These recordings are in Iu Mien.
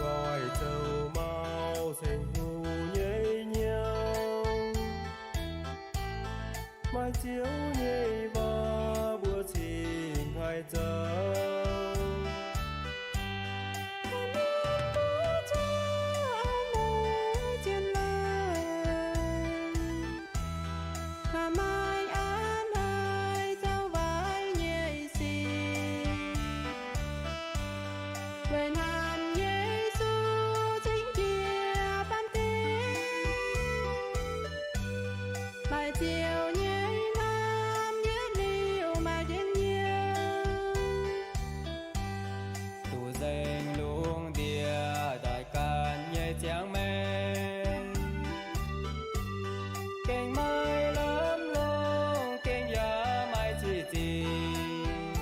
Zoux mau ceng hungh nyei hnyouv, maaih Ziouv nyei waac mbuo cingx haih zoux. Maaih aav hnoi zoux waaic nyei sic, weic hnamv Yesu cingx jiex baamh gen. Maaih Ziouv nyei hnamv yietv liuz maaih njien-youh. Duqv nzengc lungh ndiev doic ganh nyei ziangh maengc, gengh maiv lamh longc, gengh yaac maiv cih zingh.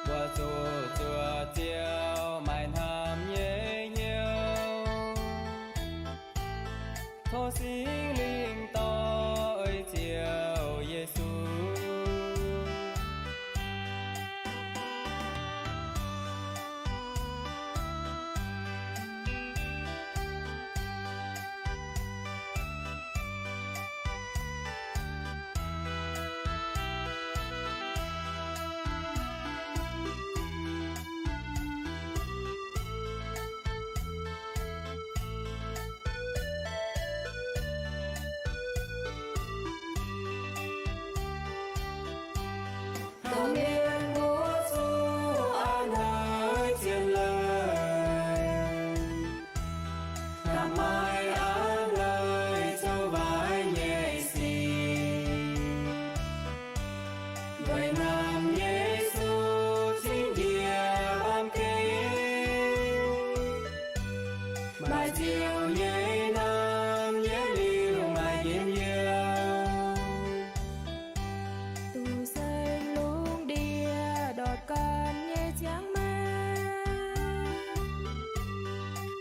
Mbuo zuqc zuoqc Ziouv maaih hnamv nyei hnyouv. Tov Singx Lingh dorh ei Ziouv Yesu. Dongh mienh mbuo zuqc a'hneiv zien leiz, hnamv maaih a'hneiv leiz zoux waaic nyei sic, weic hnamv Yesu cingx njiec baamh gen. Maaih Ziouv nyei hnamv yietv liuz maaih njien-youh. Duqv nzengc lungh ndiev doic ganh nyei ziangh maengc,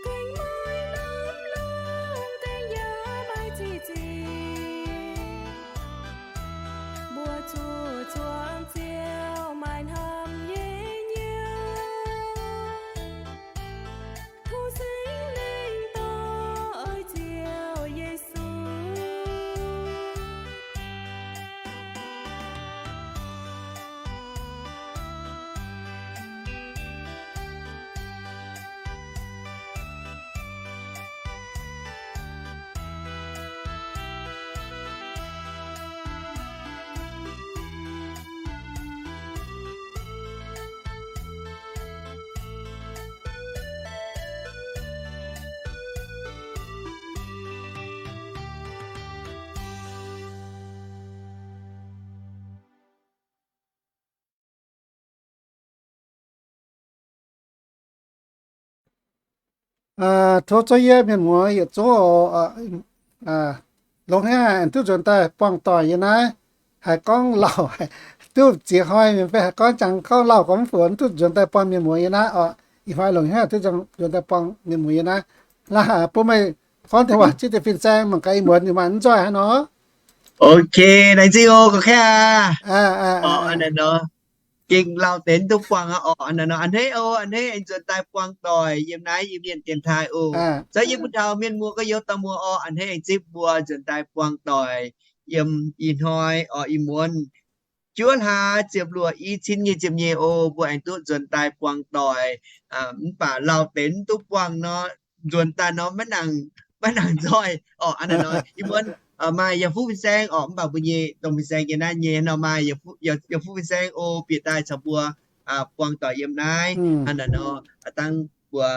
gengh maiv lamh longc, gengh yaac maiv cih zingh. Mbuo zuqc zuangx Ziouv maaih hnamv nyei hnyouv. Tov Singx Lingh dorh ei Ziouv Yesu. Tov zuov yie mienh muoz yietc zungv oc. Longc hnyouv aengx duqv nzuonx daaih buangh doic yiem naaiv. Haiz gorngv lauh duqv ziex hnoi mienh fai haiz gorngv jangx gorngv lauh gorngv mv funx, duqv nzuonx daaih buangh mienh muoz yiem naaiv oc. Ih hnoi longc hnyouv duqv nzuonx daaih buangh mienh muoz yiem naaiv. Laaix bun meih gorngv deix waac zipv deix fin-saeng mangc gaax ih muonz ninh maaih mv nzoih haaix nor. Ok, laengz zingh oc, gorqv-kaeqv aac. Oc, a'hneiv nor, gengh lauh deix duqv buangh aqv oc. A'hneiv nor, a'hneiv oc, a'hneiv aengx nzuonx daaih buangh doic yiem naaiv Iu-Mienh dienx taaih oc. Za'gengh bun taux mienh muoz gorx-youz dauh muoz oc, a'hneiv aengx zipv mbuo nzuonx daaih buangh doic yiem ih hnoi oc, ih muonz juov hlaax ziepc luoqc, i cin nyic ziepc nyeic oc, mbuo aengx duqv nzuonx daaih buangh doic. Mv baac lauh deix duqv buangh nor, nzuonx daaih nor maiv nangc, maiv nangc nzoih oc. A'hneiv nor, ih muonz maaih yaac fuqv fin-saeng oc, mv baac mbuo nyei dongh fin-saeng yiem naaiv nyei nor maaih yaac fuqv fin-saeng oc, bieqc daaih caux mbuo buangh doic yiem naaiv. A'hneiv nor, dangh mbuo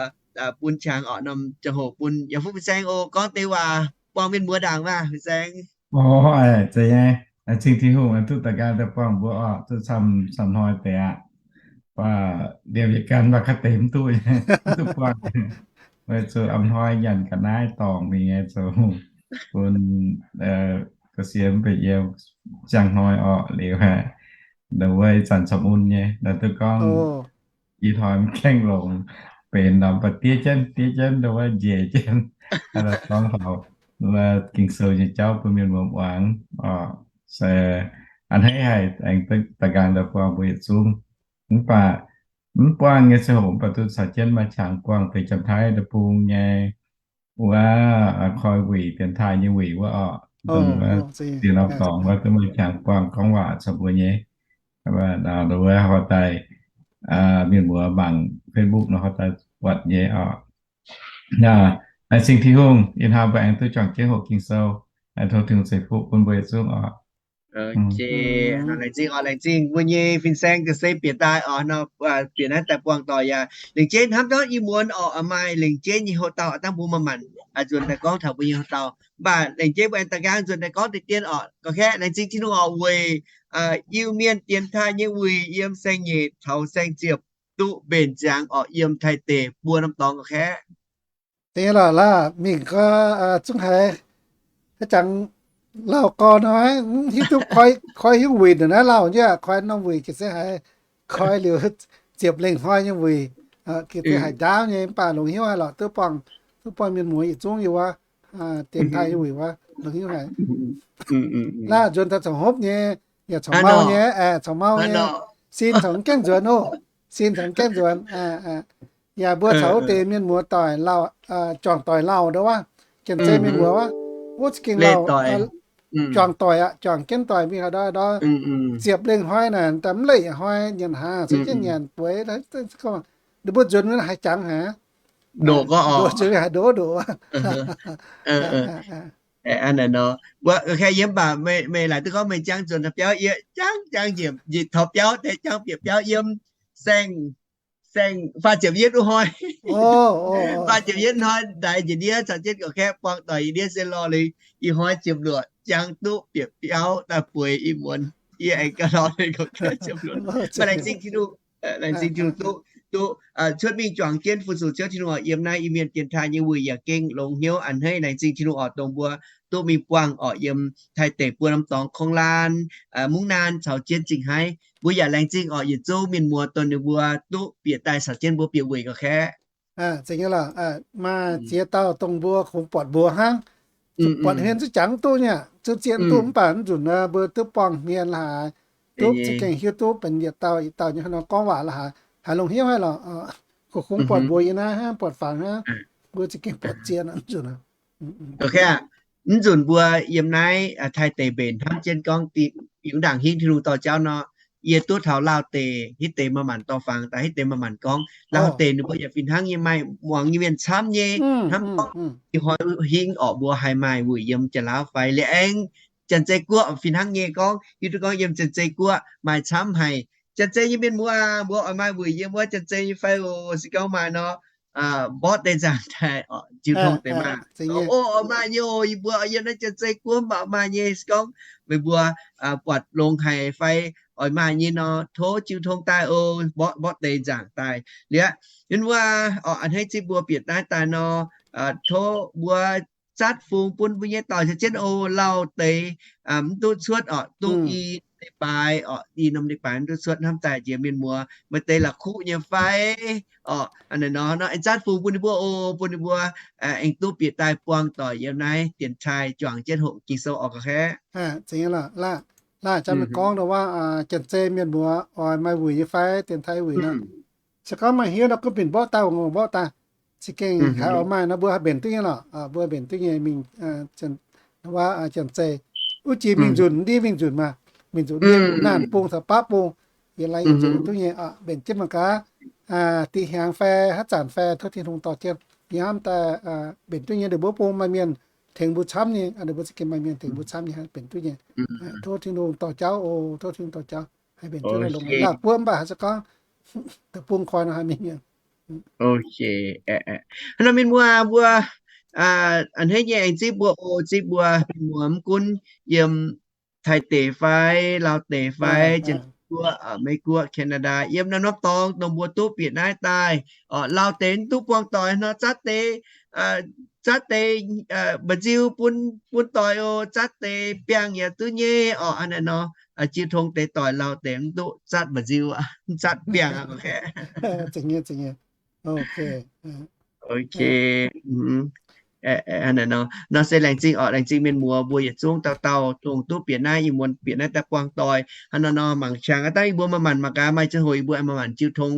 bun qangx oc, norm ziangh hoc bun yaac fuqv fin-saeng oc, gorngv deix waac buangh mienh muoz ndaangc maah, fin-saeng. Oc, zeiz nyei. Cing Tin-Hungh duqv daaih nqaang daaih buangh mbuo oc, duqv camv camv hnoi deix aqv. Liemh yietc gan mv baac kaav deix mv duqv, mv duqv buangh. Weic zuqc a'hnoi nyanc ga'naaiv dorngc mingh nyei, zoux bun ga'sie mv baac yiem ziangh hnoi orqc liuz, ndau wuov ih zanc camv mun nyei, ndau duqv gorngv ih hnoi mv gaengh longx, benx norm ba'diev jienv, diev jienv, ndau wuov njiec jienv. Gorngv taux Ging-Sou nyei jauv bun mienh muoz muangx oc. Se a'hneiv haic aengx daaih nqaang daaih buangh mbuo yietc zungv. Mv baac Mv buangh nyei ziangh hoc mv baac duqv caux jienv maaih qangx buangh deix Janx-Taiv deic-bung nyei wuov, koi wuic, dienx taaih nyei wuic wuov orqc. Dongh wuov ziex norm dorngx wuov duqv maaih qangx buangh gorngv waac caux mbuo nyei. Wuov daaih mienh muoz mangc Facebook nor, wuov daaih buatc nyei orqc. Laengz zingh Tin-Hungh, ih hnoi mbuo aengx duqv juangc jienv hoqc Ging-Sou. Tov Tin-Hungh ceix fuqv bun mbuo yietc zungv orqc. Laengz zingh oc, laengz zingh mbuo nyei fin-saeng ga'sie bieqc daaih oc, bieqc naaiv daaih buangh doic yaac lengc jeiv hnamv ndortv i muonz orqc, maaih lengc jeiv nyei houx-dauh dangh mbuo maaih maanc nzuonx daaih gorngv taux mbuo nyei houx-dauh. Mv baac lengc jeiv mbuo aengx daaih nqaang nzuonx daaih gorngv deix dien orqc. Gorngv kaeqv laengz zingh Tin-Hungh oc, weic Iu-Mienh dienx taaih nyei wuic yiem saeng-nyeic taux saeng-ziepc duqv mbenc ziangx orqc, yiem Taiv deic buo norm dorngx. Gorngv kaeqv deix lorqc laaih mingh gorngv zungv haiz haaix jangx lauh gorn hnoi, mv hiuv duqv koi haaix nyungc wuic ndongc naaiv lauh nyei, koi norm wuic ga'sie haiz koi liuz ziepc lengh hnoi nyei wuic, ga'sie haiz ndaauv nyei, mv baac longc hnyouv haic lorqc, duqv buangh, duqv buangh mienh muoz yietc zungv yie wuov, dienx taaih nyei wuic wuov longc hnyouv haic. Laaih nzuonx taux caux hopv nyei, yaac caux mau nyei, caux mau nyei, sin caux gaengh nzuonx oc, sin caux gaengh nzuonx. Yaac mbuo caux wuov deix mienh muoz doic lauh, juangc doic lauh ndau wuov, Janx-Zei mienh muoz wuov, wuov za'gengh lauh, juangc doic aqv, juangc jienv doic mingh haaix ndau ndau, ziepc lengh hnoi naaic, daaih mv leih hnoi nyanc haaix, caux jienv nyanc bueix, ninh mbuo nzuonx haaix jangx haic, ndoqc haaix ndoqc ndoqc. Mbuo yiem baac meih laaic duqv gorngv meih jangv nzuonx taux biauv, yie jangv jangv njiec taux biauv deix, jangv bieqc biauv yiem saeng, saeng faah ziepc yietv wuov hnoi. Faah ziepc yietv hnoi ndaix njiec ndiev caux jienv gorqv-kaeqv buangh doic yie ndiev se lorh liuz, ih hnoi ziepc luoqc jangv duqv bieqc biauv daaih bueix ih muonz. Yie aengx gauh lorh liuz gorqv-kaeqv ziepc luoqc. Maaih laengz zingh Tin-Hungh, laengz zingh Tin-Hungh duqv, duqv cuotv mingh juangc jienv fu-sux Ziouv Tin-Hungh oc. Yiem naaiv Iu-Mienh dienx taaih nyei wuic yaac gengh longx hnyouv a'hneiv. Laengz zingh Tin-Hungh oc, dongh mbuo duqv mingh buangh oc, yiem Taiv deic buo norm dorngx Kong Lan, Mungv Naan caux jienv Zingh Haiv. Mbuo yaac laengz zingh oc, yietc zungv mienh muoz dongh ninh mbuo duqv bieqc daaih caux jienv mbuo bieqc wuic gorqv-kaeqv. Maaih ziex dauh dongh mbuo kungx buatc mbuox hnangv. Buatc hmien zuqc jangx duqv nyei, zuqc zien duqv, mv baac mv nzunc mbuo duqv buangh hmien la'haaix, duqv za'gengh hiuv duqv benx yietc dauh yietc dauh nyei haaix nor gorngv waac la'haaix, haiz longx hnyouv haic lorqc. Kungx buatc mbuox yie naaiv hnangv, buatc fangx hnangv, mbuo za'gengh buatc zien mv nzunc. Mv nzunc mbuo yiem naaiv Taiv deic mbenc hnamv jienv gorngv, yie ndaangc hingv Tin-Hungh dorh jauv nor, yie duqv taux Laauh deic hitv deix maaih maanc dorh fangx daaih, hitv deix maaih maanc gorngv. Laauh deic ninh mbuo yaac fih hnangv nyei, maaih muangx nyei mienh camv nyei, hnamv gorngv ih hnoi hingv orqc mbuo haih maaih wuic yiem Janx-Laauv fai liuz aengx Janx-Zei Guoqv fih hnangv nyei gorngv, hiuv duqv gorngv yiem Janx-Zei Guoqv maaih camv haic. Janx-Zei nyei mienh muoz, mbuo oix maaih wuic yiem wuov Janx-Zei nyei fai oc? Se gorngv maaih nor, mborqv deix nzaangc daaih, jiu tong deix maah. O, oix maaih nyei oc, yie mbuo yiem naaiv Janx-Zei Guoqv mv baac maaih nyei. Se gorngv meih mbuo buatc longx haic fai oix maaih nyei nor, tov jiu tong daaih oc, mborqv, mborqv deix nzaangc daaih. Liuz, yie mbuo oc, a'hneiv zipv mbuo bieqc naaiv daaih nor, tov mbuo zatv fungx bun mbuo nyei doic caux jienv oc. Lauh deix mv duqv cuotv oc, duqv i leiz-baaix oc, i norm leiz-baaix mv duqv cuotv, hnamv daaih njiec mienh muoz maaih deix la'kuqv nyei fai oc, a'hneiv nor, nor aengx zatv fungx bun ninh mbuo oc, bun ninh mbuo aengx duqv bieqc daaih buangh doic yiem naaiv dienx taaih juangc jienv hoqc Ging-Sou oc, gorqv-kaeqv. Laaih, jangx meih gorngv nor wuov, Janx-Zei mienh muoz oix maaih wuic nyei fai, dienx taaih wuic nor, se gorngv maaih hiuv nor gunv binc mborqv daaih, mborqv daaih. Za'gengh haiz oix maaih nor mbuo haih mbenc duqv nyei lorqc, mbuo mbenc duqv nyei mingh, wuov, Janx-Zei. Wuov jiex mingh nzunc ndiev mingh nzunc maah, mingh nzunc ndiev naanh bung caux baav bung, yie lai yie nzunc duqv nyei, mbenc jienv mangc gaax. Dih hnyangx fai haaix zanc fai tov Tin-Hungh dorh jienv, yie hnamv daaih mbenc duqv nyei. Ninh mbuo bung maaih mienh tengx mbuo camv nyei, ninh mbuo za'gengh maaih mienh tengx mbuo camv nyei, mbenc duqv nyei. Tov Tin-Hungh dorh jauv oc, tov Tin-Hungh dorh jauv, haih mbenc jienv longx. Laauh buov mv baac haaix zanc gorngv deic-bung koi nor haih mingh. Hnangv nor mienh muoz mbuo, a'hneiv nyei aengx zipv mbuo oc, zipv mbuo mienh muoz mv gunv yiem Taiv deic fai, Laauh deic fai, Janx-Guoqv, Meiv Guoqv, Canada, yiem naaiv norm dorngx dongh mbuo duqv bieqc naaiv daaih. Laauh deix mv duqv buangh doic nor, zatv deix, zatv deix mba'nziu bun, bun doic oc, zatv deix biangh yaac duqv nyei oc. Hnangv naaiv nor, jiu tong deix doic, Laauh deix mv duqv zatv mba'nziu, zatv biangh aqv. Nor se laengz zingh orqc, laengz zingh mienh muoz mbuo yietc zungv dauh dauh dongh duqv bieqc naaiv, ih muonz bieqc naaiv daaih buangh doic. Hnangv nor nor mangc qangx aqv, dangh yie mbuo maaih maanc mangc gaax, maaih ziangh hoc yie mbuo maaih maanc jiu tong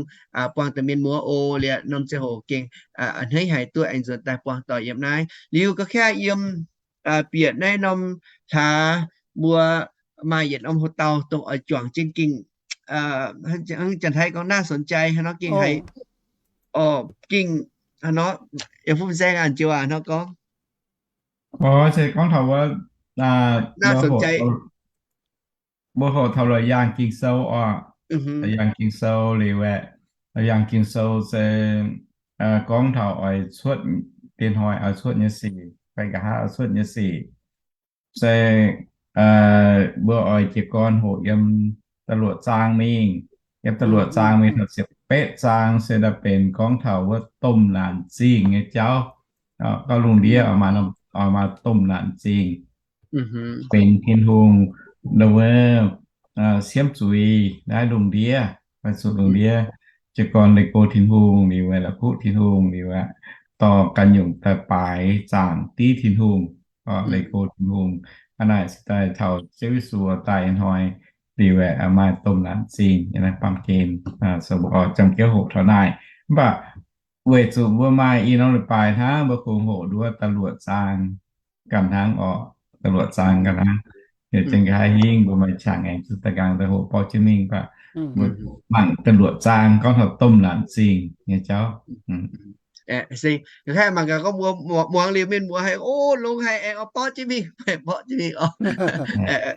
buangh deix mienh muoz oc. Liuz norm ziangh hoc gengh a'hneiv haic duqv aengx nzuonx daaih buangh doic yiem naaiv. Liuz ga'kaav yiem bieqc naaiv norm hlaax mbuo maaih yietc norm hotel dongh oix juangc jienv gengh, hnangv Janx-Taiv gorngv น่าสนใจ hnangv nor gengh haiz, gengh hnangv nor, yiem Fu Fin Saeng an jiu aac hnangv gorngv. Oc, se gorngv taux wuov, mbuo hoqc taux la'yaangh Ging-Sou oc. La'yaangh Ging-Sou liuz aeqv, la'yaangh Ging-Sou se gorngv taux oix cuotv, diex hnoi oix cuotv nyei sic fai nqa'haav oix cuotv nyei sic. Se mbuo oix jiez gorn hoqc yiem da'luoqc zaang mingh. Yiem da'luoqc zaang mingh taux ziepc betv zaang se daaih benx gorngv taux wuov domh laanc zingh nyei jauv. Gorngv lungh ndiev oix maaih domh laanc zingh, benx Tin-Hungh wuov siemv zuiz naaiv lungh ndiev, zuqc lungh ndiev jiez gorn leih go Tin-Hungh liuz, la'kuqv Tin-Hungh liuz, dorh ganh nyungc daaih baaix zaangc div Tin-Hungh, leih go Tin-Hungh. Hnangv naaic se daaih taux Ziouv Yesu daaih hnoi liuz, maaih domh laanc zingh baamh gen, se mbuo oix juangc jienv hoqc taux naaic. Mv baac weic zuqc mbuo maaih i norm leiz-baaix hnangv, mbuo kungx hoqc nduov da'luoqc zaang ganh hnangv oc. Da'luoqc zaang ganh hnangv. Yaac za'gengh haih hingv mbuo maaih qangx aengx zuqc daaih nqaang daaih hoqc borqv jienv mingh. Mv baac mbuo mangc da'luoqc zaang gorngv taux domh laanc zingh nyei jauv. Mangc gaax gorngv mbuo muangx liuz mienh muoz haiz, o, longx haic, aengx oix borqv jienv mingh, maaih borqv jienv mingh oc.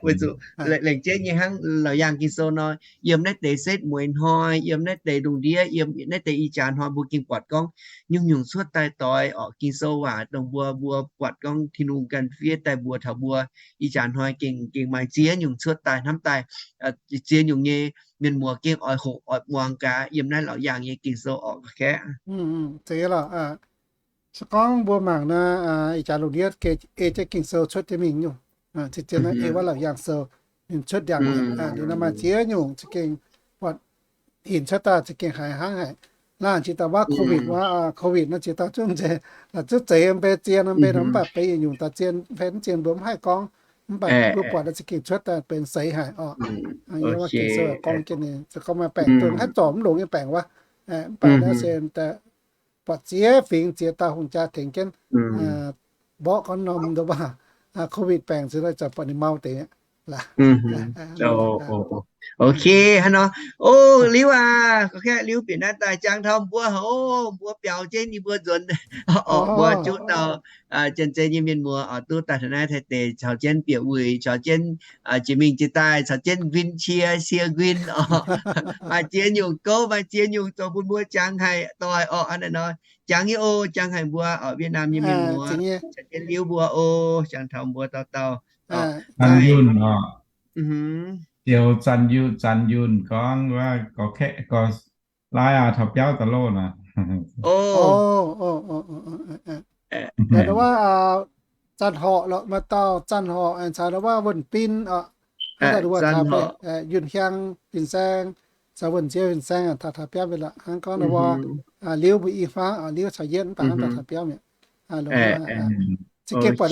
Weic zuqc laengz zingh nyei hnangv la'yaangh Ging-Sou nor, yiem naaiv deix setv mueiz hnoi, yiem naaiv deix lungh ndiev, yiem naaiv deix ih jaax hnoi mbuo gengh buatc gorngv nyungc-nyungc cuotv daaih doix orqc, Ging-Sou waac dongh mbuo, mbuo buatc gorngv Tin-Hungh ganh fiev daaih mbuox taux mbuo. Ih jaax hnoi gengh, gengh maaih ziex nyungc cuotv daaih hnamv daaih, ziex nyungc nyei mienh muoz gengh oix hoqc oix muangx gaax yiem naaiv laauc yaangh nyei Ging-Sou orqc, kaeqv. Zeiz lorqc. Se gorngv mbuo mangc naaiv ih jaax lungh ndiev ei jienv Ging-Sou cuotv jienv mingh nyungc, zien-zien naaiv ei wuov laauc yaangh sou ninh cuotv ndiangx, ninh maaih ziex nyungc za'gengh buatc hinc cuotv daaih za'gengh haiz hnangv haic. Laanh jiex daaih wuov COVID wuov, COVID naaiv jiex daaih zungv nzengc, la'zuqv zeix mbe zien mbe nor, mv baac benx yietc nyungc daaih zien fai mv zien mbuo mv haih gorngv. Mv baac mbuo buatc naaiv za'gengh cuotv daaih benx seix haic oc. Yiem wuov Ging-Sou gorngv jienv ninh, se gorngv maaih baengc duqv haih zorc mv longc nyei baengc wuov. Mv baac naaiv se buatc ziex fingx ziex dauh hungh jaa tengx jienv mborqv gorngv norm ndoh baac COVID baengc se daaih zanc buatc ninh mau deix. Ok, hnangv nor. O, liuz aac, gorngv kaeqv liuz bieqc naaiv daaih jangx taux mbuo, o, mbuo biaux jienv yie mbuo nzuonx, orqc, mbuo juqv dauh janx-zei nyei mienh muoz oix duqv daaih taux naaiv Taiv deic caux jienv bieqc wuic, caux jienv jiex mingh jiex daaih, caux jienv nquin cie, cie nquin oc. Maaih ziex nyungc gouv, maaih ziex nyungc zoux bun mbuo jangx haic doic orqc. Hnangv naaiv nor, jangx nyei o, jangx haic mbuo orqc, Vietnam nyei mienh muoz, caux jienv liuz mbuo o, jangx taux mbuo dauh dauh. Ziouc Zanc Yunh, Zanc Yunh gorngv wuov, gorngv laaiv aac, taux biauv daaih loh naaic. Wuov, Zanc Horc lorqc, maaih dauh Zanc Horc caux wuov Wuonh Bin oc. Yunh Hiang fin-saeng caux Wuonh Nziex fin-saeng taux, taux biauv mi'aqv lorqc. Hnangv gorngv wuov, liuz mbuo i hmuangv, liuz caux yietv mv baac hnangv taux biauv mi'aqv. Za'gengh buatc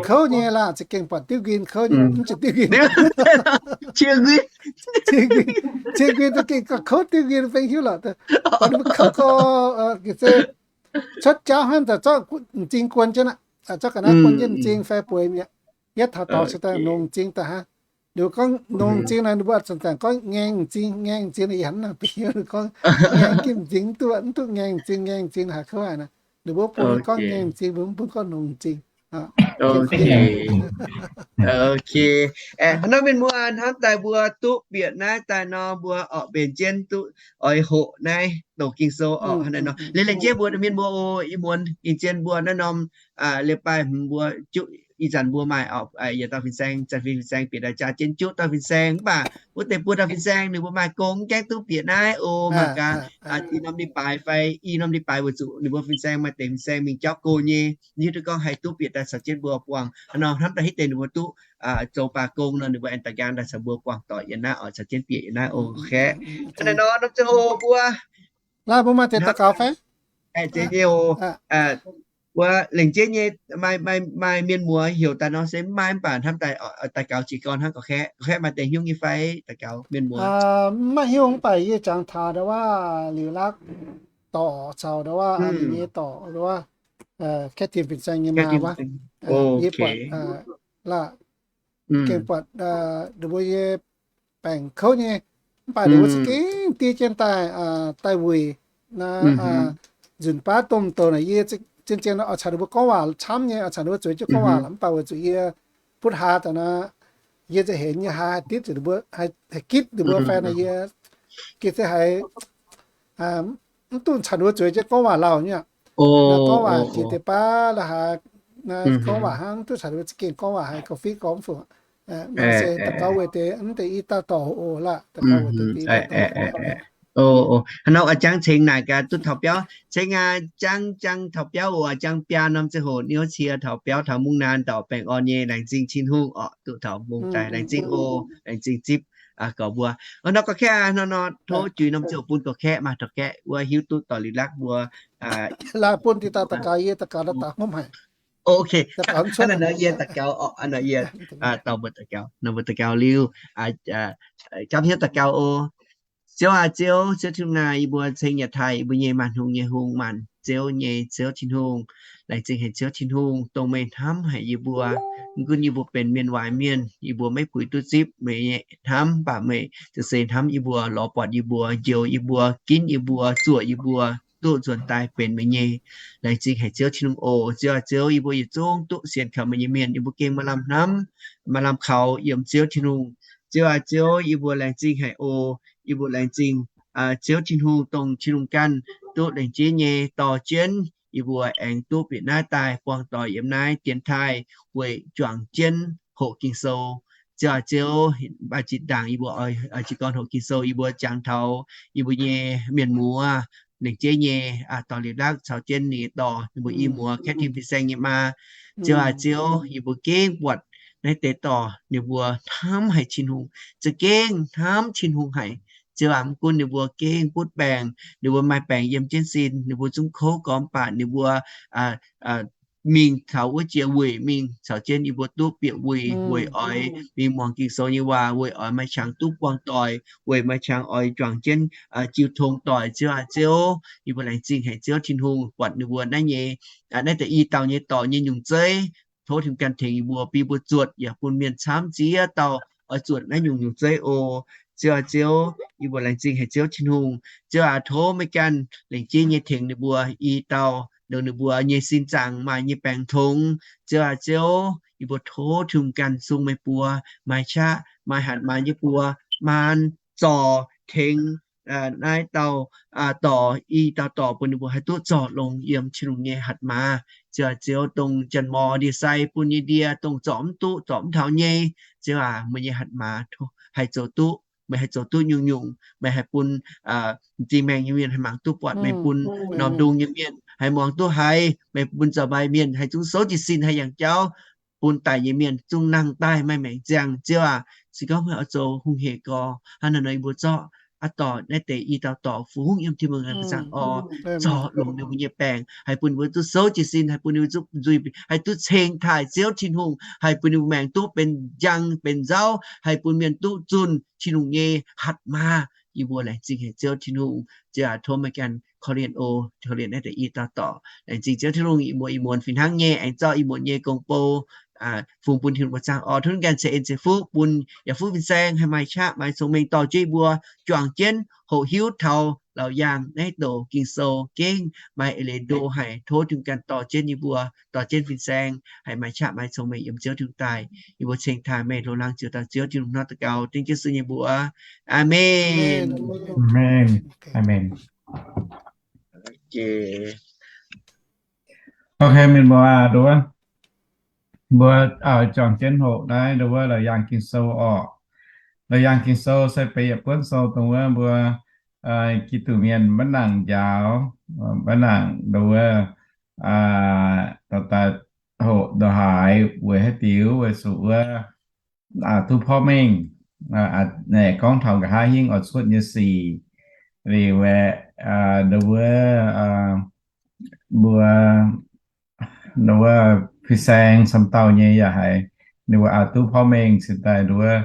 kouv nyei laac, za'gengh buatc diuv nquin kouv nyei, mv zeiz diuv nquin, cie nquin, cie nquin za'gengh kouv diuv nquin feng hiuv lorqc. Buatc ninh mbuo kouv gorx, se cuotv jauv hnangv daaih zorqv m'zing guon jienv aqv, zorqv ga'naaiv guon jienv m'zing fai bueix mi'aqv. Yietv taux dorngx se daaih nongx m'zing daaih hnangv. Liuz gorngv nongx m'zing naaic, ninh mbuo zanc-zanc gorngv ngaeng m'zing, ngaeng m'zing naaic, yie hnamv naaic bieqc gorngv ngaeng jienv m'zing, mv duqv, mv duqv ngaeng m'zing, ngaeng m'zing haiz kouv haic naaic. Ninh mbuo bun gorngv ngaeng m'zing, mbuo mv bun gorngv nongx m'zing. Ok, hnangv mienh muoz hnamv daaih mbuo duqv bieqc naaiv daaih nor, mbuo orqc mbenc jienv duqv oix hoqc naaiv douc Ging-Sou orqc. Hnangv naaiv nor, laengz zingh jienv mbuo mienh muoz oc, ih muonz gengh zien mbuo naaiv norm leiz-baaix hmz mbuo juqv, ih zanc mbuo maaih yietc dauh fin-saeng, Zanc Fingx fin-saeng bieqc daaih jaa jienv juqv dauh fin-saeng. Mv baac wuov deix buo dauh fin-saeng ninh mbuo maaih gong mv gaengh duqv bieqc naaiv oc. Mangc gaax i norm leiz-baaix fai i norm leiz-baaix weic zuqc ninh mbuo fin-saeng maaih deix fin-saeng mingh jauv go nyei, hiuv duqv gorngv haih duqv bieqc daaih caux jienv mbuo buangh. Hnangv nor hnamv daaih hitv deix ninh mbuo duqv zoux baac gong nor, ninh mbuo aengx daaih nqaang daaih caux mbuo buangh doic yiem naaiv oc, caux jienv bieqc yiem naaiv oc. Hnangv naaiv nor, norm ziangh hoc mbuo, laaix mbuo maaih deix daux gaux fai? Zeiz nyei oc. Wuov lengc jeiv nyei maaih, maaih, maaih mienh muoz heuc daaih nor se mv maaih, mv baac hnamv daaih, daux gaux jiez gorn hnangv gorqv-kaeqv, gorqv-kaeqv maaih deix hnyouv nyei fai daux gaux mienh muoz? Mv maaih hnyouv, mv baac yie jangx taux ndau wuov Liuz Lakv dorc caux ndau wuov ninh nyei dorc ndau wuov, Kaeqv Tin Fin-Saeng nyei maa wuov, yie buatc laac gengh buatc ninh mbuo nyei baengc kouv nyei, mv baac ninh mbuo za'gengh diev jienv daaih, daaih wuic naaiv, nzunc baav domh douc naaic yie zien-zien oix caux ninh mbuo gorngv waac camv nyei, oix caux ninh mbuo zueiz jienv gorngv waac lorqc, mv baac weic zuqc yie butv haa daaih naaiv, yie nza'hec nyei haa haih diev zuqc ninh mbuo, haih gitv ninh mbuo fai naaic yie gengh se haiz mv duqv caux ninh mbuo zueiz jienv gorngv waac lauh nyei aqv. Gorngv waac jiex deix baav la'haaix, gorngv waac hnangv mv duqv caux ninh mbuo za'gengh gorngv waac, haiz gorngv fiqv gorngv mv fungc. Nor se daux gaux weic deix mv deix i dauh dorc oc laac, daux gaux weic deix i dauh dorc. Hnangv nor a'jangv ceng naaic gaax duqv taux biauv, ceng aac, jangv, jangx taux biauv oc, jangv biaa norm ziangh hoc niouv cie taux biauv taux mungv naanc dauh baengh orn nyei, laengz zingh Tin-Hungh oc, duqv taux mungv daaih, laengz zingh oc, laengz zingh zipv gorx mbuo. Nor gorqv-kaeqv aac, nor nor tov juix norm ziangh hoc bun gorqv-kaeqv maah, gorqv-kaeqv wuov hiuv duqv dorh Liuz Lakv mbuo laaix bun deix daaih daux gaux, yie daux gaux daaih daaih hopv haic. Ok, hnangv naaiv nor yie daux gaux oc, hnangv nor yie dorh mbuo daux gaux, nor mbuo daux gaux liuz, gapv hnyouv daux gaux oc. Ziouv aac, Ziouv, Ziouv Tin-Hungh naaic, yie mbuo ceng yaac taaih yie mbuo nyei maanc hungh nyei hungh, maanc ziouv nyei Ziouv Tin-Hungh. Laengz zingh haic Ziouv Tin-Hungh, dongh meih hnamv haic yie mbuo. Mv gunv yie mbuo benx mienh waaic mienh, yie mbuo maiv puix duqv zipv meih nyei hnamv, mv baac meih za'gengh hnamv yie mbuo, lorz buatc yie mbuo, njoux yie mbuo, ginv yie mbuo, zuoqc yie mbuo, duqv nzuonx daaih benx meih nyei. Laengz zingh haic Ziouv Tin-Hungh oc. Ziouv aac, Ziouv, yie mbuo yietc zungv duqv sienx kaux meih nyei mienh, yie mbuo gengh maaih lamh hnamv, maaih lamh kaux yiem Ziouv Tin-Hungh. Ziouv aac, Ziouv, yie mbuo laengz zingh haic oc. Yie mbuo laengz zingh Ziouv Tin-Hungh, dongh Tin-Hungh ganh duqv lengc jeiv nyei dorh jienv yie mbuo aengx duqv bieqc naaiv daaih buangh doic yiem naaiv dienx taaih weic juangc jienv hoqc Ging-Sou. Ziouv aac, Ziouv, maaih zinh ndaangc yie mbuo oix jiez gorn hoqc Ging-Sou, yie mbuo jangx taux yie mbuo nyei mienh muoz lengc jeiv nyei dorh Liuz Lakv caux jienv ninh nyei dorh, ninh mbuo i muoz Kaeqv Tin Fin-Saeng nyei maa. Ziouv aac, Ziouv, yie mbuo gengh buatc naaiv deix dorh ninh mbuo hnamv haic Tin-Hungh, za'gengh hnamv Tin-Hungh haic. Ziouv aac, mv gunv ninh mbuo gengh butv baengc, ninh mbuo maaih baengc yiem jienv sin, ninh mbuo zungv kouv gormx, mv baac ninh mbuo mingh taux wuov jiex weic mingh caux jienv yie mbuo duqv bieqc wuic, weic oix mingh muangx Ging-Sou nyei waac, weic oix maaih qangx duqv buangh doic, weic maaih qangx oix juangc jienv jiu tong doic. Ziouv aac, Ziouv, yie mbuo laengz zingh haic Ziouv Tin-Hungh buatc ninh mbuo naaiv nyei, naaiv deix i dauh nyei dorc nyei nyungc zeiv. Tov Tin-Hungh ganh tengx yie mbuo, bun yie mbuo zuotc yaac bun mienh camv ziex dauh oix zuotc naaiv nyungc nyungc zeiv oc. Ziouv aac, Ziouv, yie mbuo laengz zingh haic Ziouv Tin-Hungh. Ziouv aac, tov meih ganh lengc jeiv nyei tengx ninh mbuo i dauh, longc ninh mbuo nyei sin zaangc maaih nyei baengc tongx. Ziouv aac, Ziouv, yie mbuo tov Tin-Hungh ganh sung meih buoz, maaih qaqv maaih hatc maaz nyei buoz, maan zorc tengx naaiv dauh dorc, i dauh dorc bun ninh mbuo haih duqv zorc longx yiem Tin-Hungh nyei hatc maaz. Ziouv aac, Ziouv, dongh janx-mor ndie-sai bun nyei ndie, dongh zorc mv duqv, zorc mv taux nyei, Ziouv aac, meih nyei hatc maaz haih zoux duqv, meih haih zoux duqv nyungc-nyungc. Meih haih bun m'zing maengh nyei mienh haih mangc duqv buatc, meih bun norm ndung nyei mienh haih muangx duqv haiz, meih bun zaux-mbai mienh haih zungv souv jiez sin haih yangh jauv, bun daic nyei mienh zungv nangh daaih maaih maengc ziangh. Ziouv aac, se gorngv meih oix zoux hungh hec gorx, hnangv naaiv nor yie mbuo zorqv aqv dorc naaiv deix i dauh dorc fu hungv yiem Tin-Hungh nyei zaangc orn, zorc longx ninh mbuo nyei baengc, haih bun ninh mbuo duqv souv jiez sin, haih bun ninh mbuo duqv nzuih, haih duqv ceng taaih Ziouv Tin-Hungh, haih bun ninh mbuo maengc duqv benx njang benx nzauv, haih bun mienh duqv zunh Tin-Hungh nyei hatc maaz. Yie mbuo laengz zingh haic Ziouv Tin-Hungh. Ziouv aac, tov meih ganh korv-lienh oc, korv-lienh naaiv deix i dauh dorc. Laengz zingh Ziouv Tin-Hungh, ih muonz ih muonz fih hnangv nyei aengx zorqv ih muonz nyei gong-bou fungx bun Tin-Hungh mbuo zaangc orn. Tov ninh ganh ceix en ceix fuqv bun yaac fuqv fin-saeng haih maaih qaqv maaih cong-mengh dorh jienv yie mbuo juangc jienv hoqc hiuv taux laauc yaangh naaiv douc Ging-Sou gengh maaih eix leiz ndo haic. Tov Tin-Hungh ganh dorh jienv yie mbuo, dorh jienv fin-saeng haih maaih qaqv maaih cong-mengh yiem Ziouv Tin-Hungh daaih. Yie mbuo ceng taaih meih hlo laangh ziouc dauh Ziouv Tin-Hungh hnangv daux gaux dengv Yesu nyei mbuox. Aamen. Aamen. Ok, mienh muoz aac, nduov mbuo juangc jienv hoqc naaiv nduov wuov laauc yaangh Ging-Sou orqc. Laauc yaangh Ging-Sou se benx yietc buonv sou dongh wuov mbuo Giduc mienh maiv nangc njaaux, maiv nangc nduov wuov, daaih hoqc ndongc haaix weic haaix diuc, weic zuqc wuov duqv porv mengh, naaic gorngv taux nqa'haav hingv oix cuotv nyei sic. Liuz aeqv, nduov wuov mbuo wuov fin-saeng camv dauh nyei yaac haiz ninh mbuo oix duqv porv mengh cingx daaih wuov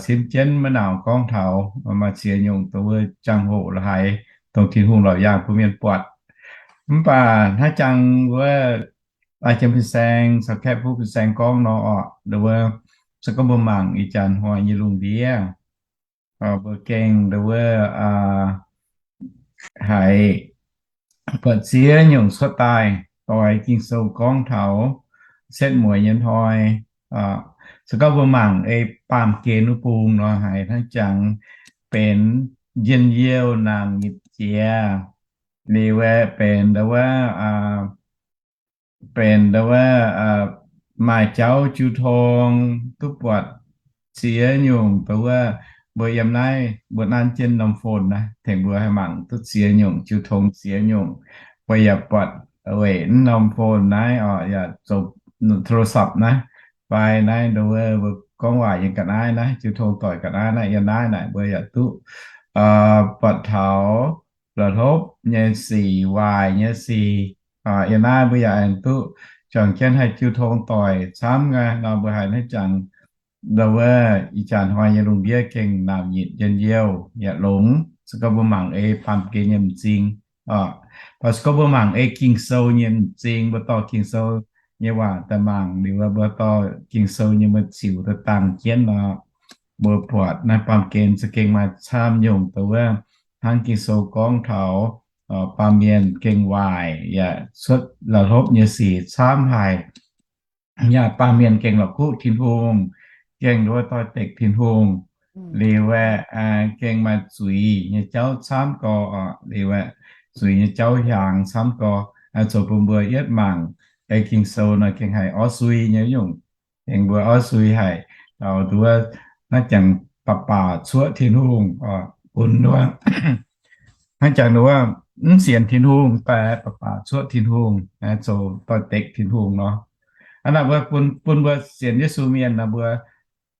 simv jienv maiv nauc gorngv taux maaih ziex nyungc dongh wuov jangx-hoc la'haiz dongh Tin-Hungh lorz yaangh bun mienh buatc. Mv baac hnangv jangx wuov fin-saeng caux kaeqv fuqv fin-saeng gorngv nor orqc, dongh wuov se gorngv mbuo mangc ih jaax hnoi nyei lungh ndiev, mbuo gengh dongh wuov haiz buatc ziex nyungc cuotv daaih doix Ging-Sou gorngv taux setv mueiz nyei hnoi. Se gorngv mbuo mangc ei baamh gen wuov bung nor haiz hnangv jangx benx njien-youh naanc nyitc jiex, liuz aeqv benx dongh wuov benx dongh wuov maaih jauv jiu tong duqv buatc ziex nyungc dongh wuov mbuo yiem naaiv mbuo nanv jienv norm phone naaiv tengx mbuo haih mangc duqv ziex nyungc jiu tong ziex nyungc. Mbuo yaac buatc weic norm phone naaiv orqc, yaac zoux โทรศัพท์ naaiv fai naaiv dongh wuov mbuo gorngv waac yiem ga'naaiv naaiv, jiu tong doic ga'naaiv naaiv, yiem naaiv naaic mbuo yaac duqv buatc taux la'hlopv nyei sic, waaic nyei sic. Yiem naaiv mbuo yaac aengx duqv juangc jienv haih jiu tong doic camv nyei nor, mbuo haiz hnangv jangx dongh wuov ih jaax hnoi nyei lungh ndiev gengh naanc nyitc njien-youh yaac longx. Se gorngv mbuo mangc ei baamh gen nyei m'zing, mv baac se gorngv mbuo mangc ei Ging-Sou nyei m'zing, mbuo dorh Ging-Sou nyei waac daaih mangc liuz, mbuo dorh Ging-Sou nyei mbuo ziux daaih dangh jienv nor, mbuo buatc naaiv baamh gen za'gengh maaih camv nyungc dongh wuov hnangv Ging-Sou gorngv taux baamh mienh gengh waaic yaac cuotv la'hlopv nyei sic camv haic. Yaac baamh mienh gengh la'kuqv Tin-Hungh, gengh nduov doix-dekc Tin-Hungh. Liuz aeqv, gengh maaih zuiz nyei jauv camv gorx, liuz aeqv, zuiz nyei jauv hiaangx camv gorx, zoux bun mbuo yietv mangc ei Ging-Sou nor gengh haiz orv sui nyei nyungc, gengh mbuo orv sui haic. Nduov naaiv jangx baac baac cuotv Tin-Hungh, bun nduov hnangv jangx nduov mv sienx Tin-Hungh daaih baac baac cuotv Tin-Hungh, zoux doix-dekc Tin-Hungh nor. Hnangv naaic mbuo bun, bun mbuo sienx Yesu mienh nor mbuo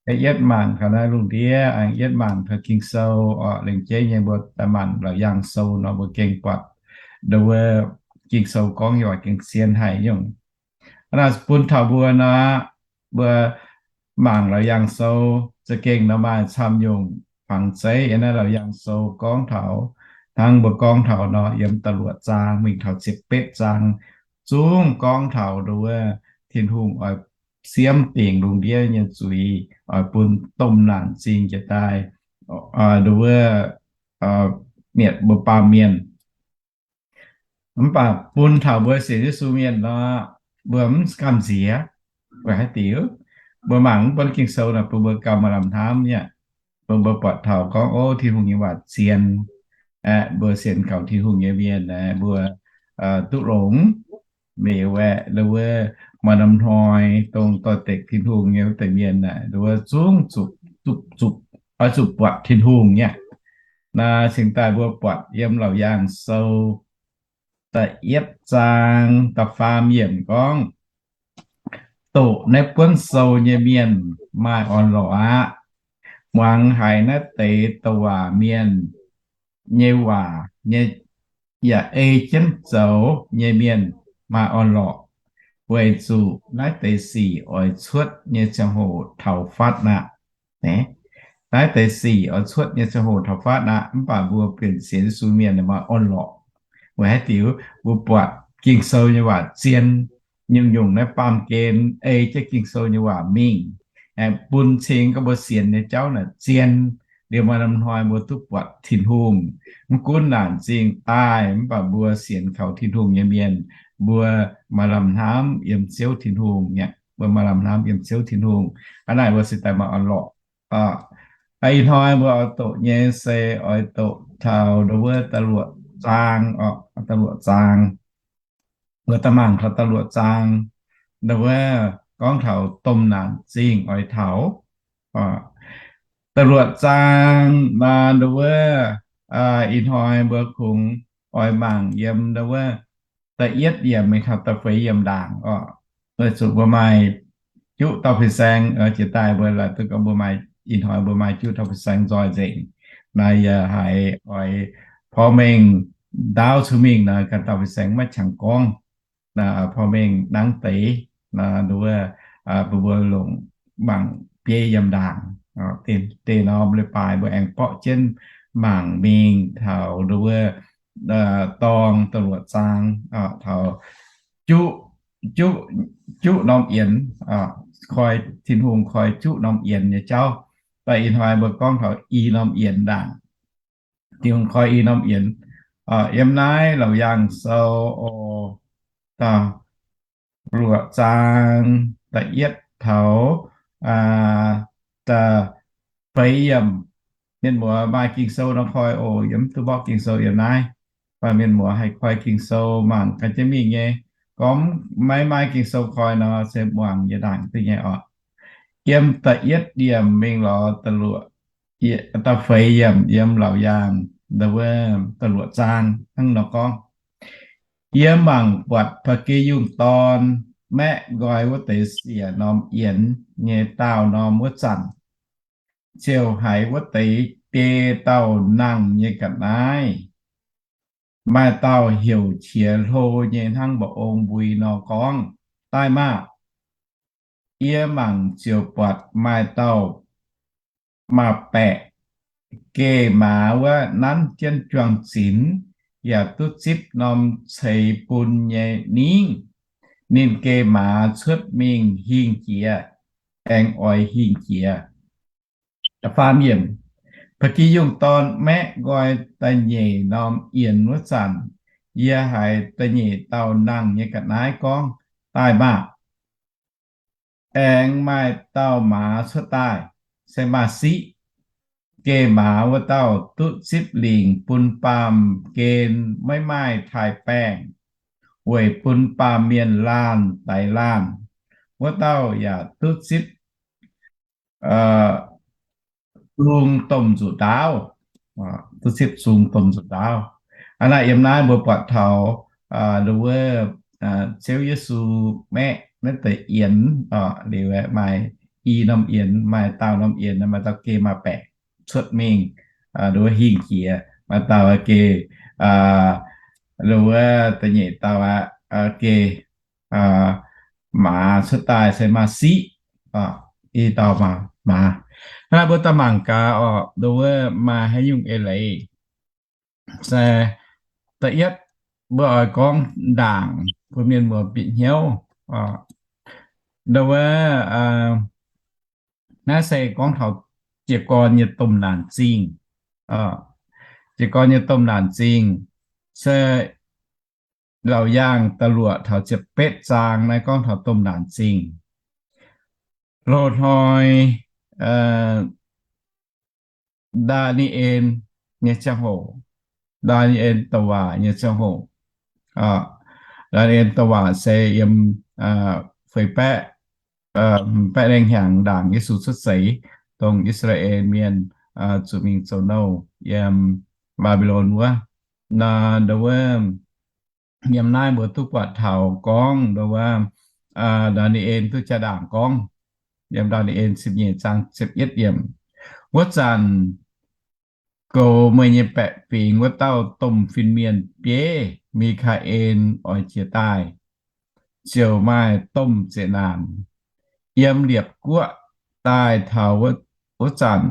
yietv mangc taux naaiv lungh ndiev, aengx yietv mangc taux Ging-Sou orqc, lengc jeiv nyei mbuo daaih mangc Laauc Yaangh Sou nor mbuo gengh buatc nduov Ging-Sou gorngv nyei waac gengh zien haic nyungc. Hnangv naaic bun taux mbuo nor, mbuo mangc Laauc Yaangh Sou za'gengh nor maaih camv nyungc fangx zeiv yiem naaiv Laauc Yaangh Sou gorngv taux, hnangv mbuo gorngv taux nor yiem da'luoqc zaang mingh taux ziepc betv zaang, zungv gorngv taux nduov Tin-Hungh oix siemv dingc lungh ndiev nyei zuiz, oix bun domh naanc zingh jiex daaih nduov mietc mbuo baamh mienh. Mv baac bun taux mbuo sienx Yesu mienh nor, mbuo mv gamh nziex. Weic haaix diuc? Mbuo mangc mv buonv Ging-Sou naaic bun mbuo gauh maaih lamh hnamv nyei. Bun mbuo buatc taux gorngv, o, Tin-Hungh nyei waac zien. Aeqv, mbuo sienx kaux Tin-Hungh nyei mienh aeqv, mbuo duqv longx. Meih aeqv, nduov maaih norm hnoi dongh doix-dekc Tin-Hungh nyei wuov deix mienh aeqv, nduov zungv zuqc, zuqc, zuqc, oix zuqc buatc Tin-Hungh nyei. Naaiv cingx daaih mbuo buatc yiem Laauc Yaangh Sou da'yietv zaang da'faam yiemc gorngv, doqc naaiv buonv sou nyei mienh maaih orn-lorqc aqv. Muangx haiz naaiv deix douc waac mienh nyei waac nyei, yaac ei jienv zoux nyei mienh maaih orn-lorqc, weic zuqc naaiv deix sic oix cuotv nyei ziangh hoc taux fatv aqv. Naaiv deix sic oix cuotv nyei ziangh hoc taux fatv aqv. Mv baac mbuo benx sienx Yesu mienh maaih orn-lorqc. Weic haaix diuc? Mbuo buatc Ging-Sou nyei waac zien, nyungc-nyungc naaiv baamh gen ei jienv Ging-Sou nyei waac mingh, aengx bun cing gorngv mbuo sienx nyei jauv naaic zien. Liuz maaih norm hnoi mbuo duqv buatc Tin-Hungh. Mv gunv naanc zingh daaih, mv baac mbuo sienx kaux Tin-Hungh nyei mienh, mbuo maaih lamh hnamv yiem Ziouv Tin-Hungh nyei. Mbuo maaih lamh hnamv yiem Ziouv Tin-Hungh. Hnangv naaic mbuo se daaih maaih orn-lorqc. Ih hnoi mbuo oix doqc nyei se oix doqc taux nduov wuov da'luoqc zaang, da'luoqc zaang. Mbuo daaih mangc taux da'luoqc zaang, nduov wuov gorngv taux domh naanc zingh oix taux. Da'luoqc zaang naaiv nduov wuov ih hnoi mbuo kungx oix mangc yiem nduov wuov da'yietv yiemc mingh taux da'feix yiemc ndaangc oc. Weic zuqc mbuo maaih juqv dauh fin-saeng jiex daaih, mbuo laaix duqv gorngv mbuo maaih, ih hnoi mbuo maaih juqv dauh fin-saeng nzoih nzengc. Naaiv yaac haiz oix porv mengh ndaauv cuotv mingh naaic, ganh dauh fin-saeng maiv qangx gorngv. porv mengh nangv deix, nduov, mbuo longc mangc biei yiem ndaangc. Deix norm leiz-baaix mbuo aengx borqv jienv mangc mingh taux nduov, dorng da'luoqc zaang, taux juqv, juqv, juqv norm yienx, koi, Tin-Hungh koi juqv norm yienx nyei jauv. Daaih ih hnoi mbuo gorngv taux i norm yienx ndaangc. Tin-Hungh koi i norm yienx. Yiem naaiv Laauc Yaangh Sou, o, da'luoqc zaang, da'yietv taux da'feix yiemc. Mienh muoz maaih Ging-Sou nor koi oc. Yie mv duqv mborqv Ging-Sou yiem naaiv. Mv baac mienh muoz haih koi Ging-Sou mangc gaax jienv mingh nyei. Gorngv maiv maaih Ging-Sou koi nor, se muangx yiem ndaangc duqv nyei oc. Yiem da'yietv yiemc mingh lorz da'luoqc, da'feix yiemc yiem Laauc Yaangh, nduov, da'luoqc zaang hnangv nor gorngv, Yie mangc buatc ba'gi yungh dorn maeqv nqoi wuov deix siec norm yienx nyei daauh norm wuov zanc, ziouc haiz wuov deix biei dauh nangh nyei ga'naaiv. Maaih dauh heuc qiex hlo nyei hnangv mba'ong mbui nor gorngv, Daaih maah! Yie mangc ziouc buatc maaih dauh maaz-baeqc geh maaz wuov nanv jienv juang-zinx, yaac duqv zipv norm ceix bun nyei ningv. Ninh geh maaz cuotv mingh hingh jiex, aengx oix hingh jiex. Da'faam yiemc, ba'gi yungh dorn maeqv nqoi da'nyeic norm yienx wuov zanc, yie haiz da'nyeic dauh nangh nyei ga'naaiv gorngv, Daaih maah! Aengx maaih dauh maaz cuotv daaih, se maaih siqv. Geh maaz wuov dauh duqv zipv lingc bun baamh gen maiv maaih taaix-baengh, weic bun baamh mienh laanh daix laanh. Wuov dauh yaac duqv zipv sung domh nzuqc ndaauv, duqv zipv sung domh nzuqc ndaauv. Aa, naaiv yiem naaiv mbuo buatc taux nduov, Ziouv Yesu maeqv naaiv deix yienx, liuz maaih i norm yienx, maaih dauh norm yienx, maaih dauh geh maaz-baeqc cuotv mingh, nduov, hingh jiex, maaih dauh geh, nduov, da'nyeic dauh aqv, geh maaz cuotv daaih se maaih siqv, i dauh maaz. Hnangv naaiv mbuo daaih mangc gaax oc, nduov, maaih haaix nyungc eix leiz. Se da'yietv, mbuo oix gorngv ndaangc bun mienh muoz bieqc hnyouv. Nduov, naaiv se gorngv taux jiez gorn nyei domh naanc zingh. Jiez gorn nyei domh naanc zingh se Laauc Yaangh da'luoqc taux ziepc betv zaang naaiv gorngv taux domh naanc zingh. Loz-hnoi Ndaa^ni^en nyei ziangh hoc, Ndaa^ni^en douc waac nyei ziangh hoc. Ndaa^ni^en douc waac se yiem feix baeqv, baeqv lengh hnyangx ndaangc Yesu cuotv seix, dongh I^saa^laa^en Mienh zuqc mingh zoux nouh yiem Mbaa^mbi^lon wuov. Nduov, yiem naaiv mbuo duqv buatc taux gorngv nduov, Ndaa^ni^en duqv jaa-ndaangc gorngv, yiem Ndaa^ni^en ziepc nyeic zaang ziepc yietv yiemc, wuov zanc goux meih nyei baeqc fingx wuov dauh domh fin-mienh bieiv, Mi^kaa^en, oix jiez daaih, ziouc maaih domh zeqc naanc yiem liepc guoqv daaih taux wuov zanc,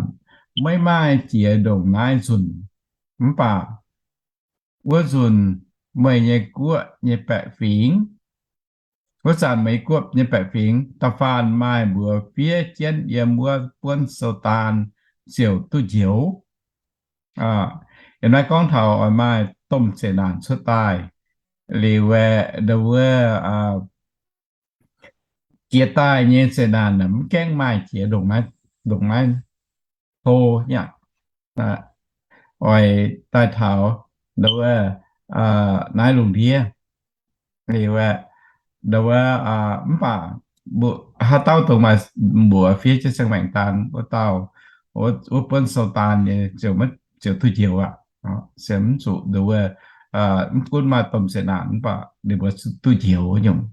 maiv maaih jiex ndongc naaiv nzunc. Mv baac wuov nzunc meih nyei guoqv nyei baeqc fingx, wuov zanc meih guoqv nyei baeqc fingx da'faanh maaih mbuox fiev jienv yiem wuov buonv sou daan ziouc duqv njoux. Yiem naaiv gorngv taux oix maaih domh zeqc naanc cuotv daaih. Liuz aeqv, nduov, jiex daaih nyei zeqc naanc mv gaengh maaih jiex ndongc naaiv, ndongc naaiv hlo nyei. Oix daaih taux nduov, naaiv lungh ndiev. Liuz aeqv, nduov, mv baac haaix dauh dongh maaih mbuox fiev jienv siang-maengc daan wuov dauh, wuov buonv sou daan nyei ziouc duqv njoux aqv. Se mv zuqc nduov, mv gunv maaih domh zeqc naanc mv baac ninh mbuo duqv njoux nyungc.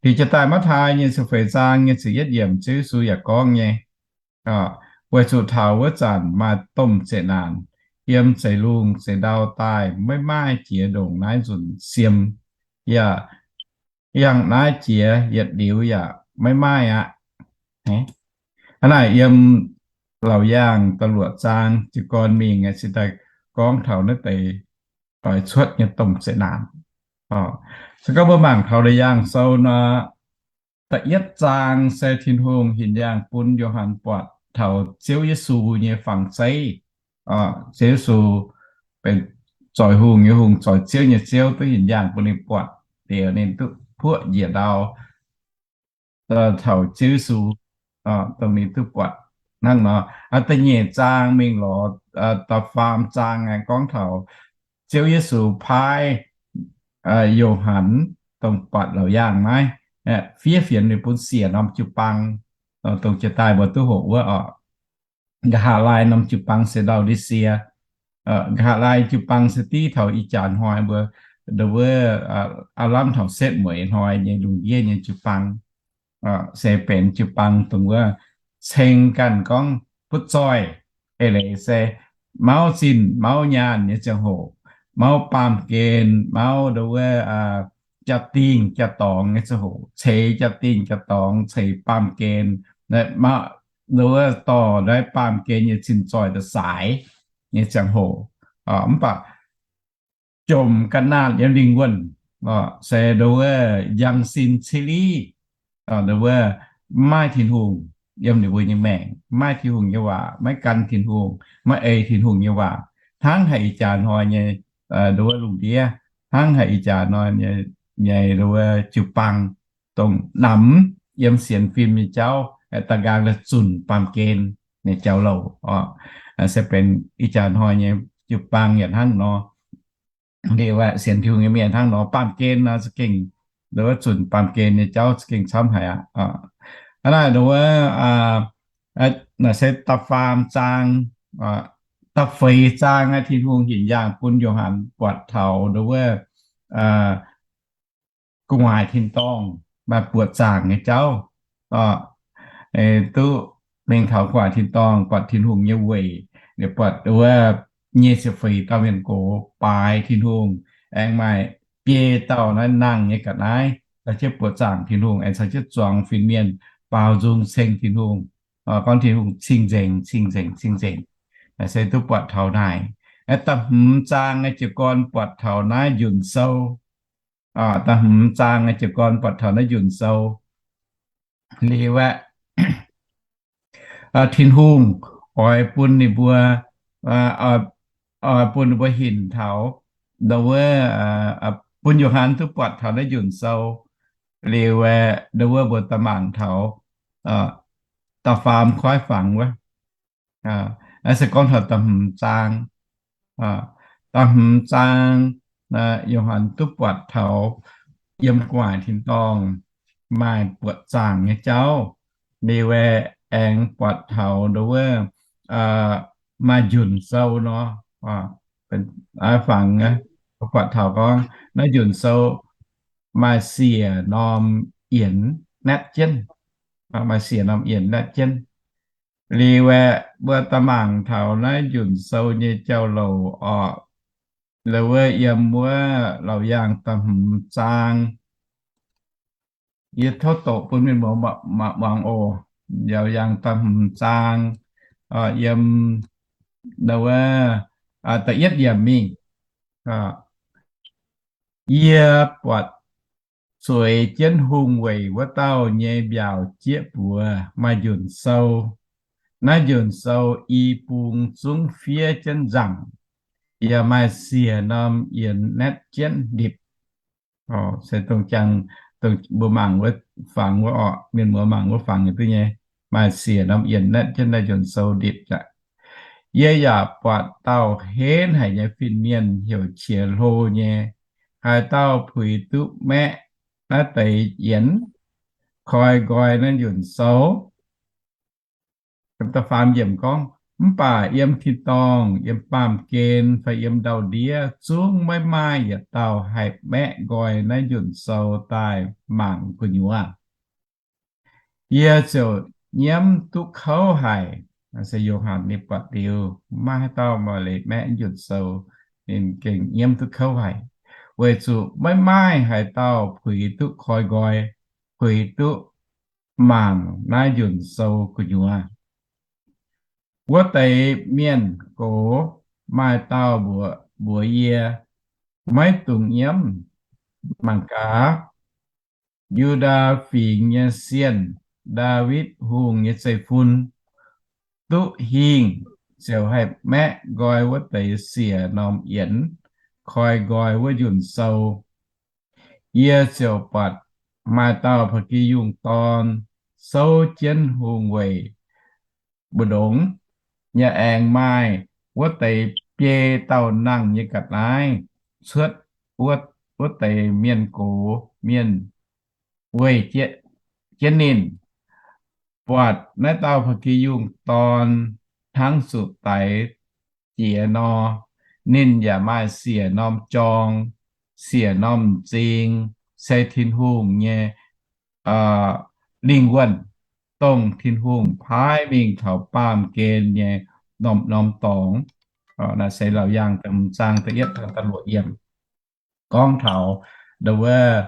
Liuz jiex daaih Matv^taai nyei ziepc feix zaang nyei ziepc yietv yiemc, Ziouv Yesu yaac gorngv nyei, weic zuqc taux wuov zanc maaih domh zeqc naanc yiem zeix lungh zeix ndau daaih maiv maaih jiex ndongc naaiv nzunc siem, yaac Yangh naaiv jiex yietc liuz yaac maiv maaih aqv. Hnangv naaic yiem Laauc Yaangh da'luoqc zaang jiez gorn mingh se daaih gorngv taux naaiv deix doix cuotv nyei domh zeqc naanc. Se gorngv mbuo mangc taux Laauc Yaangh Sou nor, da'yietv zaang se Tin-Hungh hinc yaangh bun Yo^han buatc taux Ziouv Yesu nyei fangx zeiv. Ziouv Yesu benx zoix hungh nyei Hungh, zoix ziouv nyei Ziouv, duqv hinc yaangh bun ninh buatc liuz, ninh duqv puoqv njiec ndau taux Ziouv Yesu, dongh ninh duqv buatc hnangv nor. Da'nyeic zaang mingh lorz da'faam zaang aeqv, gorngv taux Ziouv Yesu paaiv Yo^han dongh buatc Laauc Yaangh naaiv, fiev fienx mingh bun siec norm jiu-baang, dongh jiex daaih mbuo duqv hoqc wuov oc. Nqa'haav laai norm jiu-baang se Laodiceae. Nqa'haav laai jiu-baang se div taux ih jaax hnoi mbuo, ndo wuov, aav lamh taux setv mueiz hnoi nyei lungh ndiev nyei jiu-baang. Se benx jiu-baang dongh wuov ceng ganh gorngv butv zoih, eix leiz se mauv zinh mauv nyaanh nyei ziangh hoc, mauv baamh gen, mauv ndo wuov jaa-dingh jaa-dorngx nyei ziangh hoc, ceix jaa-dingh jaa-dorngx, ceix baamh gen, ndo wuov dorh naaiv baamh gen nyei zinh zoih daaih saaix nyei ziangh hoc. Mv baac jomc ga'naanh yiem lingh wuonh, se ndo wuov njang sin ciliv, ndo wuov maiv maaih Tin-Hungh yiem ninh mbuo nyei maengc, maiv maaih Tin-Hungh nyei waac, maiv gan Tin-Hungh, maiv ei Tin-Hungh nyei waac. Hnangv haic ih jaax hnoi nyei ndo wuov lungh ndiev, hnangv haic ih jaax hnoi nyei ndo wuov jiu-baang, dongh namx yiem sienx fim nyei jauv da'nqaang la'maah zunc baamh gen nyei jauv-louc oc. Se benx ih jaax hnoi nyei jiu-baang yaac hnangv nor. Liuz aeqv, sienx Tin-Hungh nyei mienh hnangv nor, baamh gen nor za'gengh ndo wuov zunc baamh gen nyei jauv za'gengh camv haic aqv. Hnangv naaic ndo wuov, naaic se da'faam zaang, da'feix zaang aeqv, Tin-Hungh hinc yaangh bun Yo^han buatc taux ndo wuov gu'nguaaic tin-dorngh maaih buoqc zaangc nyei jauv. Duqv mingh taux gu'nguaaic tin-dorngh, buatc Tin-Hungh nyei weic, liuz buatc wuov nyei ziepc feix dauh mienh gox baaix Tin-Hungh, aengx maaih biei dauh naaiv nangh nyei ga'naaiv caux jienv buoqc zaangc Tin-Hungh, aengx caux jienv zuangx fin-mienh baaux nzung ceng Tin-Hungh, gorngv Tin-Hungh cing-nzengc, cing-nzengc, cing-nzengc. Naaic se duqv buatc taux naaic. Da'hmz zaang nyei jiez gorn buatc taux naaiv Njunh Sou. Da'hmz zaang nyei jiez gorn buatc taux naaiv Njunh Sou. Liuz aeqv, Tin-Hungh oix bun ninh mbuo, oix bun ninh mbuo hinc taux, ndo wuov, bun Yo^han duqv buatc taux naaiv Njunh Sou. Liuz aeqv, ndo wuov mbuo daaih mangc taux da'faam kuaaiv fangx wuov. Naaiv se gorngv taux da'hmz zaang. Da'hmz zaang, Yo^han duqv buatc taux yiem gu'nguaaic tin-dorngh maaih buoqc zaangc nyei jauv. Liuz aeqv, aengx buatc taux ndo wuov maaih Njunh Sou nor. Fangx buatc taux gorngv naaiv Njunh Sou maaih siec norm yienx naetv jienv. Maaih siec norm yienx naetv jienv. Liuz aeqv, mbuo daaih mangc taux naaiv Njunh Sou nyei jauv-louc oc. Ndo wuov yiem wuov Laauc Yaangh da'hmz zaang. Yie tov doqc bun mienh muoz muangx oc. Laauc Yaangh da'hmz zaang, yiem ndo wuov da'yietv yiemc mingh. Yie buatc zueiz jienv hungh weic wuov dauh nyei mbiaauc jieqv buoz maaih Njunh Sou. Naaiv Njunh Sou i bung zungv fiev jienv nzangc, yaac maaih siec norm yienx naetv jienv ndipc. Se dongh jangx, dongh mbuo mangc wuov fangx wuov oc, mienh muoz mangc wuov fangx duqv nyei. Maaih siec norm yienx naetv jienv naaiv Njunh Sou ndipc aqv. Yie yaac buatc dauh henv haic nyei fin-mienh heuc Qiex Hlo nyei. Haaix dauh puix duqv maeqv naaiv deix yienx, koi nqoi naaiv Njunh Sou. Da'faam yiemc gorngv, mv baac yiem tin-dorngh, yiem baamh gen fai yiem ndau-ndiev zungv maiv maaih yietc dauh haih maeqv nqoi naaiv Njunh Sou daaih mangc gu'nyuoz. Yie ziouc nyiemv duqv kouv haic. Se Yo^han ninh buatc liuz, maiv haaix dauh maaih leiz maeqv Njunh Sou, ninh gengh nyiemv duqv kouv haic. weic zuqc maiv maaih haaix dauh puix duqv koi nqoi, puix duqv mangc naaiv njunc sou gu'nyuoz. Wuov deix mienh gox maaih dauh mbuox, mbuox yie, maiv dungx nyiemv. Mangc gaax, Yu^ndaa Fingx nyei sienh, Ndaawitv Hungh nyei zeiv-fun, duqv hingh ziouc haih maeqv nqoi wuov deix siec norm yienx, koi nqoi wuov njunc sou. Yie ziouc buatc maaih dauh ba'gi yungh dorn souv jienv hungh weic mbu'ndongx nyei aengx maaih wuov deix biei dauh nangh nyei ga'naaiv cuotv wuov, wuov deix mienh gox mienh weih jienv ninh. Buatc naaiv dauh ba'gi yungh dorn hnangv zuqc daix jiex nor, ninh yaac maaih siec norm jorng, siec norm m'zing, se Tin-Hungh nyei lingh wuonh, dongh Tin-Hungh paaiv mingh taux baamh gen nyei norm-norm dorngx. Naaiv se Laauc Yaangh da'hmz zaang da'yietv taux da'luoqc yiemc gorngv taux ndo wuov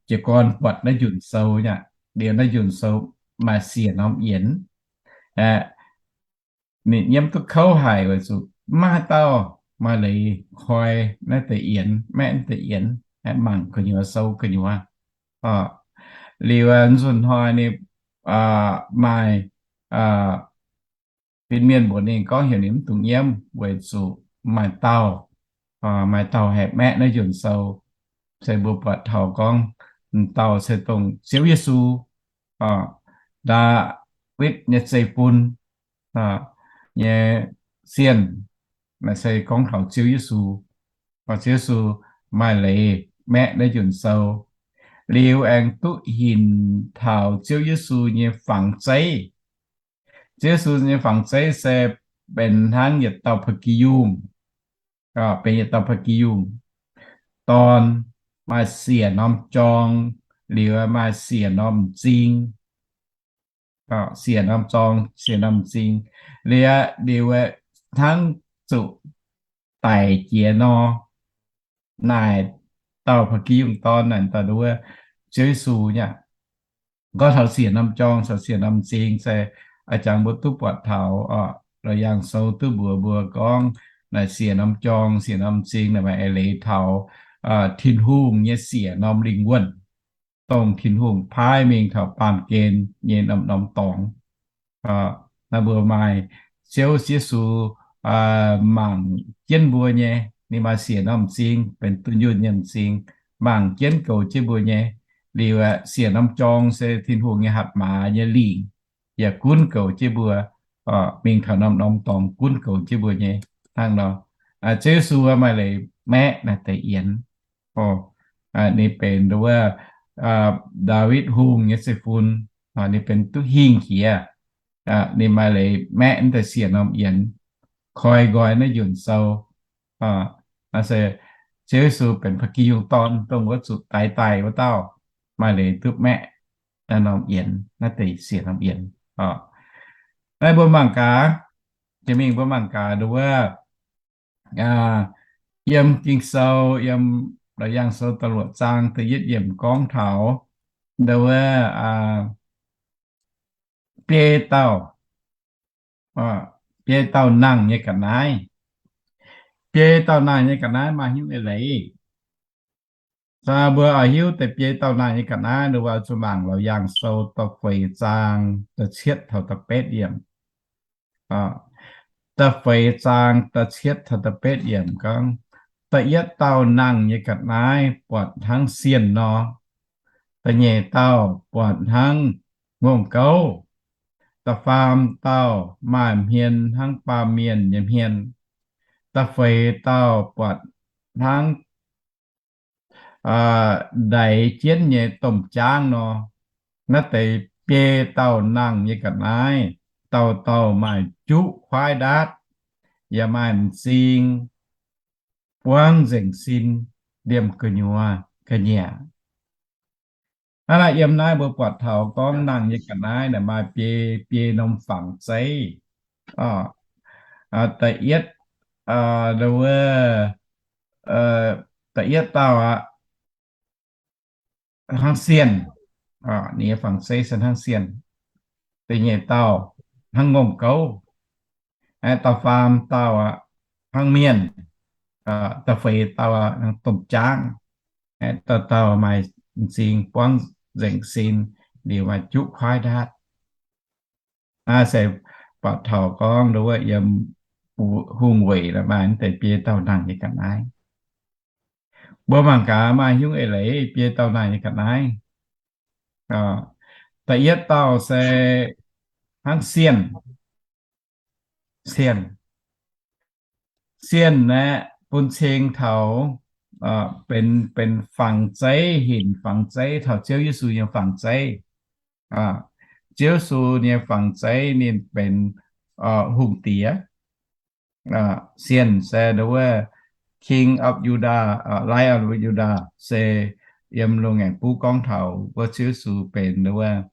jiez gorn buatc naaiv njunc sou nyei, liuz naaiv njunc sou maaih siec norm yienx. Ninh nyiemv duqv kouv haic weic zuqc maiv maaih dauh maaih leiz koi naaiv deix yienx, maeqv naaiv deix yienx, mangc gu'nyuoz sou gu'nyuoz. Liuz nzunc hnoi ninh maaih fin-mienh mbuox ninh gorngv heuc ninh mv dungx nyiemv weic zuqc maaih dauh, maaih dauh haih maeqv naaiv njunc sou. Se mbuo buatc taux gorngv dauh se dongh Ziouv Yesu, Ndaawitv nyei zeiv-fun nyei sienh, naaiv se gorngv taux Ziouv Yesu. Ziouv Yesu maaih leiz maeqv naaiv njunc sou. Liuz aengx duqv hinc taux Ziouv Yesu nyei fangx zeiv. Ziouv Yesu nyei fangx zeiv se benx hnangv yietc dauh ba'gi yungh, benx yietc dauh ba'gi yungh dorn, maaih siec norm jorng, liuz maaih siec norm m'zing, siec norm jorng, siec norm m'zing, liuz, liuz hnangv zuqc daic jiex nor. Naaic dauh ba'gi yungh dorn naaic daaih nduov Ziouv Yesu nyei. Gorngv taux siec norm jorng caux siec norm m'zing se a'jangx mbuo duqv buatc taux Laauc Yaangh Sou duqv mbuox mbuo gorngv naaic siec norm jorng siec norm m'zing naaic maaih eix leiz taux Tin-Hungh nyei siec norm lingh wuonh, dongh Tin-Hungh paaiv mingh taux baamh gen nyei norm-norm dorngx. Naaiv mbuo maaih Ziouv Yesu mangc jienv mbuo nyei, ninh maaih siec norm m'zing benx dunh yunh nyei m'zing, mangc jienv goux jienv mbuo nyei. Liuz aeqv, siec norm jorng se Tin-Hungh nyei hatc maaz nyei lingc, yaac gunv goux jienv mbuo mingh taux norm-norm dorngx, gunv goux jienv mbuo nyei hnangv nor. Ziouv Yesu maaih leiz maeqv naaiv deix yienx. Ninh benx wuov Ndaawitv Hungh nyei zeiv-fun, ninh benx duqv hingh jiex. Ninh maaih leiz maeqv naaiv deix siec norm yienx, koi nqoi naaiv njunc sou. Naaiv se Ziouv Yesu benx ba'gi yungh dorn, dongh wuov zuqc daix daaih wuov dauh, maaih leiz duqv maeqv naaiv norm yienx, naaiv deix siec norm yienx. Naaiv mbuo mangc gaax, jiex mingh mbuo mangc gaax ndo wuov yiem Ging-Sou, yiem Laauc Yaangh Sou da'luoqc zaang da'yietv yiemc gorngv taux ndo wuov biei dauh, biei dauh nangh nyei ga'naaiv. Biei dauh nangh nyei ga'naaiv maaih hnyouv eix leiz. Mbuo oix hiuv deix biei dauh nangh nyei ga'naaiv, ninh mbuo zuqc mangc Laauc Yaangh Sou da'feix zaang da'cietv taux da'betv yiemc. Da'feix zaang da'cietv taux da'betv yiemc gorngv, da'yietv dauh nangh nyei ga'naaiv buatc hnangv sienh nor, da'nyeic dauh buatc hnangv ngongh gouv, da'faam dauh maaih hmien hnangv baamh mienh nyei hmien, da'feix dauh buatc hnangv ndaix jienv nyei domh jaangv nor. Naaiv deix biei dauh nangh nyei ga'naaiv, dauh dauh maaih juqv kuaaiv ndaatv, yaac maaih m'zing buangv nzengc sin liemh gu'nyuoz ga'nyiec. Hnangv naaic yiem naaiv mbuo buatc taux gorngv nangh nyei ga'naaiv naaic maaih biei, biei norm fangx zeiv. Da'yietv, wuov, Da'yietv dauh aqv, hnangv sienh, ninh nyei fangx zeiv se hnangv sienh. Da'nyeic dauh hnangv ngongh gouv. Da'faam dauh hnangv mienh. Da'feix dauh hnangv domh jaangv. Dauh dauh maaih m'zing buangv nzengc sin liuz maaih juqv kuaaiv ndaatv. Naaiv se buatc taux gorngv nduov wuov yiem hungh weic maaih mv deix biei dauh nangh nyei ga'naaiv. Mbuo mangc gaax maaih nyungc eix leiz biei dauh nangh nyei ga'naaiv. Da'yietv dauh se hnangv sienh. Sienh, sienh aeqv, bun cing taux benx, benx fangx zeiv, hinc fangx zeiv, taux Ziouv Yesu nyei fangx zeiv. Ziouv Yesu nyei fangx zeiv ninh benx hungh diex. Sienh se nduov wuov King of Judah, Lion of Judah, se yiem loz-ngaengc buv gorngv taux wuov Ziouv Yesu benx nduov wuov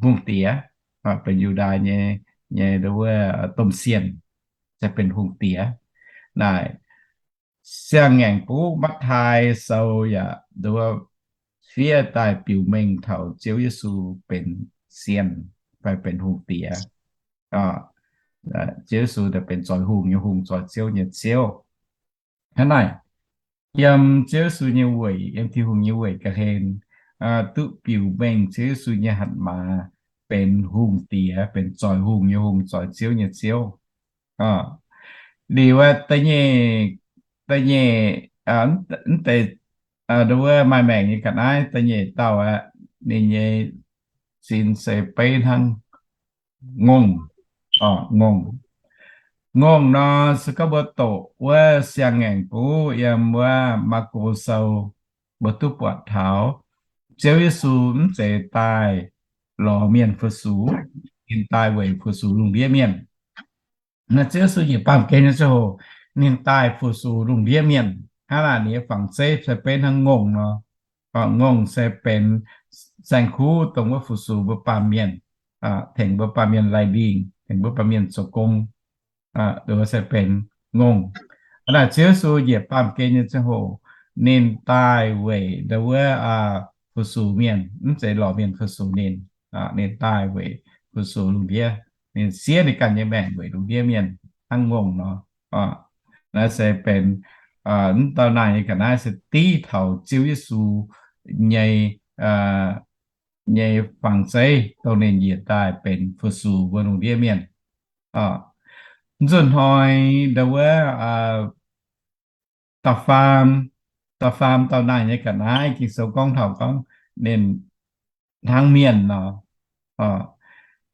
hungh diex, benx Yu^ndaa nyei, nyei nduov wuov domh sienh, se benx hungh diex. Naaic siang-ngaengc buv Matv^taai Sou yaac nduov wuov fiev daaih biux mengh taux Ziouv Yesu benx sienh fai benx hungh diex. Ziouv Yesu benx zoix hungh nyei Hungh, zoix ziouv nyei Ziouv. Hnangv naaic, yiem Ziouv Yesu nyei weic, yiem Tin-Hungh nyei weic ga'hlen, duqv biux mengh Ziouv Yesu nyei hatc maaz benx hungh diex, benx zoix hungh nyei Hungh, zoix ziouv nyei Ziouv. Liuz da'nyeic, da'nyeic, mv deix, nduov wuov maaih maengc nyei ga'naaiv da'nyeic dauh aeqv, ninh nyei sin se beiv hnangv ngongh. Ngongh, ngongh nor se gorngv mbuo doqc wuov siang-ngaengc buv yiem wuov Maako Sou, mbuo duqv buatc taux Ziouv Yesu mv zeiz daaih lorz mienh fu-sux. Ninh daaih weic fu-sux lungh ndiev mienh. Naaiv Ziouv Yesu njiec baamh gen nyei ziangh hoc, ninh daaih fu-sux lungh ndiev mienh. Hnangv naaic ninh nyei fangx zeiv se beiv hnangv ngongh nor. Ngongh se benx saeng-kuv dongh wuov fu-sux mbuo baamh mienh, tengx mbuo baamh mienh laih lingh, tengx mbuo baamh mienh zoux gong, se benx ngongh. Hnangv naaic Ziouv Yesu njiec baamh gen nyei ziangh hoc, ninh daaih weic nduov wuov fu-sux mienh, mv zeiz lorz mienh fu-sux ninh. Ninh daaih weic fu-sux lungh ndiev. Ninh siev ninh ganh nyei maengc weic lungh ndiev mienh hnangv ngongh nor. Naaiv se benx mv dauh naaic nyei ga'naaiv se div taux Ziouv Yesu nyei, nyei fangx zeiv dongh ninh njiec daaih benx fu-sux mbuo lungh ndiev mienh. Nzunc hnoi nduov wuov da'faam, da'faam dauh naaic nyei ga'naaiv Ging-Sou gorngv taux gorngv ninh hnangv mienh nor.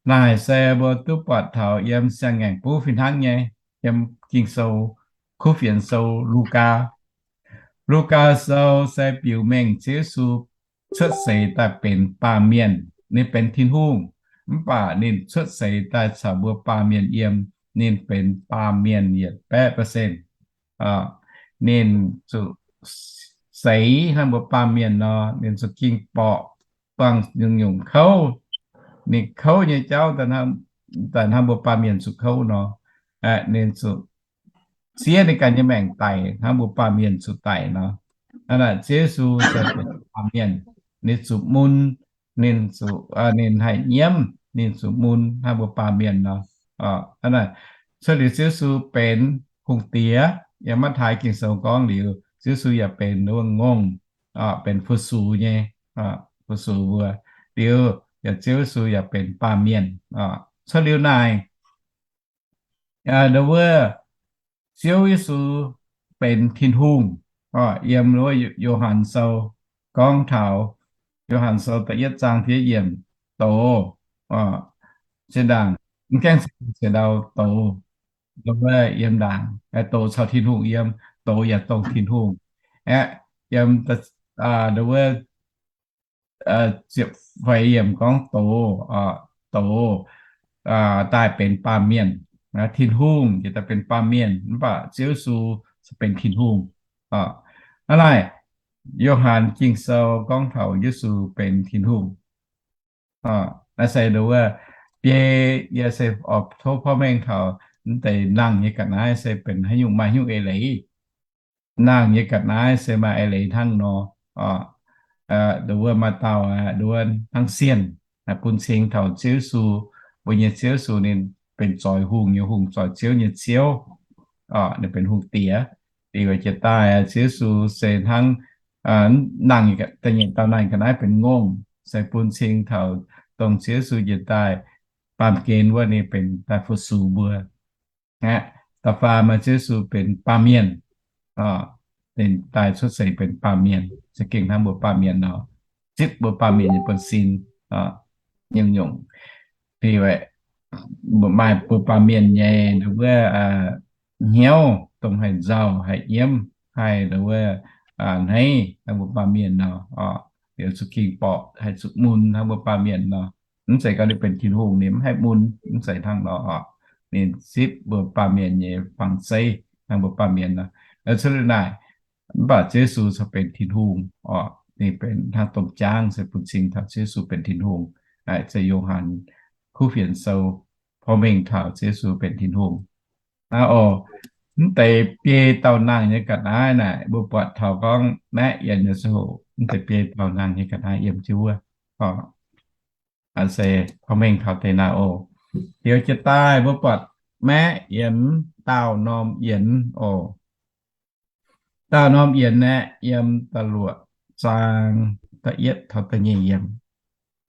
Naaic se mbuo duqv buatc taux yiem siang-ngaengc buv fih hnangv nyei, yiem Ging-Sou, Kuv Fienx Sou, Lugaa. Lugaa Sou se biux mengh Ziouv Yesu cuotv seix daaih benx baamh mienh. Ninh benx Tin-Hungh, mv baac ninh cuotv seix daaih caux mbuo baamh mienh yiem. Ninh benx baamh mienh yietc baeqv percent. Ninh zuqc seix hnangv mbuo baamh mienh nor, ninh zuqc ging borqc, buangh nyungc-nyungc kouv. Ninh kouv nyei jauv daaih hnangv mbuo baamh mienh zuqc kouv nor. Ninh zuqc siev ninh ganh nyei maengc daic hnangv mbuo baamh mienh zuqc daic nor. Hnangv naaic Ziouv Yesu se benx baamh mienh, ninh zuqc mun, ninh zuqc, ninh haih nyiemv, ninh zuqc mun hnangv mbuo baamh mienh nor. Hnangv naaic cuotv liuz Ziouv Yesu benx hungh diex, yiem Matv^taai Ging-Sou gorngv liuz, Ziouv Yesu yaac benx wuov ngongh, benx fu-sux nyei, fu-sux mbuo. Liuz yaac Ziouv Yesu yaac benx baamh mienh. Cuotv liuz naaic, nduov wuov Ziouv Yesu benx Tin-Hungh. Yiem wuov Yo^han Sou gorngv taux, Yo^han Sou da'yietv zaang da'yietv yiemc, doz, zinh ndaangc, mv gaengh zinh ndaangc, doz, nduov wuov yiem ndaangc, doz caux Tin-Hungh yiem, doz yaac dongh Tin-Hungh. Aeqv, yiem, nduov wuov ziepc feix yiemc gorngv doz, doz daaih benx baamh mienh. Tin-Hungh njiec daaih benx baamh mienh, mv baac Ziouv Yesu se benx Tin-Hungh. Hnangv naaic, Yo^han Ging-Sou gorngv taux Yesu benx Tin-Hungh. Naaiv se nduov wuov biei, yie se oix tov porv mengh taux mv deix nangh nyei ga'naaiv se benx haaix nyungc, maaih haaix nyungc eix leiz. nangh nyei ga'naaiv se maaih eix leiz hnangv nor. Nduov maaih dauh nduov hnangv sienh, bun cing taux Ziouv Yesu, mbuo nyei Ziouv Yesu ninh benx zoix hungh nyei Hungh, zoix ziouv nyei Ziouv, ninh benx Hungh Diex. Liuz jiex daaih Ziouv Yesu se hnangv nangh, da'nyeic dauh nangh ga'naaiv benx ngongh, se bun cing taux dongh Ziouv Yesu njiec daaih baamh gen wuov ninh benx daaih fu-sux mbuo. Aqv, da'faam maaih Ziouv Yesu benx baamh mienh, ninh daaih cuotv seix benx baamh mienh, za'gengh hnangv mbuo baamh mienh nor, zipv mbuo baamh mienh nyei buonv-sin nyungc-nyungc. Maaih mbuo baamh mienh nyei wuov hnyouv dongh haih nzauh, haih nyiemv, haih wuov hneiv hnangv mbuo baamh mienh nor. Liuz za'gengh borqc haih zuqc mun hnangv mbuo baamh mienh nor. Mv zeiz gorngv ninh benx Tin-Hungh ninh mv haih mun, mv zeiz hnangv nor oc. Ninh zipv mbuo baamh mienh nyei fangx zeiv hnangv mbuo baamh mienh nor. Cuotv liuz naaic, mv baac Ziouv Yesu corc benx Tin-Hungh oc. Ninh benx hnangv domh jaangv se bun cing taux Ziouv Yesu benx Tin-Hungh. Naaic se Yo^han kuv fienx sou porv mengh taux Ziouv Yesu benx Tin-Hungh. Naaiv oc, mv deix biei dauh nangh nyei ga'naaiv naaic, mbuo buatc taux gorngv maeqv yienx nyei ziangh hoc, mv deix biei dauh nangh nyei ga'naaiv yiem jienv wuov. Se porv mengh taux deix naaic oc. Liuz jiex daaih mbuo buatc maeqv yienx, daauh norm yienx oc. Daauh norm yienx aeqv, yiem da'luoqc zaang da'yietv taux da'nyeic yiemc.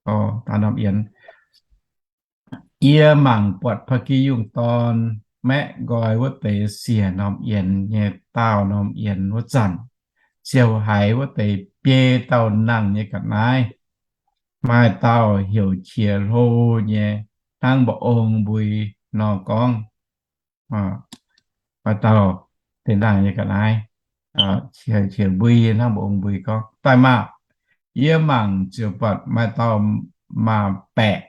Daauh norm yienx. Yie mangc buatc Ba'gi Yungh Dorn maeqv nqoi wuov deix siec norm yienx nyei daauh norm yienx wuov zanc, ziouc haiz wuov deix biei dauh nangh nyei ga'naaiv. Maaih dauh heuc qiex hlo nyei hnangv mba'ong mbui nor gorngv, maaih dauh deix nangh nyei ga'naaiv, qiex mbui hnangv mba'ong mbui gorngv, Daaih maah! Yie mangc ziouc buatc maaih dauh maaz-baeqc,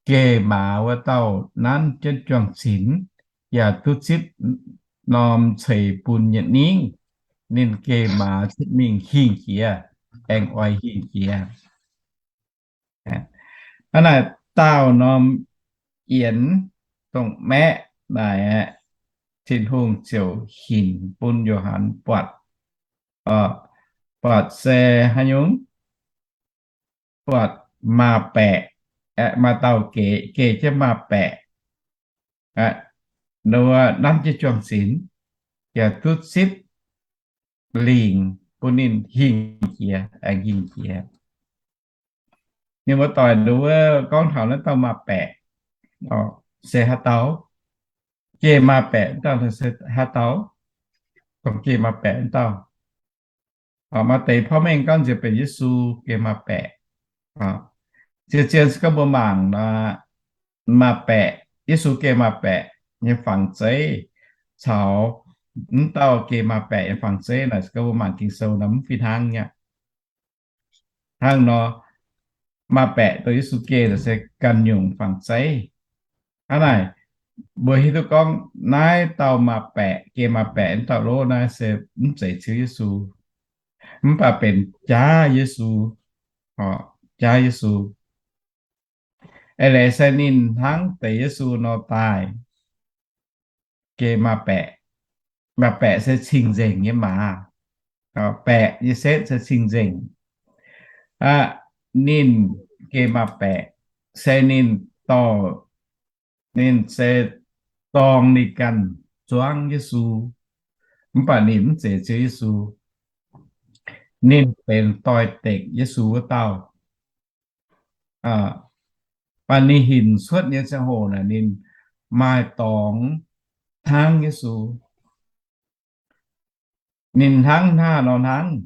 geh maaz wuov dauh nanv jienv juang-zinx, yaac duqv zipv norm ceix bun nyei ningv. Ninh geh maaz cuotv mingh hingh jiex, aengx oix hingh jiex. Hnangv naaic, daauh norm yienx dongh maeqv naaic aeqv, Tin-Hungh ziouc hinc bun Yo^han buatc. Buatc se haaix nyungc? Buatc maaz-baeqc, aeqv, maaih dauh geh, geh jienv maaz-baeqc, aeqv, nanv jienv juang-zinx, yaac duqv zipv lingc bun ninh hingh jiex, aengx hingh jiex. Ninh mbuo doic nduov gorngv taux naaiv dauh maaz-baeqc se haaix dauh? Geh maaz-baeqc dauh se haaix dauh? Dongh geh maaz-baeqc dauh. Maaih deix porv mengh gorngv nziex benx Yesu geh maaz-baeqc. Zien-zien se gorngv mbuo mangc nor, maaz-baeqc, Yesu geh maaz-baeqc nyei fangx zeiv caux mv dauh geh maaz-baeqc nyei fangx zeiv naaic, se gorngv mbuo mangc Ging-Sou nor mv fih hnangv nyei. Hnangv nor, maaz-baeqc dongh Yesu geh naaic se ganh nyungc fangx zeiv. Hnangv naaic, mbuo hiuv duqv gorngv naaiv dauh maaz-baeqc, geh maaz-baeqc wuov dauh lov naaiv se mv zeiz Ziouv Yesu, mv baac benx jaav Yesu, jaav Yesu. Eix leiz se ninh hnangv deix Yesu nor daaih geh maaz-baeqc. Maaz-baeqc se cing-nzengc nyei maaz. Baeqc nyei setv se cing-nzengc. Ninh geh maaz-baeqc se ninh dorh, ninh se dorng ninh ganh zuangv Yesu. Mv baac ninh mv zeiz Ziouv Yesu. Ninh benx doix-dekc Yesu wuov dauh. Baac ninh hinc cuotv nyei ziangh hoc naaic ninh maaih dorngx hnangv Yesu. Ninh hnangv haaix nor hnangv?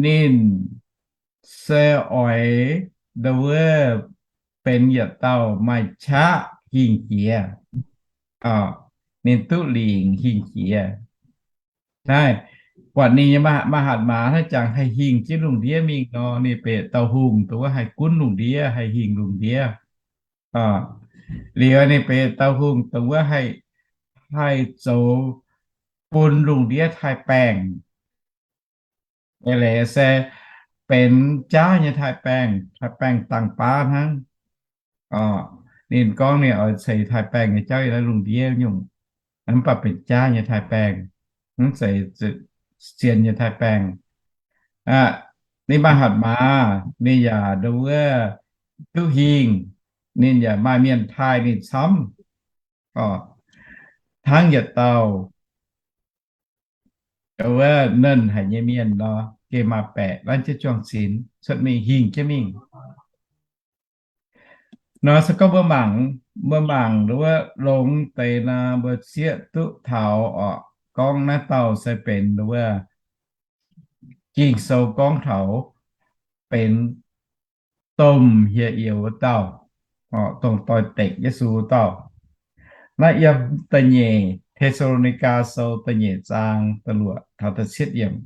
Ninh se oix nduov benx yietc dauh maaih qaqv hingh jiex. Ninh duqv lingc hingh jiex. Naaiv, buatc ninh nyei mah, maaih hatc maaz hnangv jangx haih hingh jienv lungh ndiev mingh nor, ninh benx dauh hungh dongh wuov haih gunv lungh ndiev, haih hingh lungh ndiev. Liuz ninh benx dauh hungh dongh wuov haih, haih zoux bun lungh ndiev taaih baengh. Eix leiz se benx jaav nyei taaih baengh, taaih baengh dangh baav hnangv. Ninh gorngv ninh oix ceix taaih baengh nyei jauv yiem naaiv lungh ndiev nyungc, mv baac benx jaav nyei taaih baengh. Mv zeiz sienx nyei taaih-baengh. Ninh maaih hatc maaz, ninh yaac nduov wuov duqv hingh, ninh yaac maaih mienh taaih ninh camv. Hnangv yietc dauh wuov nernh haic nyei mienh nor, gengh maaih baeqc nanv jienv juang-cin cuotv mingh, hingh jienv mingh. Nor se gorngv mbuo mangc, mbuo mangc nduov wuov longx deix nor, mbuo zieqv duqv taux orqc, gorngv naaiv dauh se benx nduov wuov Ging-Sou gorngv taux benx domh hieh youz wuov dauh, dongh doix dekc Yesu wuov dauh. Naaiv yiem da'nyeic Te^saa^lo^ni^gaa Sou da'nyeic zaang da'luoqc taux da'cietv yiemc.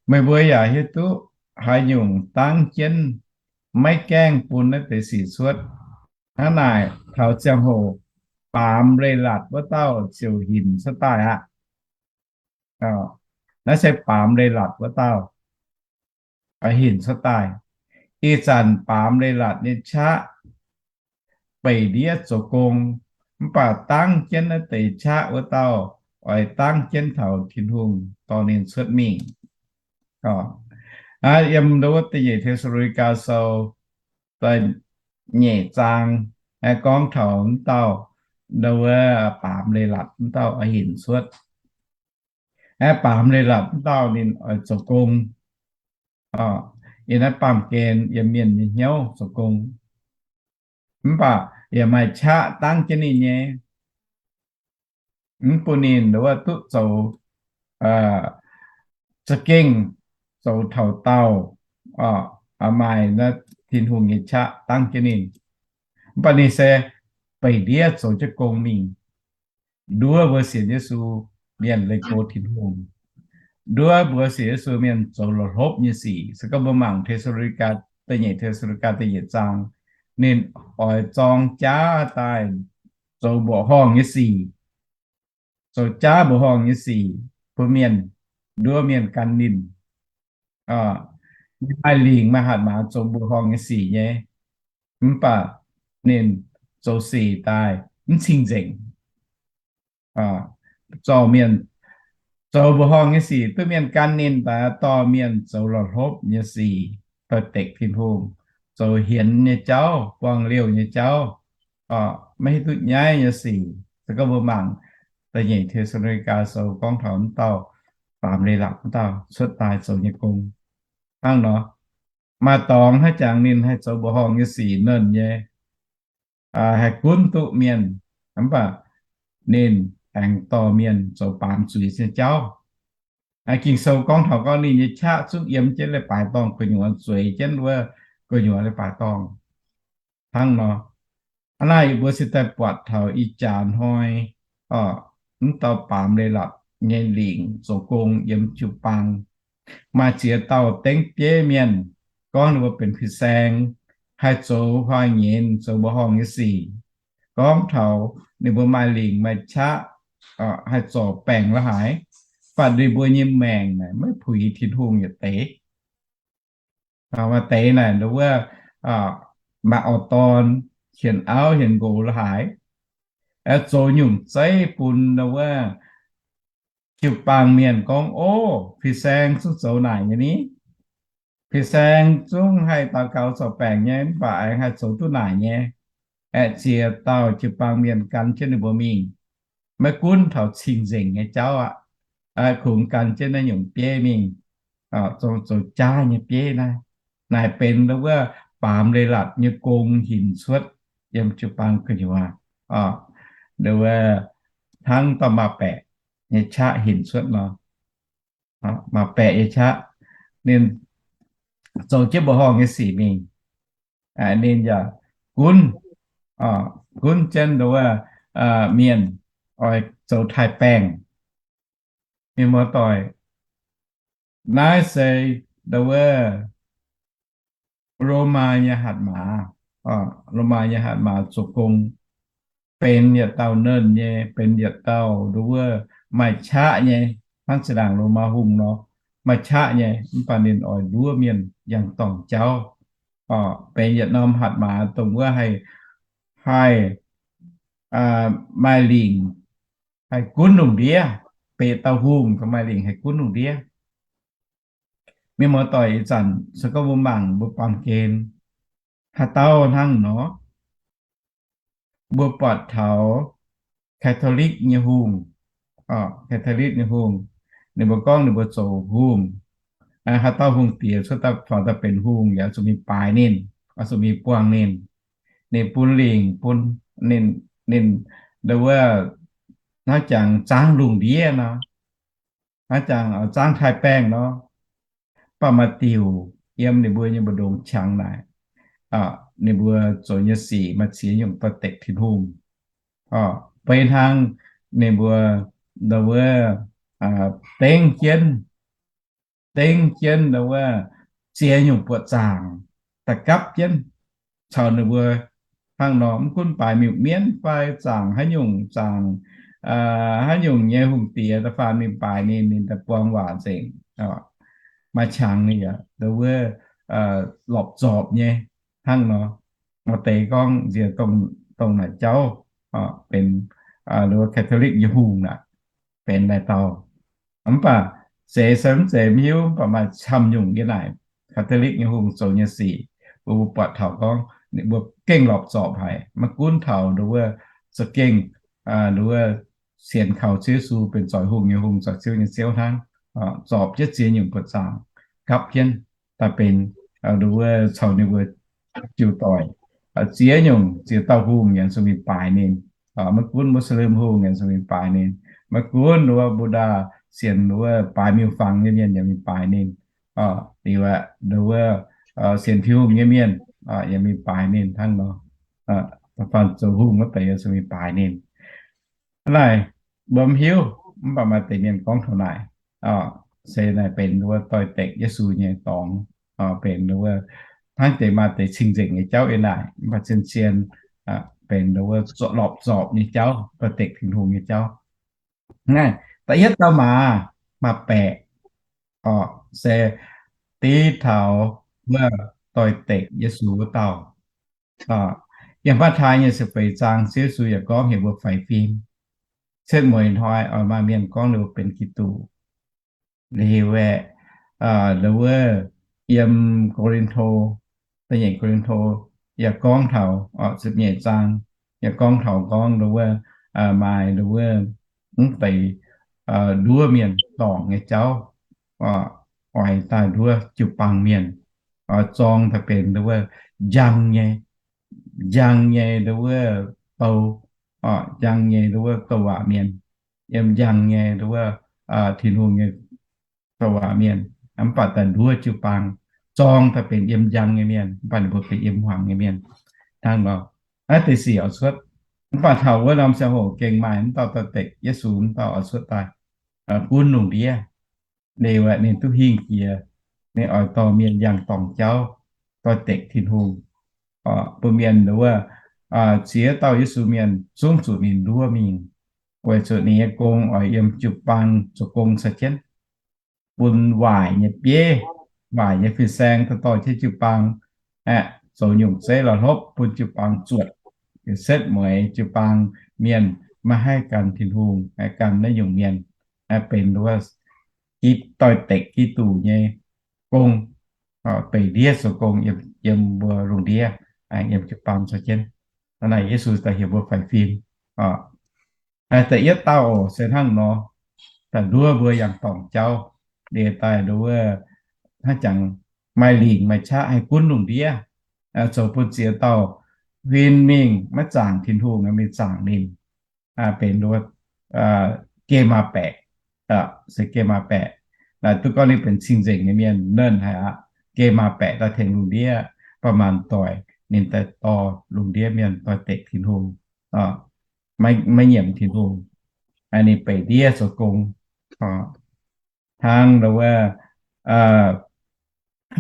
Meih mbuo yaac hiuv duqv haaix nyungc dangv jienv maiv gaengh bun naaiv deix sic cuotv. Hnangv naaic, taux ziangh hoc baamz leiz-latc wuov dauh ziouc hinc cuotv daaih aqv. Naaiv se baamz leiz-latc wuov dauh hinc cuotv daaih. Ih zanc baamz leiz-latc nyei qaqv beic ndiev zoux gong, mv baac dangv jienv naaiv deix qaqv wuov dauh oix dangv jienv taux Tin-Hungh dorh ninh cuotv mingh. Yiem nduov wuov da'nyeic Te^saa^lo^ni^gaa Sou da'nyeic zaang gorngv taux wuov dauh, nduov wuov baamz leiz-latc wuov dauh oix hinc cuotv. Aeqv, baamz leiz-latc wuov dauh ninh oix zoux gong. Yiem naaiv baamh gen yiem mienh nyei hnyouv zoux gong, mv baac yaac maaih qaqv dangv jienv ninh nyei, mv bun ninh nduov wuov duqv zoux za'gengh zoux taux daauh, maaih naaiv Tin-Hungh nyei qaqv dangv jienv ninh. Mv baac ninh se beic ndiev zoux jienv gong mingh. Nduov mbuo sienx Yesu mienh leih go Tin-Hungh, nduov mbuo sienx Yesu mienh zoux la'hlopv nyei sic. Se gorngv mbuo mangc Te^saa^lo^ni^gaa, da'nyeic Te^saa^lo^ni^gaa da'nyeic zaang, ninh oix zorng jaav daaih zoux mbuoqc horngh nyei sic, zoux jaav mbuoqc horngh nyei sic bun mienh, nduov mienh gan ninh. Ninh maaih lingc maaih hatc maaz zoux mbuoqc horngh nyei sic nyei, mv baac ninh zoux sic daaih mv cing-nzengc. Zorqv mienh zoux mbuoqc horngh nyei sic duqv mienh gan ninh, daaih dorh mienh zoux la'hlopv nyei sic, doix-dekc Tin-Hungh, zoux hienx nyei jauv, buangh liouh nyei jauv, maiv hiuv duqv nyaiv nyei sic. Se gorngv mbuo mangc da'nyeic Te^saa^lo^ni^gaa Sou gorngv taux wuov dauh baamz leiz-latc wuov dauh cuotv daaih zoux nyei gong hnangv nor. Maaih dorngx hnangv jangx ninh haih zoux mbuoqc horngh nyei sic nernh nyei, haih gunv duqv mienh, mv baac ninh aengx dorh mienh zoux baamz zuiz nyei jauv. Ging-Sou gorngv taux gorngv ninh nyei qaqv zungv yiem jienv leiz-baaix dorngh gu'nyuoz, zueiz jienv wuov gu'nyuoz leiz-baaix dorngh hnangv nor. Hnangv naaiv mbuo se daaih buatc taux ih jaax hnoi, mv dauh baamz leiz-latc nyei lingc zoux gong yiem jiu-baang. Maaih ziex dauh dengv bieiv mienh gorngv ninh mbuo benx fin-saeng, haih zoux huaax-nyenx, zoux mbuoqc horngh nyei sic. Gorngv taux ninh mbuo maaih lingc maaih qaqv, haih zorc baengc la'haaix, mv baac ninh mbuo nyei maengc naaic maiv puix Tin-Hungh yietc deix. Maaih deix naaic nduov wuov maaih auv-dorn, hienx auv hienx nqox la'haaix, zoux nyungc zeiv bun nduov wuov jiu-baang mienh gorngv, ov, fin-saeng zungv zoux naaic nyei ni. Fin-saeng zungv haih daux gaux zorc baengc nyei, mv baac aengx haih zoux duqv naaic nyei. Aeqv, ziex dauh jiu-baang mienh gan jienv ninh mbuo mingh, maiv gunv taux cing-nzengc nyei jauv aqv, kungx gan jienv naaiv nyungc bieiv mingh, zoux jaav nyei bieiv naaiv. Naaic benx nduov wuov baamz leiz-latc nyei gong hinc cuotv yiem jiu-baang gu'nyuoz, nduov wuov hnangv dauh maaih baeqc nyei qaqv hinc cuotv nor. Maaih baeqc nyei qaqv, ninh zoux jienv mbuoqc horngh nyei sic mingh, ninh yaac gunv, gunv jienv nduov wuov mienh oix zoux taaih-baengh. Mienh muoz-doic, naaiv se nduov wuov Lomaa nyei hatc maaz, Lomaa nyei hatc maaz zoux gong, benx yietc dauh nernh nyei, benx yietc dauh nduov wuov maaih qaqv nyei, hnangv zinh ndaangc Lomaa hungh nor, maaih qaqv nyei, mv baac ninh oix nduov mienh yangh dorngc jauv. Benx yietc norm hatc maaz dongh wuov haih, haih maaih lingc, haih gunv lungh ndiev, beiv dauh hungh, maaih lingc haih gunv lungh ndiev. Mienh muoz-doic, ih zanc se gorngv mbuo mangc mbuo baamh gen haaix dauh hnangv nor, mbuo buatc taux Catholic nyei hungh, Catholic nyei hungh, ninh mbuo gorngv ninh mbuo zoux hungh, haaix dauh hungh diex cuotv daaih faaux daaih benx hungh yaac zuqc mingh baaix ninh, oix zuqc mingh buangh ninh. Ninh bun lingc, bun ninh, ninh, ndo wuov, hnangv jangx zaangv lungh ndiev nor, hnangv jangx zaangv taaix-baengh nor, baac maaih diuc yiem ninh mbuo nyei mbu'ndongx qangx naaic, ninh mbuo zoux nyei sic maaih ziex nyungc doix-dekc Tin-Hungh. Beiv hnangv ninh mbuo, ndo wuov, dengv jienv, dengv jienv, ndo wuov, ziex nyungc buoqc zaangc daaih gapv jienv caux ninh mbuo hnangv nor, mv gunv baaix miuc-mienv fai zaangc haaix nyungc, zaangc haaix nyungc nyei hungh diex da'faanh mingh baaix ninh, ninh daaih buang waac nzengc, maaih qangx ninh yaac, ndo wuov, lorpc zorpc nyei hnangv nor. Maaih deix gorngv nziex dongh naaic jauv benx, ndo wuov, Catholic nyei hungh naaic, benx naaic dauh. Mv baac zeiz se mv zeiz mv hiuv, mv baac maaih camv nyungc yiem naaic Catholic nyei hungh zoux nyei sic, mbuo, mbuo buatc taux gorngv ninh mbuo gengh lorpc zorpc haic, maiv gunv taux, ndo wuov, za'gengh, ndo wuov, sienx kaux Ziouv Yesu benx zoux hungh nyei hungh, zoux Ziouv nyei Ziouv hnangv, zorpc jienv ziex nyungc buoqc zaangc gapv jienv daaih benx, ndo wuov, caux ninh mbuo jiu doic, ziex nyungc, ziex dauh hungh yaac zuqc mingh baaix ninh. Maiv gunv Muslim hungh yaac zuqc mingh baaix ninh. Maiv gunv, ndo wuov, Buddha, sienx, ndo wuov, baaix miuc-fangx nyei mienh yaac mingh baaix ninh. Liuz aeqv, ndo wuov, sienx Tin-Hungh nyei mienh yaac mingh baaix ninh hnangv nor. Da'faanh zoux hungh wuov deix yaac zuqc mingh baaix ninh. Hnangv naaic, mbuo mv hiuv, mv baac maaih deix mienh gorngv taux naaic, se naaic benx, ndo wuov, doix-dekc Yesu nyei dorngx, benx, ndo wuov, hnangv deix maaih deix cing-nzengc nyei jauv yiem naaic, mv baac zien-zien benx, ndo wuov, zorpc, lorpc zorpc nyei jauv, doix-dekc Tin-Hungh nyei jauv. Naaiv da'yietv dauh maaz, maaih baeqc, se div taux wuov doix-dekc Yesu wuov dauh. Yiem Matv^taai nyei ziepc feix zaang, Ziouv Yesu yaac gorngv heuc mbuo faix fim. Cietv mueiz hnoi oix maaih mienh gorngv ninh mbuo benx Giduc. Liuz aeqv, ndo wuov, yiem Ko^lin^to, da'nyeic Ko^lin^to yaac gorngv taux, ziepc nyeic zaang, yaac gorngv taux gorngv, ndo wuov, maaih, ndo wuov, mv deix nduov mienh dorngc nyei jauv, oix daaih nduov jiu-baang mienh, oix zorng daaih benx, ndo wuov, njang nyei, njang nyei, ndo wuov, bou, njang nyei, ndo wuov, douc waac mienh, yiem njang nyei, ndo wuov, Tin-Hungh nyei douc waac mienh, mv baac daaih nduov jiu-baang, zorng daaih benx yiem njang nyei mienh, mv baac ninh mbuo benx yiem hmuangx nyei mienh hnangv nor. Naaiv deix sic oix cuotv. Mv baac taux wuov norm ziangh hoc gengh maaih mv dauh doix-dekc Yesu mv dauh oix cuotv daaih gunv lungh ndiev. Liuz aeqv, ninh duqv hingh jiex, ninh oix dorh mienh yangh dorngc jauv, doix-dekc Tin-Hungh. Bun mienh, ndo wuov, ziex dauh Yesu mienh zungv zuqc ninh nduov mingh, weic zuqc ninh nyei gong oix yiem jiu-baang zoux gong caux jienv, bun waaic nyei bieiv, waaic nyei fin-saeng dorh jienv jiu-baang aeqv, zoux nyungc zeiv la'hlopv bun jiu-baang zuotc, setv mueiz jiu-baang mienh maiv haih gan Tin-Hungh, haih gan naaiv nyungc mienh, benx, ndo wuov, doix-dekc Giduc nyei gong, beic ndiev zoux gong yiem mbuo lungh ndiev, yiem jiu-baang caux jienv. Hnangv naaic Yesu daaih heuc mbuo faix fim. Da'yietv dauh oc se hnangv nor, daaih nduov mbuo yangh dorngc jauv, liuz daaih, ndo wuov, hnangv jangx maaih lingc maaih qaqv haih gunv lungh ndiev, zoux bun ziex dauh huin mingh maiv zaangc Tin-Hungh, mingh zaangc ninh, benx, ndo wuov, geh maa baeqc, se geh maa baeqc. Naaiv duqv gorngv ninh benx cing-nzengc nyei mienh nernh haic aqv. Geh maa baeqc daaih tengx lungh ndiev, ba'maanc doic ninh daaih dorh lungh ndiev mienh doix-dekc Tin-Hungh, maiv nyiemc Tin-Hungh. Ninh beic ndiev zoux gong. Hnangv, ndo wuov,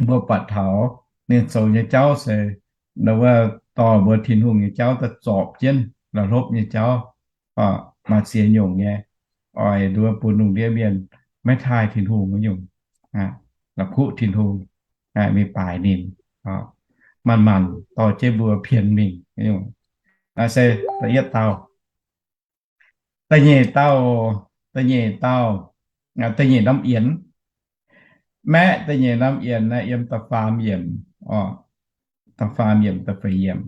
mbuo buatc taux ninh zoux nyei jauv se, ndo wuov, dorh mbuo Tin-Hungh nyei jauv daaih zorpc jienv la'hlopv nyei jauv, maaih ziex nyungc nyei, oix, ndo wuov, bun lungh ndiev mienh maiv taaih Tin-Hungh wuov nyungc, la'kuqv Tin-Hungh, mingh baaix ninh, manc-manc dorh jienv mbuo pien mingh nyungc. Naaiv se da'yietv dauh. Da'nyeic dauh, da'nyeic dauh, da'nyeic norm yienx. Maeqv da'nyeic norm yienx naaiv yiem da'faam yiemc, da'faam yiemc, da'feix yiemc.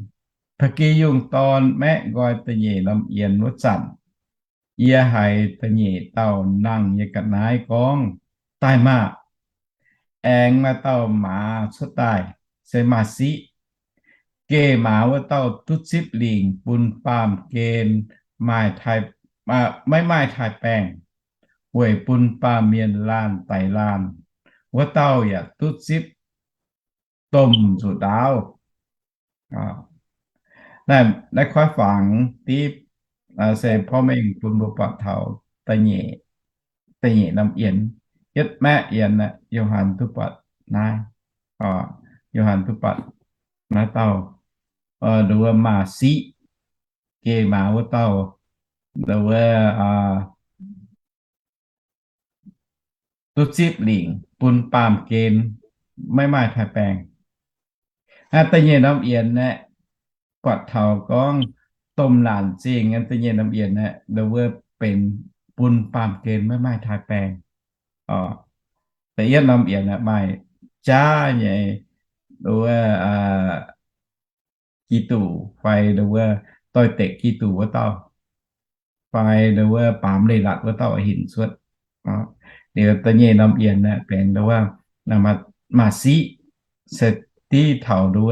Ba'gi yungh dorn maeqv nqoi da'nyeic norm yienx wuov zanc, yie haiz da'nyeic dauh nangh nyei ga'naaiv gorngv, Daaih maah! Aengx maaih dauh maaz cuotv daaih, se maaz-siqv. Geh maaz wuov dauh duqv zipv lingc bun baamh gen maaih, maiv maaih taaix-baengh, weic bun baamh mienh laanh daix laanh. Wuov dauh yaac duqv zipv domh nzuqc ndaauv. Naaiv, naaiv koiv fangx div se porv mengh bun mbuo buatc taux da'nyeic norm yienx. Yietv maeqv yienx, Yo^han duqv buatc naaiv, Yo^han duqv buatc naaiv dauh, nduov maaz-siqv, geh maaz wuov dauh, nduov duqv zipv lingc bun baamh gen maiv maaih taaix-baengh. Da'nyeic norm yienx aeqv, buatc taux gorngv domh naanc zingh. Da'nyeic norm yienx aeqv, nduov benx bun baamh gen maiv maaih taaix-baengh. Da'yietv norm yienx aeqv, maaih jaav nyei, nduov Giduc fai nduov doix-dekc Giduc wuov dauh, fai nduov baamz leiz-latc wuov dauh hinc cuotv. Liuz da'nyeic norm yienx aeqv, benx nduov maaz-siqv, se div taux nduov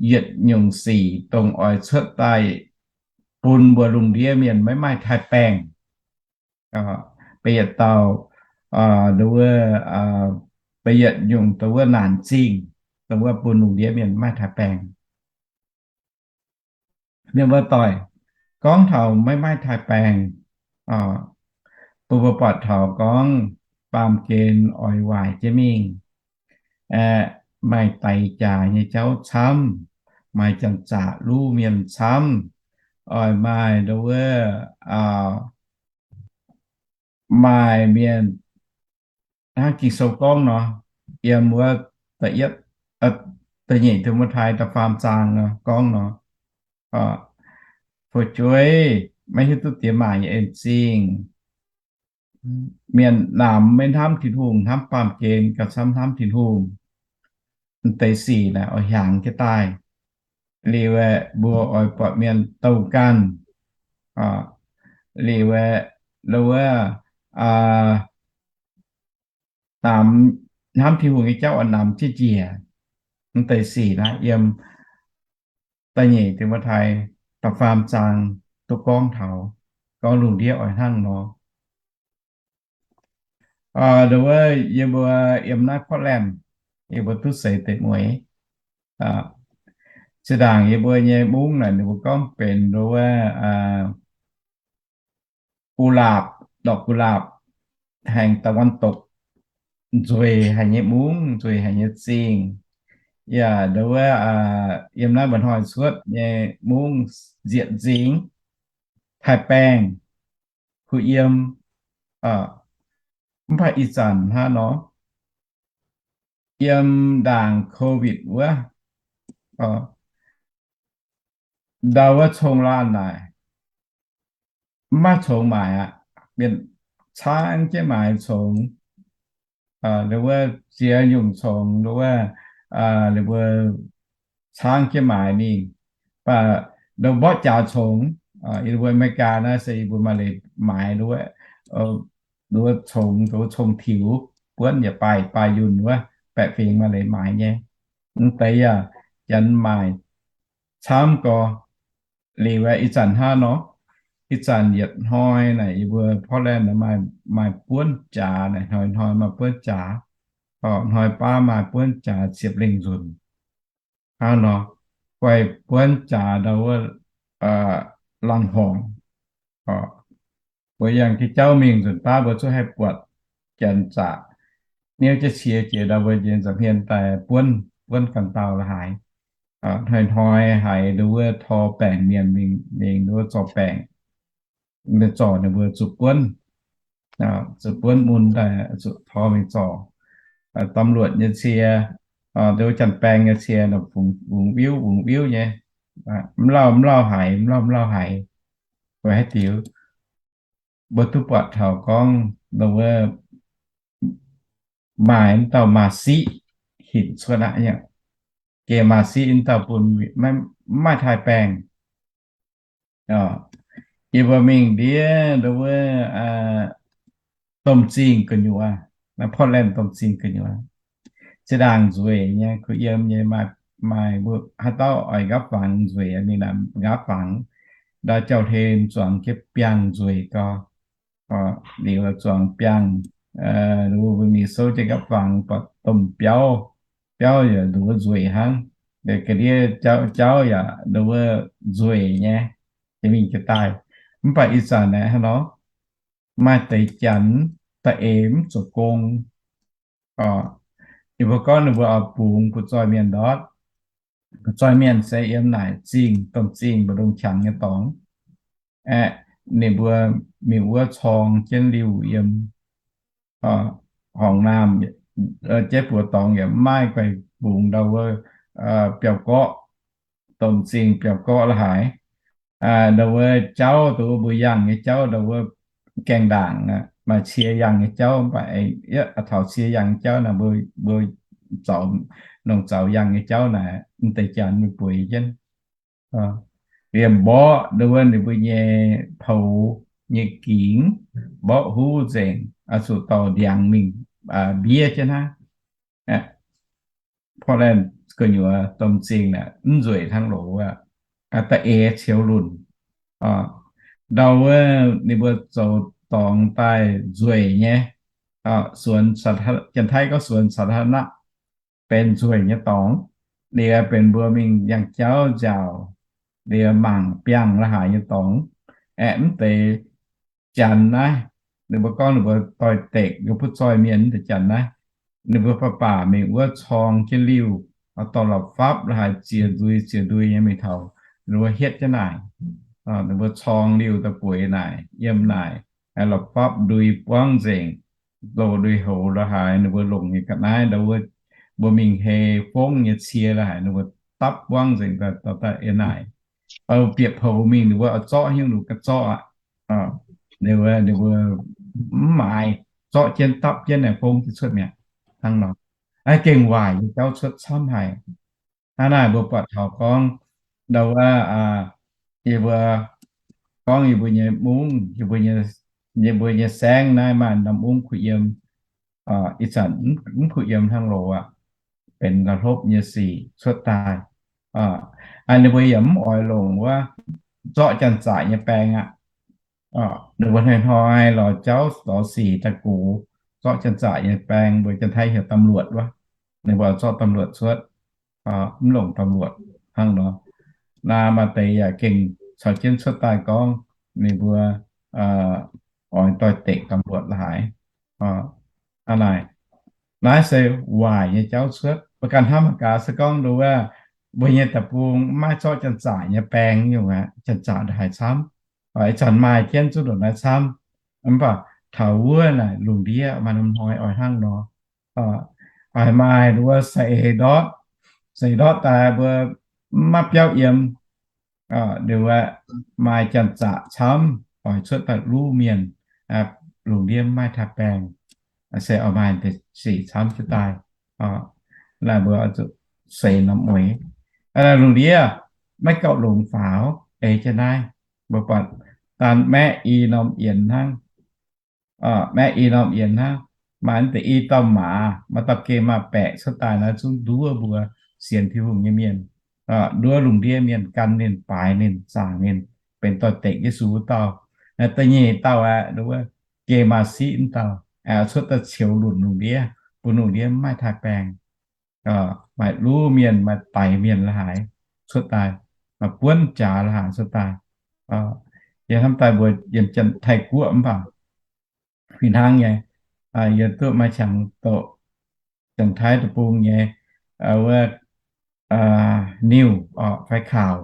yietc nyungc sic dongh oix cuotv daaih bun mbuo lungh ndiev mienh maiv maaih taaix-baengh. Beiv yietc dauh, nduov, beiv yietc nyungc dongh wuov naanc zingh, dongh wuov bun lungh ndiev mienh maaih taaix-baengh. Mienh mbuo doic, gorngv taux maiv maaih taaix-baengh, bun mbuo buatc taux gorngv baamh gen oix waaic jienv mingh, aeqv, maaih daix jaax nyei jauv camv, maaih janx-zaqc luv mienh camv, oix maaih nduov, maaih mienh hnangv Ging-Sou gorngv nor, yiem wuov da'yietv, da'nyeic Ti^mo^tai da'faam zaang nor gorngv nor, fu'jueiv maiv hiuv duqv diex maac nyei en-zingh. Mienh namx maiv hnamv Tin-Hungh, hnamv baamh gen gauh camv hnamv Tin-Hungh. M'deix sic naaic oix hiaangx jienv daaih. Liuz aeqv, mbuo oix buatc mienh douh ganh. Liuz aeqv, nduov, namx, hnamv Tin-Hungh nyei jauv oix namx jienv njiec. M'deix sic naaiv yiem da'nyeic Ti^mo^tai da'faam zaang duqv gorngv taux, gorngv lungh ndiev oix hnangv nor. Nduov, yie mbuo yiem naaiv Portland, yie mbuo duqv seix deic mueiz. Zinh ndaangc yie mbuo nyei mungv naaic ninh mbuo gorngv benx nduov กุหลาบ, ดอกกุหลาบ แห่งตะวันตก, nzueic haic nyei mungv, nzueic haic nyei zingh. Yaac nduov, yiem naaiv mba'hnoi cuotv nyei mungv nzieqc nzingx, taaix-baengh, kuh yiem, mv baac ih zanc hnangv nor, yiem ndaangc COVID wuov, ndau wuov cong-laanh naaic, mv maaih congx maaic aqv. Mienh caangv jienv maaiz congx, nduov, ziex nyungc congx, nduov, ninh mbuo caangv jienv maaiz mingh. Mv baac nduov mborqv jaax congx, yie mbuo America naaiv se yie mbuo maaih leiz maaiz nduov, nduov congx, nduov cong-tiux, buonv yaac baaih, baaih yunh wuov, baeqc fingx maaih leiz maaiz nyei. Mv deix yaac janx maaic camv gorx. Liuz aeqv, ih zanc hnangv nor, ih zanc yietc hnoi naaic yie mbuo Portland maaih, maaih buonv jaax naaic, hnoi-hnoi maaih buonv jaax. Hnoi baav maaih buonv jaax ziepc lengh nzunc. Hnangv nor, guaih buonv jaax ndau wuov laangh horngc. Mbuo yangh jiex jauv mingh nzunc baav mbuo zuqc haih buatc janx-zaqc niouv jienv cie jiex ndau mbuo nyei nza'hmien daaih buonv, buonv ganh dauh la'haaix. Hnoi-hnoi haiz nduov wuov tor baengc mienh mingh, mingh nduov zorc baengc, mienh zorc ninh mbuo zuqc buonv, zuqc buonv mun daaih zuqc tor mingh zorc. Domluotc nyei cie, nduov janx-baeng nyei cie, wungx wiuv wungx wiuv nyei, mv lauh mv lauh haiz, mv lauh mv lauh haiz, weic haaix diuc? mbuo duqv buatc taux gorngv, wuov, maaih wuov dauh maaz-siqv hinc cuotv aqv. Geh maaz-siqv wuov dauh bun maiv maaih taaih baengh. Yie mbuo mingh ndiev wuov domh zingh gu'nyuoz, Portland domh zingh gu'nyuoz, zinh ndaangc nzueic nyei, kuh yiem nyei, maaih, maaih mbuo haaix dauh oix nqaapv fangx nzueic mingh naaic nqaapv fangx, ndau jauv-hlen zuangx jienv biangh nzueic gau. Liuz zuangx biangh, mbuo mingh souv jienv nqaapv fangx buatc domh biauv, biauv yaac nduov nzueic hnangv. Ga'ndiev jauv, jauv yaac nduov nzueic nyei, mingh jiez daaih. Mv baac ih zanc naaiv hnangv nor, maaih deix janx da'eix mv zoux gong. Ninh mbuo gorngv ninh mbuo oix bungx butv-zoih mienh ndortv. Butv-zoih mienh se yiem naaic zingh, domh zingh mbu'ndongx qangx nyei dorngx. Aeqv, ninh mbuo mingh wuov corng jienv liuh yiem horngc naamh, jeiv buoz dorngx yaac mv maaih guaix bungx ndau wuov biauv-gorqv, domh zingh biauv-gorqv la'haaix. Ndau wuov jauv, ndau wuov mbuo yangh nyei jauv, ndau wuov gaengh ndaangc maaih cie yangh nyei jauv, mv baac taux cie yangh nyei jauv naaic mbuo, mbuo zaux, nongc zaux yangh nyei jauv naaic, mv deix janx mingh bueix jienv. Liemh mborqv ndau wuov ninh mbuo nyei poux nyei gingx, mborqv huv nzengc, zuqc dorh ndiangx mingh mbiev jienv hnangv. Portland gu'nyuoz domh zingh naaic mv nzueic hnangv loz aqv. Da'eix ceux lunc. Ndau wuov ninh mbuo zoux dorngx daaih nzueic nyei. สวนสาธารณะ, Janx-Taiv gorngv สวนสาธารณะ, benx nzueic nyei dorngx. Liuz benx mbuo mingh yangh jauv nziaauc, liuz mangc biangh la'haaix nyei dorngx. Aeqv, mv deix janx naaiv, ninh mbuo gorngv ninh mbuo doix-dekc, ninh mbuo butv-zoih mienh mv deix janx naaiv, ninh mbuo baac baac mingh wuov corng jienv liuh, dorh la'fapv la'haaix ziex nduih ziex nduih nyei mingh taux ninh mbuo hietv jienv naaic. Ninh mbuo corng liuh daaih bueix naaic, yiem naaic, la'fapv nduih buangv nzengc, loz nduih houx la'haaix ninh mbuo longc nyei ga'naaiv, ndau wuov mbuo mingh hei fongv nyei cie la'haaix ninh mbuo dapv buangv nzengc daaih, daaih yiem naaic. Bieqc poux mingh ninh mbuo oix zorqv haaix nyungc ninh mbuo ganh zorqv aqv. Ninh mbuo, ninh mbuo mv maaiz, zorqv jienv dapv jienv naaic fongv jienv cuotv mi'aqv. Hnangv nor, gengh waaic nyei jauv cuotv camv haic. Hnangv naaic mbuo buatc taux gorngv, ndau wuov, yie mbuo gorngv yie mbuo nyei mungv, yie mbuo nyei, yie mbuo nyei saengv naaiv maaih norm mungv kuh yiem, ih zanc mv kuh yiem hnangv loz aqv. Benx la'hlopv nyei sic cuotv daaih. Ninh mbuo yaac mv oix longc wuov zorqv janx-zaqc nyei baeng aqv. Ninh mbuo hnoi-hnoi lorz jauv lorz sic daaih gox, zorqv janx-zaqc nyei baeng, mbuo Janx-Taiv heuc ตำรวจ wuov. Ninh mbuo zorqv ตำรวจ cuotv, mv longc ตำรวจ hnangv nor. Naaiv maaih deix yaac gengh caux jienv cuotv daaih gorngv ninh mbuo oix doix-dekc ตำรวจ la'haaix. Hnangv naaic, naaiv se waaic nyei jauv cuotv. Mbuo ganh hnamv mangc gaax, se gorngv nduov wuov mbuo nyei deic-bung maiv zorqv janx-zaqc nyei baeng nyungc aqv, janx-zaqc ndongc haaix camv. Ih zanc maaih jienv zungv ndongc naaiv camv. Mv baac taux wuov naaic lungh ndiev maaih norm hnoi oix hnangv nor. Oix maaih nduov wuov saeng-eix ndortv, saeng-eix ndortv daaih mbuo mv maaih biauv yiem. Nduov wuov maaih janx-zaqc camv oix cuotv daaih luv mienh, lungh ndiev mv maaih taaih baeng, se oix maaih deix sic camv cuotv daaih. Naaiv mbuo zuqc seix norm mueix. Lungh ndiev maiv gauh longx faaux, eix jienv naaiv, mbuo buatc daan maeqv i norm yienx hnangv. Maeqv i norm yienx hnangv. Maaih deix i dauh maaz, maaih dauh geh maaih baeqc cuotv daaih naaiv zungv nduov mbuo sienx Tin-Hungh nyei mienh, nduov lungh ndiev mienh gan ninh, baaix ninh, zaangc ninh, benx doix-dekc Yesu wuov dauh. Da'nyeic dauh aeqv, nduov geh maaz-siqv wuov dauh, cuotv daaih ceux lunc lungh ndiev, bun lungh ndiev mv maaih taaih baeng. Maaih luv mienh, maaih daix mienh la'haaix cuotv daaih, maaih buonv jaax la'haaix cuotv daaih. Yie hnamv daaih mbuo yiem Taiv-Guoqv mv baac fih hnangv nyei, yie duqv maaih qangx doqc Janx-Taiv deic-bung nyei wuov niuh fai kaux,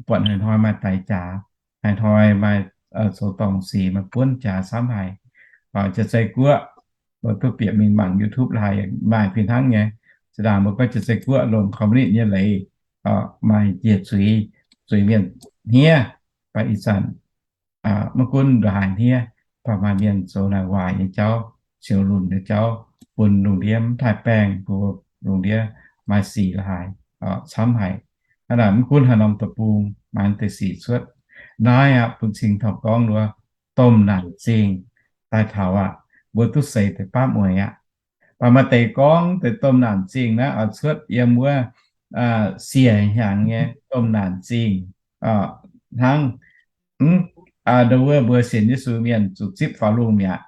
buatc haaix hnoi maaih daix jaax, haaix hnoi maaih zoux dorngc sic, maaih buonv jaax camv haic. Janx-Zei Guoqv, mbuo duqv bieqc mingh mangc YouTube la'haaix maaih fih hnangv nyei. Zinh ndaangc mbuo gorngv Janx-Zei Guoqv longc communist nyei leiz, maaih njiec zuiz, zuiz mienh hniev, fai ih zanc maiv gunv ndongc haaix hniev, baac maaih mienh zoux naaic waaic nyei jauv, ceux lunc nyei jauv, bun lungh ndiev mv taaih baengh, bun lungh ndiev maaih sic la'haaix, camv haic. Hnangv naaic mv gunv haaix norm deic-bung maaih deix sic cuotv. Naaiv aqv bun cing taux gorngv wuov domh naanc zingh daaih taux aqv, mbuo duqv seix deix baav mueiz aqv. Baac maaih deix gorngv deix domh naanc zingh naaiv oix cuotv yiem wuov siec hnyangx nyei domh naanc zingh hnangv. Ndo wuov mbuo sienx Yesu mienh zuqc zipv faaux lungh mi'aqv.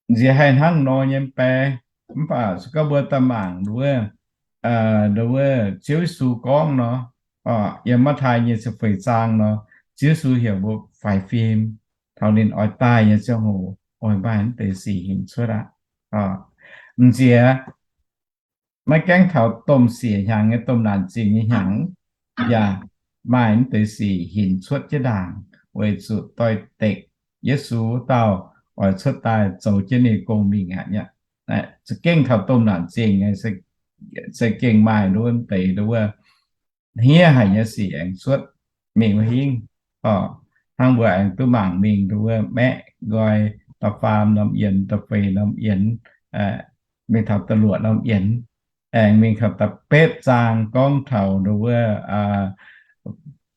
Nziex haih hnangv nor nyei mv bei, mv baac se gorngv mbuo daaih mangc wuov, ndo wuov Ziouv Yesu gorngv nor, yiem Matv^taai nyei ziepc feix zaang nor, Ziouv Yesu heuc mbuo faix fim, taux ninh oix daaih nyei ziangh hoc oix maaih mv deix sic hinc cuotv aqv. M'nziex maiv gaengh taux domh siec hnyangx nyei domh naanc zingh nyei hnyangx, yaac maaih mv deix sic hinc cuotv jienv ndaangc, weic zuqc doix-dekc Yesu wuov dauh oix cuotv daaih zoux jienv ninh gong-mingh aqv. Za'gengh taux domh naanc zingh nyei se gengh maaih nduov deix nduov hniev haic nyei sic aengx cuotv mingh wuov hingv. Hnangv mbuo aengx duqv mangc mingh nduov maeqv nqoi da'faam norm yienx, da'feix norm yienx, mingh taux da'luoqc norm yienx, aengx mingh taux da'betv zaang gorngv taux nduov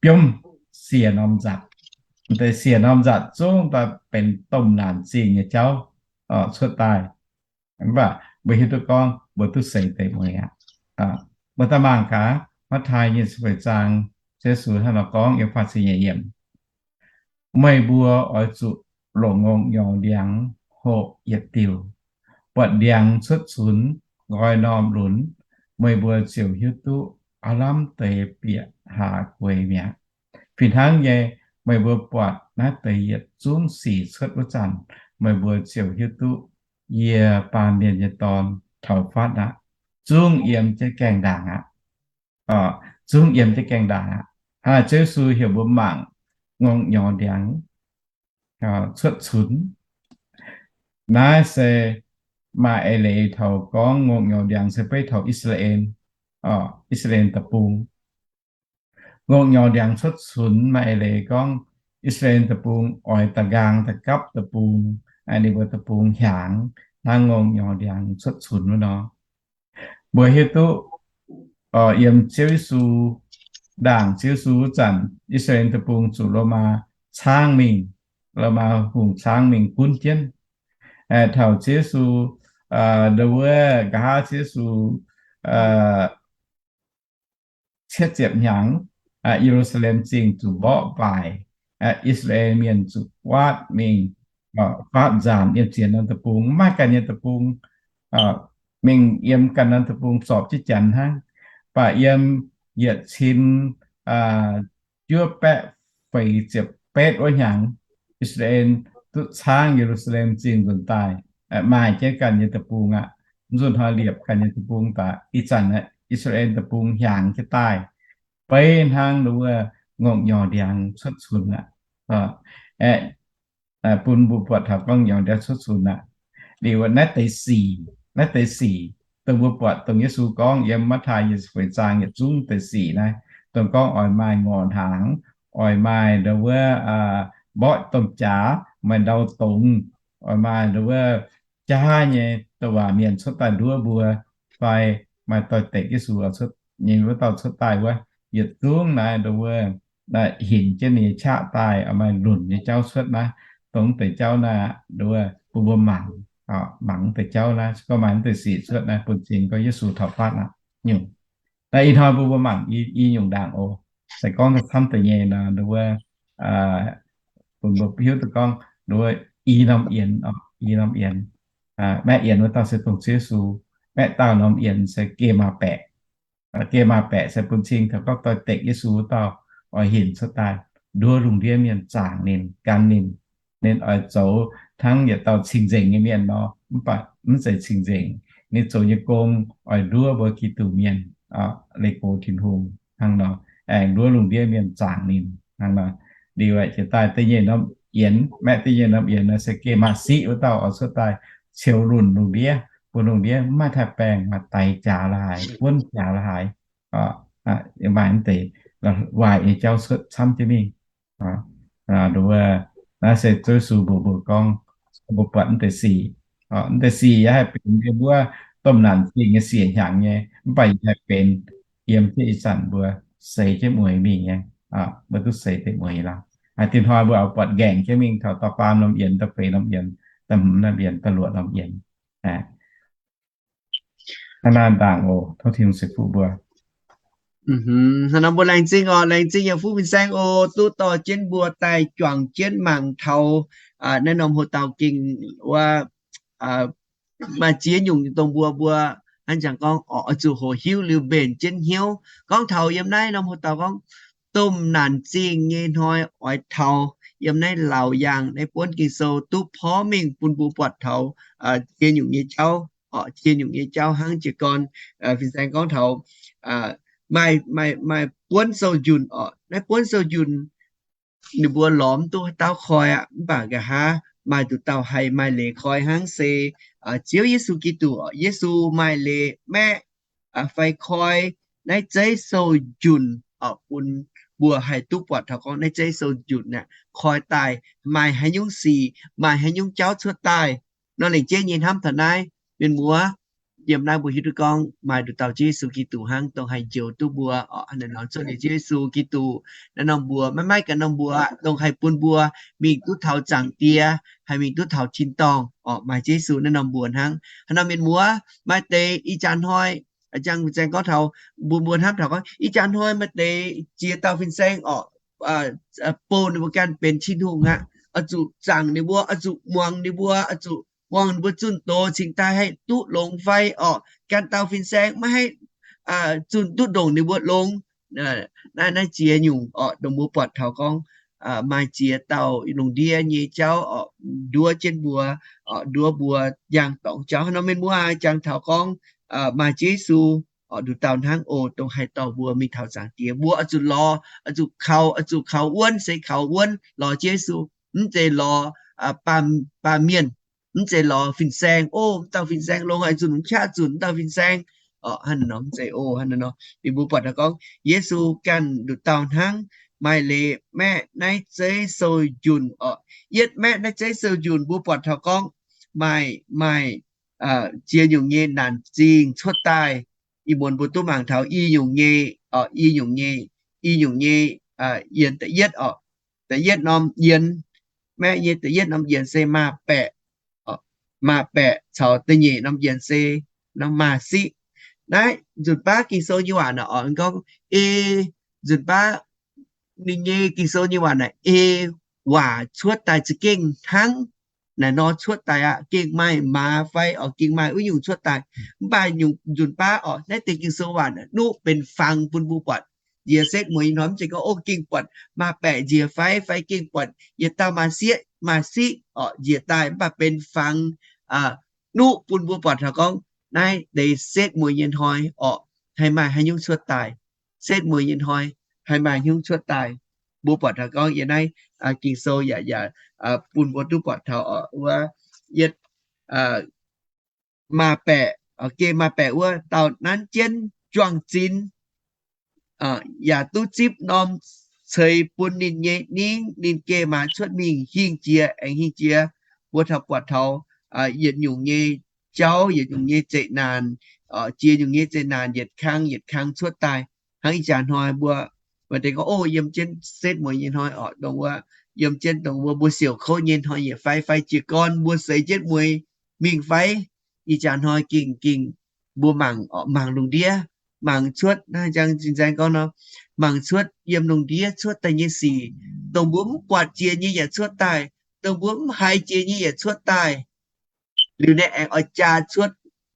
biomv siec norm nzatc. Deix siec norm nzatc zungv daaih benx domh naanc zingh nyei jauv cuotv daaih. Mv baac mbuo hiuv duqv gorngv mbuo duqv seix deix mueiz aqv. Mbuo daaih mangc gaax Matv^taai nyei ziepc feix zaang, Yesu hnangv nor gorngv yiem faah ziepc nyeic yiemc, meih mbuo oix zuqc longc ngongh nyorx ndiangx hoqc yietc diuc, buatc ndiangx cuotv cunx nqoi normh lunx, meih mbuo ziouc hiuv duqv aav lamh deix bieqc hlaax gueix mi'aqv. Fih hnangv nyei, meih mbuo buatc naaiv deix yietc zungv sic cuotv wuov zanc, meih mbuo ziouc hiuv duqv yie, Baamh Mienh nyei Dorn, taux fatv aqv, zungv yiem jienv gaengh ndaangc aqv. Zungv yiem jienv gaengh ndaangc aqv. Hnangv naaic Ziouv Yesu heuc mbuo mangc ngongh nyorx ndiangx cuotv cunx. Naaiv se maaih eix leiz taux gorngv ngongh nyorx ndiangx se beiv taux I^saa^laa^en, I^saa^laa^en Deic-Bung. Ngongh nyorx ndiangx cuotv cunx maaih eix leiz gorngv I^saa^laa^en Deic-Bung oix da'nqaang da'gapv deic-bung, ninh mbuo deic-bung hiaangx hnangv ngongh nyorx ndiangx cuotv cunx wuov nor. Mbuo hiuv duqv yiem Ziouv Yesu, ndaangc Ziouv Yesu wuov zanc, I^saa^laa^en Deic-Bung zuqc Lomaa caangv mingh, Lomaa hungh caangv mingh gunv jienv. Taux Ziouv Yesu, ndo wuov nqa'haav Ziouv Yesu cietv ziepc hnyangx, Ye^lu^saa^lem Zingh zuqc mborqv baaic, I^saa^laa^en Mienh zuqc guaatv mingh, guaatv nzaanc yiem ziex norm deic-bung, maiv ganh nyei deic-bung, mingh yiem ganh norm deic-bung zorpc jienv janx hnangv. Mv baac yiem yietc cin juov baeqv feix ziepc betv wuov hnyangx, I^saa^laa^en duqv caangv Ye^lu^saa^lem Zingh nzuonx daaih, maaih jienv ganh nyei deic-bung aqv. Mv zuqc hnoi liepc ganh nyei deic-bung daaih. Ih zanc I^saa^laa^en Deic-Bung hiaangx jienv daaih, beiv hnangv nduov ngongh nyorx ndiangx cuotv cunx aqv. Aeqv, bun mbuo buatc taux gorngv nyorx ndiangx cuotv cunx aqv. Liuz naaiv deix sic, naaiv deix sic, dongh mbuo buatc dongh Yesu gorngv yiem Matv^taai nyei ziepc feix zaang yietc zungv deix sic naaiv, dongh gorngv oix maaih ngorc hnaangx, oix maaih ndo wuov mborqv domh jaax, maaih ndau dongz, oix maaih ndo wuov jaav nyei douc waac mienh cuotv daaih nduov mbuo, fai maaih doix-dekc Yesu nyei wuov dauh cuotv daaih wuov, yietc zungv naaiv ndo wuov hinc jienv ninh nyei qaqv daaih, oix maaih lunc nyei jauv cuotv naaiv. Dongh deix jauv naaiv ndo wuov bun mbuo mangc, mangc deix jauv naaiv, se gorngv maaih deix sic cuotv naaiv bun cing gorngv Yesu taux fatv aqv nyungc. Naaiv ih hnoi mbuo mbuo mangc i nyungc ndaangc oc. Se gorngv camv deix nyei nor ndo wuov bun mbuo hiuv duqv gorngv ndo wuov i norm yienx, i norm yienx, maeqv yienx wuov dauh se dongh Ziouv Yesu. Maeqv dauh norm yienx se geh maaz-baeqc. Geh maaz-baeqc se bun cing taux gorngv doix-dekc Yesu wuov dauh oix hinc cuotv daaih nduov lungh ndiev mienh zaangc ninh, gan ninh. Ninh oix zoux hnangv yietc dauh cing-nzengc nyei mienh nor, mv baac mv zeiz cing-nzengc. Ninh zoux nyei gong oix nduov mbuo Giduc mienh leih gox Tin-Hungh hnangv nor, aengx nduov lungh ndiev mienh zaangc ninh hnangv nor. Liuz jiex daaih da'nyeic norm yienx, maeqv da'nyeic norm yienx nor se geh maaz-siqv wuov dauh oix cuotv daaih ceux lunc lungh ndiev, bun lungh ndiev mv maaih taaih-baengh, maaih daix jaax la'haaix, wuonv jaax la'haaix, maaih deix waaic nyei jauv cuotv camv jienv mingh. Ndo wuov Naaiv se Ziouv Yesu mbuox mbuo gorngv, mbuo buatc mv deix sic. Mv deix sic yaac haih benx yiem wuov domh naanc zingh nyei siec hnyangx nyei, mv baac yaac haih benx yiem jienv ih zanc mbuo seix jienv mueiz mingh nyei. Mbuo duqv seix deix mueiz lorqc. Haaix diuh hnoi mbuo oix buatc nqaengc jienv mingh taux da'faam norm yienx, da'feix norm yienx, da'hmz norm yienx, da'luoqc norm yienx. Hnangv naaiv ndaangc oc. Tov Tin-Hungh ceix fuqv mbuo. Hnangv nor mbuo laengz zingh oc, laengz zingh yaac fuqv fin-saeng oc, duqv dorh jienv mbuo daaih juangc jienv mangc taux naaiv norm hoc dauh gengh wuov maaih ziex nyungc dongh mbuo, mbuo hnangv jangx gorngv oc, oix zuqc hoqc hiuv liuz mbenc jienv hnyouv. Gorngv taux yiem naaiv norm hoc dauh gorngv, domh naanc zingh nyei hnoi oix taux, yiem naaiv laauc yaangh naaiv buonv Ging-Sou duqv porv mengh bun mbuo buatc taux ziex nyungc nyei jauv oc, ziex nyungc nyei jauv hnangv jiez gorn fin-saeng gorngv taux maaih, maaih, maaih buonv sou njunh oc. Naaiv buonv sou njunh ninh mbuo lorz mv duqv dauh koi aqv, mv baac nqa'haav maaih nduqc dauh haih maaih leiz koi hnangv se Ziouv Yesu Giduc. Yesu maaih leiz maeqv fai koi naaiv zeiv sou njunh oc, bun mbuo haih duqv buatc taux gorngv naaiv zeiv sou njunh aeqv, koi daaih maaih haaix nyungc sic, maaih haaix nyungc jauv cuotv daaih. Nor lengc jeiv nyei hnamv taux naaiv, mienh muoz, yiem naaiv mbuo hiuv duqv gorngv maaih nduqc dauh Ziouv Yesu Giduc hnangv dongh haih njoux duqv mbuo oc. Hnangv naaiv nor cuotv liuz Ziouv Yesu Giduc naaiv norm mbuox, maiv maaih ganh norm mbuox aqv, dongh haih bun mbuo mingh duqv taux Zaangc Diex, haih mingh duqv taux tin-dorngh oc, maaih Ziouv Yesu naaiv norm mbuox hnangv. Hnangv nor mienh muoz, maaih deix ih jaax hnoi, a'jang zaeng gorngv taux mbuo, mbuo hnamv taux gorngv ih jaax hnoi maaih deix ziex dauh fin-saeng oc, bun ninh mbuo ganh benx Tin-Hungh aqv, oix zuqc zaangc ninh mbuo, oix zuqc muangx ninh mbuo, oix zuqc muangx ninh mbuo zunh doz cingx daaih haih duqv longx fai oc. Ganh dauh fin-saeng maiv haih zunh duqv ndongc ninh mbuo longx. Naaiv, naaiv ziex nyungc oc, dongh mbuo buatc taux gorngv maaih ziex dauh lungh ndiev nyei jauv oc, nduov jienv mbuo, nduov mbuo njang dorngx jauv. Hnangv nor mienh muoz, jangx taux gorngv maaih Ziouv Yesu oc, nduqc dauh hnangv oc, dongh haih dorh mbuo mingh taux Zaangc Diex. Mbuo oix zuqc lorz, oix zuqc kaux, oix zuqc kaux wuonv, se kaux wuonv lorz Ziouv Yesu, mv zeiz lorz baamh mienh, mv zeiz lorz fin-saeng. Ov, mv dauh fin-saeng longx haic, zunh qaqv zunc mv dauh fin-saeng oc. Hnangv nor mv zeiz oc. Hnangv nor ninh mbuo buatc taux gorngv Yesu ganh nduqc dauh hnangv maaih leiz maeqv naaiv zeiv sou njunh oc. Yietv maeqv naaiv zeiv sou njunh mbuo buatc taux gorngv maaih, maaih ziex nyungc nyei naanc zingh cuotv daaih. Ih muonz mbuo duqv mangc taux i nyungc nyei oc, i nyungc nyei, i nyungc nyei yienx da'yietv oc. Da'yietv norm yienx, maeqv nyei da'yietv norm yienx se maaz-baeqc. Maaz-baeqc caux da'nyeic norm yienx se norm maaz-siqv. Naaiv nzunc baav Ging-Sou nyei waac naaic oc, gorngv ei nzunc baav ninh nyei Ging-Sou nyei waac naaic ei waac cuotv daaih za'gengh hnangv naaic nor cuotv daaih aqv. Gengh maaih maaz fai oc, gengh maaih wuov nyungc cuotv daaih. Mv baac nyungc nzunc baav oc, naaiv deix Ging-Sou waac naaic nuqv benx fangx bun mbuo buatc. Njiec setv mueiz nyei hnoi mv zeiz gorngv, ov, gengh buatc maaz-baeqc njiec fai, fai gengh buatc yietc dauh maaz-sieqv, maaz-siqv oc njiec daaih, mv baac benx fangx nuqv bun mbuo buatc taux gorngv naaiv deix setv mueiz nyei hnoi oc, haih maaih haaix nyungc cuotv daaih. Setv mueiz nyei hnoi haih maaih haaix nyungc cuotv daaih. Mbuo buatc taux gorngv yiem naaiv Ging-Sou yaac, yaac bun mbuo duqv buatc taux oc, wuov yietv maaz-baeqc, geh maaz-baeqc wuov dauh nanv jienv juang-zinx, yaac duqv zipv norm ceix bun ninh nyei ningv, ninh geh maaz cuotv mingh hingh jiex, aengx hingh jiex. Mbuo taux buatc taux yietc nyungc nyei jauv, yietc nyungc nyei zeqc naanc, jiex nyungc nyei zeqc naanc yietc kang yietc kang cuotv daaih. Hnangv ih jaax hnoi mbuo, mbuo deix gorngv, ov, yiem jienv setv mueiz nyei hnoi oc, dongh wuov, yiem jienv dongh wuov mbuo siouc kouv nyei hnoi nyei fai, fai jiez gorn mbuo seix jienv mueiz mingh fai. Ih jaax hnoi gengh, gengh mbuo mangc, mangc lungh ndiev, mangc cuotv, naaiv jang zinh nzaeng gorngv nor, mangc cuotv yiem lungh ndiev cuotv daaih nyei sic, dongh mbuo mv buatc jiex nyei yaac cuotv daaih, dongh mbuo mv haiz jiex nyei yaac cuotv daaih. Liuz naaiv aengx oix jaa cuotv,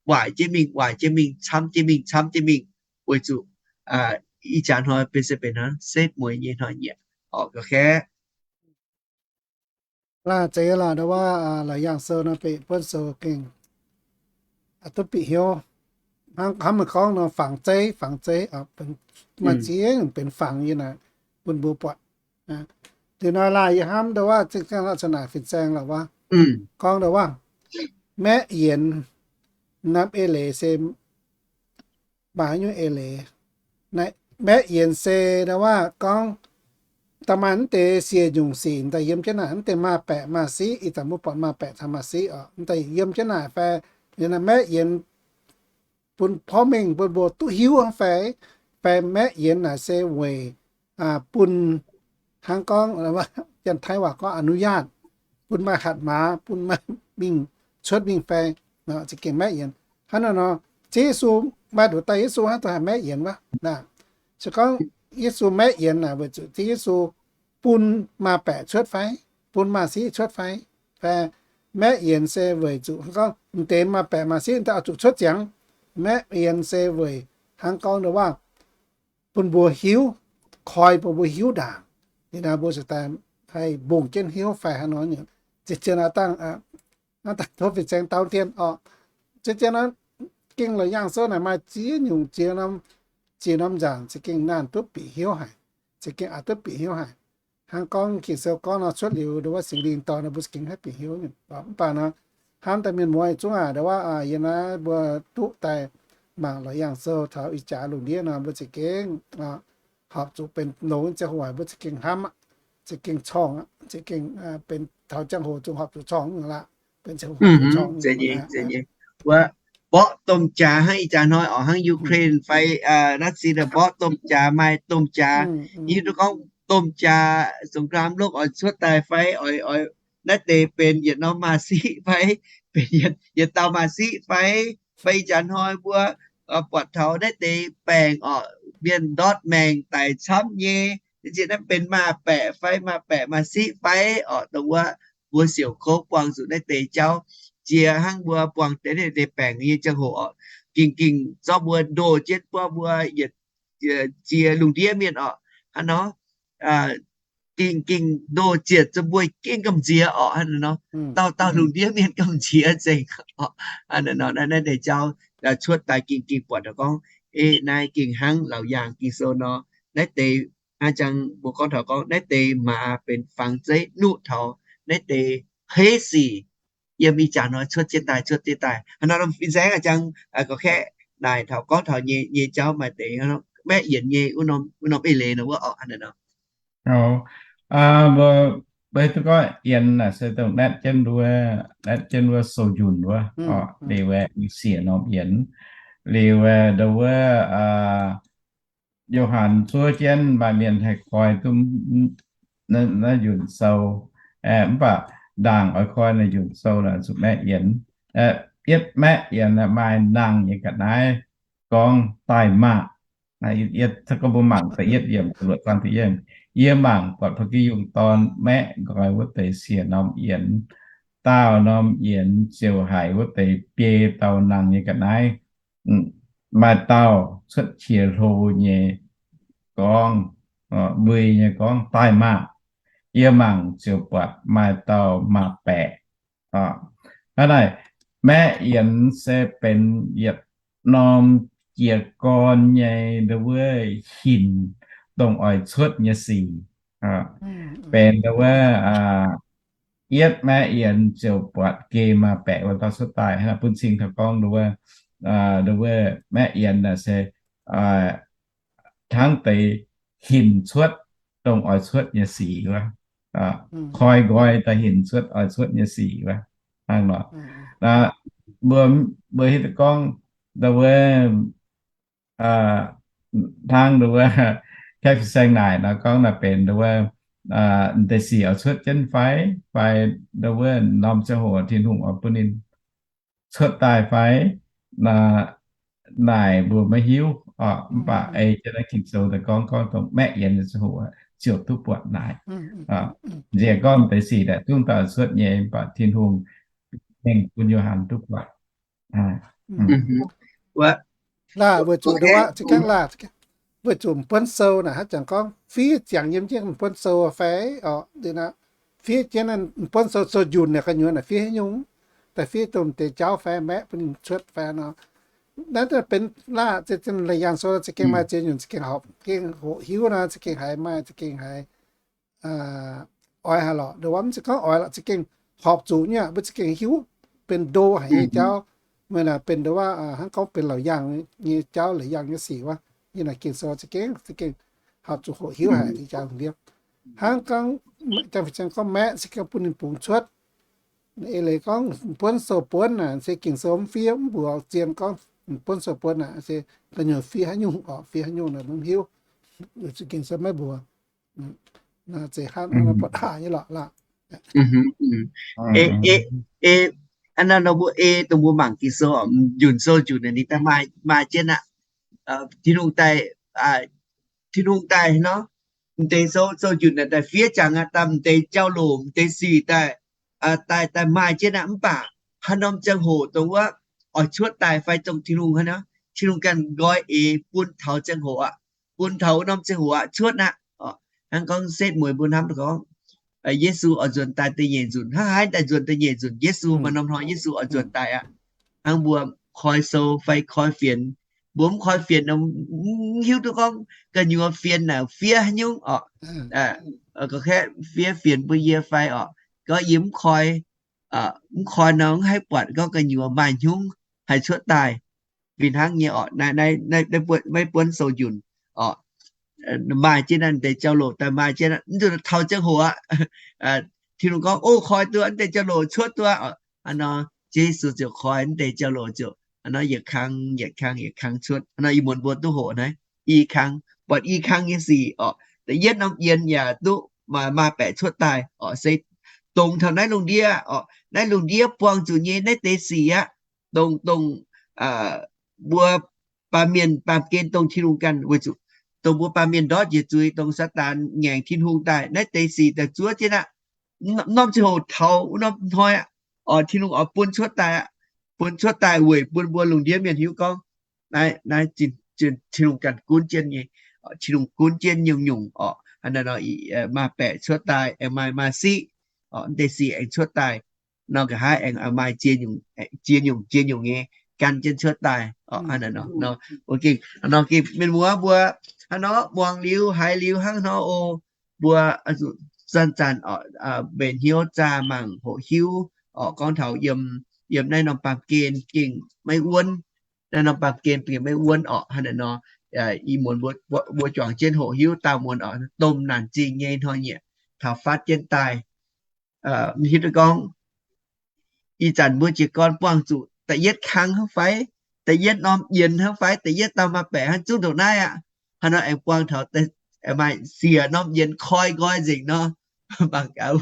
waaic jienv mingh, waaic jienv mingh, camv jienv mingh, camv jienv mingh, weic zuqc ih jaax hnoi benx se benx hnangv setv mueiz nyei hnoi nyei oc, ga'kaeqv. Laah zeiz laah, ndau wuov Laauc Yaangh Sou nor, beiv buonv sou gengh duqv bieqc hnyouv. Hnangv hnamv meih gorngv nor, fangx zeiv, fangx zeiv, maaih ziex nyungc benx fangx yiem naaic bun mbuo buatc. Liuz nor laah yie hnamv ndau wuov zengv gaengh la'zanc naaic fin-saeng la'wuov gorngv ndau wuov maeqv yienx, naaiv eix leiz se maaih haaix nyungc eix leiz. Maeqv yienx se ndau wuov gorngv daaih maaih mv deix siec nyungc sic daaih yiem jienv naaic, mv deix maaih baeqc maaih siqv, ih zanc mbuo buatc maaih baeqc caux maaih siqv oc, mv deix yiem jienv naaic fai maeqv yienx bun porv mengh bun mbuo duqv hiuv fai, fai maeqv yienx naaic se weic bun hnangv gorngv Janx-Taiv waac gorngv อนุญาต, bun maaih hatc maaz, bun maaih mingh cuotv mingh fai, za'gengh maeqv yienx. Hnangv naaiv nor, Ziouv Yesu, maaih nduqc daaih Yesu hnangv duqv haih maeqv yienx wuov. Se gorngv Yesu maeqv yienx naaic weic zuqc Ziouv Yesu bun maaih baeqc cuotv fai, bun maaih siqv cuotv fai, fai maeqv yienx se weic zuqc hnangv gorngv m'deix maaih baeqc maaih siqv daaih oix zuqc cuotv ziangx. Maeqv yienx se weic hnangv gorngv ndau waac bun mbuo hiuv, koi bun mbuo hiuv ndaangc, liuz naaiv mbuo ziouc daaih haih mbungh jienv hnyouv fai haaix nor nyei. Zien-zien aac dangh, aav dangh tov fin-saeng dau dien oc. Zien-zien aac, gengh Laauc Yaangh Sou naaic maaih ziex nyungc ziex norm, ziex norm nzaangc za'gengh naanh duqv bieqc hnyouv haic, za'gengh aqc duqv bieqc hnyouv haic. Hnangv gorngv Ging-Sou gorngv nor, cuotv liuz ndau wuov Singx Lingh dorh nor, mbuo za'gengh haih bieqc hnyouv nyei. Mv baac nor, hnamv daaih mienh muoz zungv aac, ndau wuov yie naaiv mbuo duqv daaih mangc Laauc Yaangh Sou taux ih jaax lungh ndiev nor, mbuo za'gengh horpc zuqc benx longx ziangh hoc mbuo za'gengh hnamv aqv, za'gengh corngh aqv, za'gengh benx taux ziangh hoc zungv horpc zuqc corngh aqv. Mborqv domh jaax hnangv ih jaax hnoi oc, hnangv Ukraine fai Russia naaiv, mborqv domh jaax, maaih domh jaax, hiuv duqv gorngv domh jaax สงครามโลก oix cuotv daaih fai, oix, oix naaiv deix benx yietc norm maaz-siqv fai, benx yietc dauh maaz-siqv fai, fai ih jaax hnoi mbuo buatc taux naaiv deix baengc oc, mienh ndortv maengc daic camv nyei, ziex naaiv benx maaz-baeqc fai, maaz-baeqc maaz-siqv fai oc, dongh wuov mbuo siouc kouv buangh zuqc naaiv deix jauv. Jiex hnangv mbuo buangh deix naaiv deix baengc nyei ziangh hoc oc, gengh, gengh zorqv mbuo ndoh jienv buov mbuo yietc jiex lungh ndiev mienh oc. Hnangv nor, gengh, gengh ndoh zietc zuqc mbuo gengh gamh nziex oc. Hnangv nor, dauh dauh lungh ndiev mienh gamh nziex nzengc oc. Hnangv nor naaiv deix jauv cuotv daaih gengh, gengh buatc taux gorngv, ei, naaiv gengh hnangv Laauc Yaangh Ging-Sou nor, naaiv deix, hnangv jangx mbuo gorngv taux gorngv naaiv deix maaz benx fangx zeiv nuqv taux naaiv deix heiv sic yiem ih jaax hnoi cuotv jienv daaih, cuotv jienv daaih. Hnangv nor fin-saeng a'jang gorngv kaeqv naaic taux gorngv taux nyei, nyei jauv maaih deix maeqv yienx nyei wuov norm, wuov norm eix leiz nor wuov oc. Hnangv nor. Mbuo, mbuo hiuv duqv gorngv yienx naaic se dongh naetv jienv wuov, naetv jienv wuov sou njunh wuov oc. Liuz aeqv, siec norm yienx. Liuz aeqv, ndau wuov Yo^han zuov jienv maaih mienh haih koi duqv naaiv njunh sou. Mv baac ndaangc oix koi naaiv njunh sou naaic zuqc maeqv yienx. Yietv maeqv yienx maaih nangh nyei ga'naaiv gorngv daaih maah. Yietv, yietv, gorngv mbuo mangc da'yietv yiemc, luoqc zaang da'yietv yiemc. Yie mangc buatc Ba'gi Yungh Dorn maeqv nqoi wuov deix siec norm yienx. Daauh norm yienx ziouc haiz wuov deix biei dauh nangh nyei ga'naaiv. Maaih dauh cuotv qiex hlo nyei gorngv, mbui nyei gorngv, daaih maah. Yie mangc ziouc buatc maaih dauh maaz-baeqc. Hnangv naaic, maeqv yienx se benx yietc norm jiez gorn nyei ndau wuov hinc dongh oix cuotv nyei sic. Benx ndau wuov yietv maeqv yienx ziouc buatc geh maaz-baeqc wuov dauh cuotv daaih. Hnangv naaic bun cing taux gorngv ndau wuov, ndau wuov maeqv yienx naaic se hnangv deix hinc cuotv dongh oix cuotv nyei sic wuov. Koi nqoi daaih hinc cuotv oix cuotv nyei sic wuov. Hnangv nor, mbuo, mbuo hiuv duqv gorngv ndau wuov hnangv ndau wuov Kaeqv Fin-Saeng naaic nor gorngv naaic benx ndau wuov deix sic oix cuotv jienv fai, fai ndau wuov norm ziangh hoc Tin-Hungh oix bun ninh cuotv daaih fai, naaic mbuo maiv hiuv. Mv baac ei jienv naaiv Ging-Sou daaih gorngv, gorngv dongh maeqv yienx nyei ziangh hoc ziouc duqv buatc naaic. Nziex gorngv deix sic daaih zungv daaih cuotv nyei, mv baac Tin-Hungh mengh bun Yo^han duqv buatc. Laah, weic zuqc, weic zuqc m'buonv sou naaic haaix zanc gorngv fiev ziangx yiem jienv m'buonv sou fai oc. Fiev jienv m'buonv sou, sou njunh naaic gu'nyuoz naaic fiev haaix nyungc, daaih fiev dongh deix jauv fai maeqv bun ninh cuotv fai nor. Naaiv benx laah, zinh Laauc Yaangh Sou za'gengh maaih ziex nyungc za'gengh horpc, gengh hoqc hiuv nor, za'gengh haiz maaih, za'gengh haiz oix haic lorqc. Ndongc wuov mv zeiz gorngv oix lorqc, za'gengh horpc zuqc nyei, mbuo za'gengh hiuv benx ndo haic nyei jauv. Meih naaic benx ndongc wuov hnangv gorngv benx Laauc Yaangh nyei jauv, Laauc Yaangh nyei sic wuov. Yie naaic Ging-Sou za'gengh, za'gengh horpc zuqc hoqc hiuv haic nyei jauv ndiev. Hnangv gorngv, Janx-Fin-Saeng gorngv maeqv se gorngv bun ninh bungx cuotv. Eix leiz gorngv buonv sou buonv naaic se Ging-Sou mv fiev, mv mbuox zien gorngv buonv sou buonv naaic se gu'nyuoz fiev haaix nyungc orqc, fiev haaix nyungc naaic mv hiuv. Ging-Sou maiv mbuox. Naaiv zeiz hnangv buatc haaix nyungc lorqc laah. Aa, nor mbuo ei dongh mbuo mangc Ging-Sou, njunc sou njunc ninh daaih maaih jienv aqv. Tin-Hungh daaih, Tin-Hungh daaih nor, m'deix sou sou njunc naaic daaih fiev jangx aqv, daaih m'deix jauv-louc, m'deix sic daaih, daaih, daaih maaih jienv aqv. Mv baac haaix norm ziangh hoc dongh wuov oix cuotv daaih fai dongh Tin-Hungh hnangv nor, Tin-Hungh ganh nqoi eix bun taux ziangh hoc aqv, bun taux wuov norm ziangh hoc aqv cuotv aqv. Hnangv gorngv setv mueiz mbuo hnamv gorngv, Yesu oix nzuonx daaih da'nyeic nzunc, hnangv haaix daaih nzuonx da'nyeic nzunc, Yesu maaih norm hnoi Yesu oix nzuonx daaih aqv. Hnangv mbuo koi sou fai koi fienx, mbuo mv koi fienx, mv hiuv duqv gorngv gu'nyuoz fienx naaic fiev haaix nyungc orqc. Gorngv kaeqv fiev fienx bun yie fai orqc, gorngv yie mv koi, mv koi nor mv haih buatc gorngv gu'nyuoz maaih hnyungv haih cuotv daaih. Fih hnangv nyei orqc, naaiv, naaiv, naaiv buonv, maiv buonv sou njunc orqc. Maaih jienv naaiv deix jauv-louc daaih maaih jienv, mv zuqc taux ziangh hoc aqv. Tin-Hungh gorngv, O, koi duqv, naaiv deix jauv-louc cuotv duqv. Hnangv nor, Ziouv Yesu ziouc koi naaiv deix jauv-louc ziouc hnangv nor yietc kang yietc kang yietc kang cuotv. Hnangv nor ih muonz mbuo duqv hoqc naaiv i kang, buatc i kang nyei sic orqc. Da'yietv norm yienx yaac duqv maaih, maaih baeqc cuotv daaih orqc, se dongh taux naaiv lungh ndiev orqc, naaiv lungh ndiev buangh zuqc nyei naaiv deix sic aqv. Dongh, dongh mbuo baamh mienh baamh gen dongh Tin-Hungh ganh weic zuqc dongh mbuo baamh mienh ndortv njiec zuiz, dongh Saadaan ngaengc Tin-Hungh daaih, naaiv deix sic daaih zuov jienv aqv. Norm ziangh hoc taux wuov norm hnoi aqv, orqc, Tin-Hungh oix bun cuotv daaih aqv. Bun cuotv daaih weic bun mbuo lungh ndiev mienh hiuv gorngv naaiv, naaiv Tin-Hungh ganh gunv jienv nyei. Tin-Hungh gunv jienv nyungc-nyungc orqc, hnangv naaiv nor, maaih baeqc cuotv daaih, aengx maaih, maaih siqv orqc, naaiv deix sic aengx cuotv daaih. Nor nqa'haav aengx maaih ziex nyungc, ziex nyungc, ziex nyungc nyei gan jienv cuotv daaih orqc, hnangv naaiv nor. Nor gengh mienh muoz mbuo hnangv nor muangx liuz haiz liuz hnangv nor o, mbuo zanc-zanc orqc, mbenc hnyouv zaah mangc hoqc hiuv orqc, gorngv taux yiem, yiem naaiv norm baamh gen gengh maiv wuonv. Naaiv norm baamh gen gengh maiv wuonv orqc, hnangv naaiv nor. Ih muonz mbuo, mbuo juangc jienv hoqc hiuv daauh muonz orqc, domh naanc zingh nyei hnoi-nyieqc taux faatv jienv daaih. Hiuv duqv gorngv ih zanc mbuo jiez gorn buangh zuqc da'yietv kang hnangv fai, da'yietv norm yienx hnangv fai, da'yietv dauh maaih baeqc hnangv, zungv ndongc naaiv aqv. Hnangv nor aengx buangh taux maaih siec norm yienx koi nqoi nzengc nor, mangc gaax,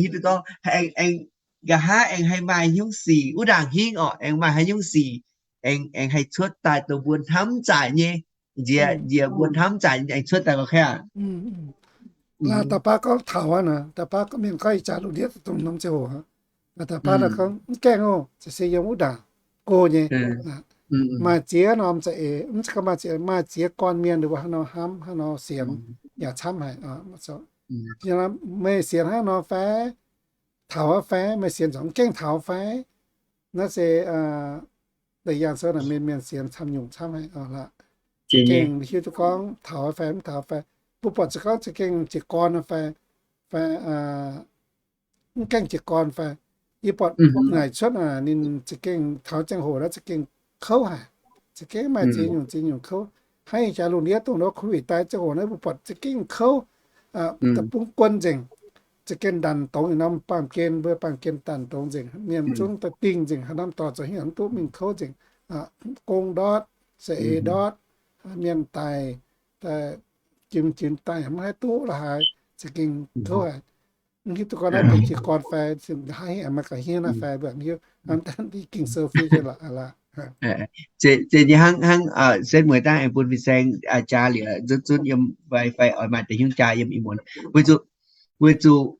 hiuv duqv gorngv aengx, aengx nqa'haav aengx haih maaih haaix nyungc sic, wuov ndaangc hingv orqc, aengx maaih haaix nyungc sic aengx, aengx haih cuotv daaih dongh mbuo hnamv zaaic nyei. Nziex, nziex mbuo hnamv zaaic nyei aengx cuotv daaih gauh kaiv aqv. Laaix da'baav gorngv taux aqv nor, da'baav gorngv mienh gorngv ih jaax lungh ndiev dongh norm ziangh hoc, da'baav nor gorngv mv gaengh oc, ziouc se yiem wuov ndaangc go nyei. Maaih ziex norm za'eix, mv zeiz gorngv maaih ziex, maaih ziex gorn mienh ninh mbuo hnangv nor hnamv, hnangv nor sienx, yaac camv haic. Meih sienx hnangv nor fai? Taux aqv fai? Meih sienx zuqc mv gaengh taux fai? Naaiv se Da'yietv Sou naaic mienh, mienh sienx camv nyungc camv haic lorqc. Za'gengh hiuv duqv gorngv taux fai mv taux fai. Mbuo buatc za'gengh, za'gengh jiez gorn fai, fai mv gaengh jiez gorn fai. Yie buatc naaic cuotv aac, ninh za'gengh taux ziangh hoc naaiv za'gengh kouv haic. Za'gengh maaih ziex nyungc ziex nyungc kouv. Hnangv ih jaax lungh ndiev dongh wuov COVID daaih ziangh hoc naaiv mbuo buatc za'gengh kouv, da'bung guon nzengc. Za'gengh ndanc dongz yietc norm baamh gen, mbuo baamh gen ndanc dongz nzengc. Mienh zungv daaih dingh nzengc, haaix norm dorngx zoux hingh mv duqv, mingh kouv nzengc. Gong ndortv, za'eix ndortv, mienh daic, jimx-jimx daic mv haih duqv la'haaix, za'gengh kouv haic. Mv hiuv duqv gorngv naaiv benx jiez gorn fai, haaix hingh maaih ga'hingh naaiv fai, mbuo mv hiuv. Hnangv Ging-Sou fiev jienv lorqc. Zeiz nyei hnangv, hnangv setv mueiz dangh aengx bun fin-saeng jaa liuz, zunv zunv yiem fai, fai oix maaih deix hnyouv jaa yiem ih muonz. Weic zuqc, weic zuqc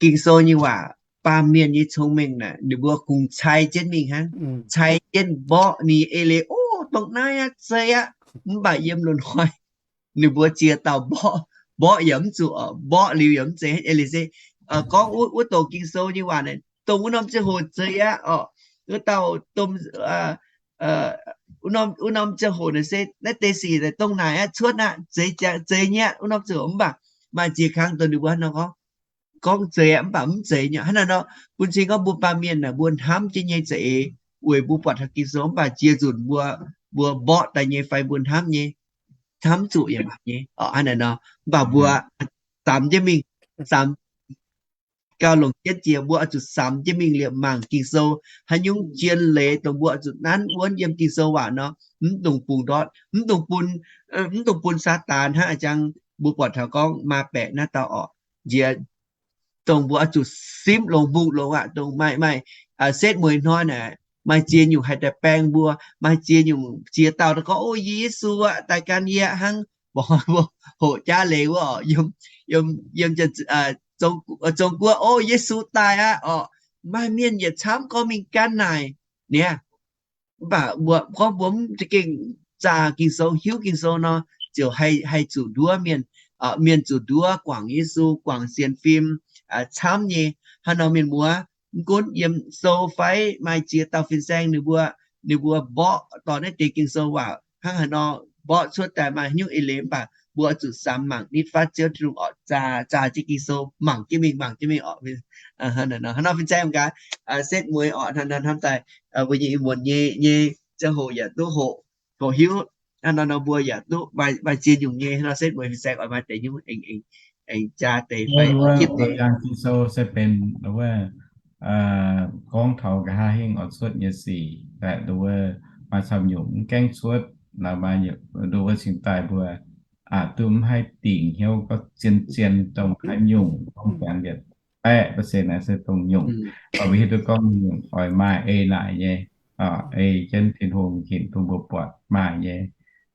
Ging-Sou nyei waac, baamh mienh nyei cong-mengh naaic, ninh mbuo kungx cai jienv mingh hnangv, cai jienv mborqv ninh eix leiz, o, dongh naaiv aqv, zei aqv. Mv baac yiem loz-hnoi ninh mbuo ziex dauh mborqv, mborqv yaac mv zuqc, mborqv liuz yaac mv zeiz eix leiz se gorngv wuov doqc Ging-Sou nyei waac naaic, dongh wuov norm ziangh hoc zeiz aqv orqc. Wuov dauh domh, wuov norm ziangh hoc naaic se naaiv deix sic dongh naaic aqv, cuotv aqv, zeiz, zeiz nyei aqv wuov norm ziangh hoc. Mv baac maaih ziex kang dongh ninh mbuo hnangv nor gorngv, gorngv zeiz aqv, mv baac mv zeiz nyei. Hnangv naaiv nor, bun cing gorngv mbuo baamh mienh naaic mbuo hnamv jienv nyei za'eix weic mbuo buatc taux Ging-Sou, mv baac ziex nzunc mbuo, mbuo mborqv daaih nyei fai mbuo hnamv nyei, hnamv zuqc yaac maaih nyei. Hnangv naaiv nor, mv baac mbuo samx jienv mingh, samx gauh longc jienv jiex, mbuo oix zuqc samx jienv mingh liepc mangc Ging-Sou. Haaix nyungc jien leiz dongh mbuo oix zuqc nanv wuonv yiem Ging-Sou waac nor, mv dungx bungx ndortv, mv dungx bun, mv dungx bun Saadaan hnangv a'jang mbuo buatc taux gorngv maa baeqc naaiv dauh orqc. Nziex dongh mbuo oix zuqc simv longx, mbungh longx aqv, dongh maaih, maaih setv mueiz hnoi naaic, maaih ziex nyungc haih daaih baeng mbuo, maaih ziex nyungc ziex dauh daaih gorngv, O Yesu aac, daaih gan yie hnangv, mbuo hoqc jaav leiz wuov orqc, yiem, yiem, yiem Zong-Guoqv, O Yesu daaih aqv orqc, maaih mienh yietc camv gorngv mingh gan naaic niaa. Mv baac mbuo gorngv mbuo mv za'gengh zaah Ging-Sou, hiuv Ging-Sou nor, ziouc haih, haih zuqc nduov mienh, mienh zuqc nduov guangc Yesu, guangc sienx fim camv nyei. Hnangv nor mienh muoz, mv gunv yiem sou fai maaih ziex dauh fin-saeng ninh mbuo, ninh mbuo mborqv dorh naaiv deix Ging-Sou waac hnangv haaix nor mborqv cuotv daaih maaih haaix nyungc eix leiz, mv baac mbuo oix zuqc samx mangc nitv fatv Ziouv Tin-Hungh orqc, zaah, zaah jienv Ging-Sou mangc jienv mingh, mangc jienv mingh orqc. Hnangv nor fin-saeng gaax, setv mueiz orqc, hnangv nor hnamv daaih mbuo nyei muonz nyei, nyei ziangh hoc yaac duqv hoqc, hoqc hiuv. Hnangv nor nor mbuo yaac duqv maaih ziex nyungc nyei. Hnangv nor setv mueiz fin-saeng oix maaih deix nyungc aengx, aengx jaa deix fai jipv deix. Yangh Ging-Sou se benx wuov, gorngv taux nqa'haav hingv oix cuotv nyei sic, nduov maaih camv nyungc mv gaengh cuotv, nduov wuov cingx daaih mbuo aqc duqv mv haih dingc hnyouv gorngv zien-zien dongh haaix nyungc gorngv janx yietc baeqv percent naaic se dongh nyungc. Mv baac mbuo hiuv duqv gorngv nyungc oix maaih ei naaic nyei, ei jienv Tin-Hungh hinc duqv mbuo buatc maaih nyei.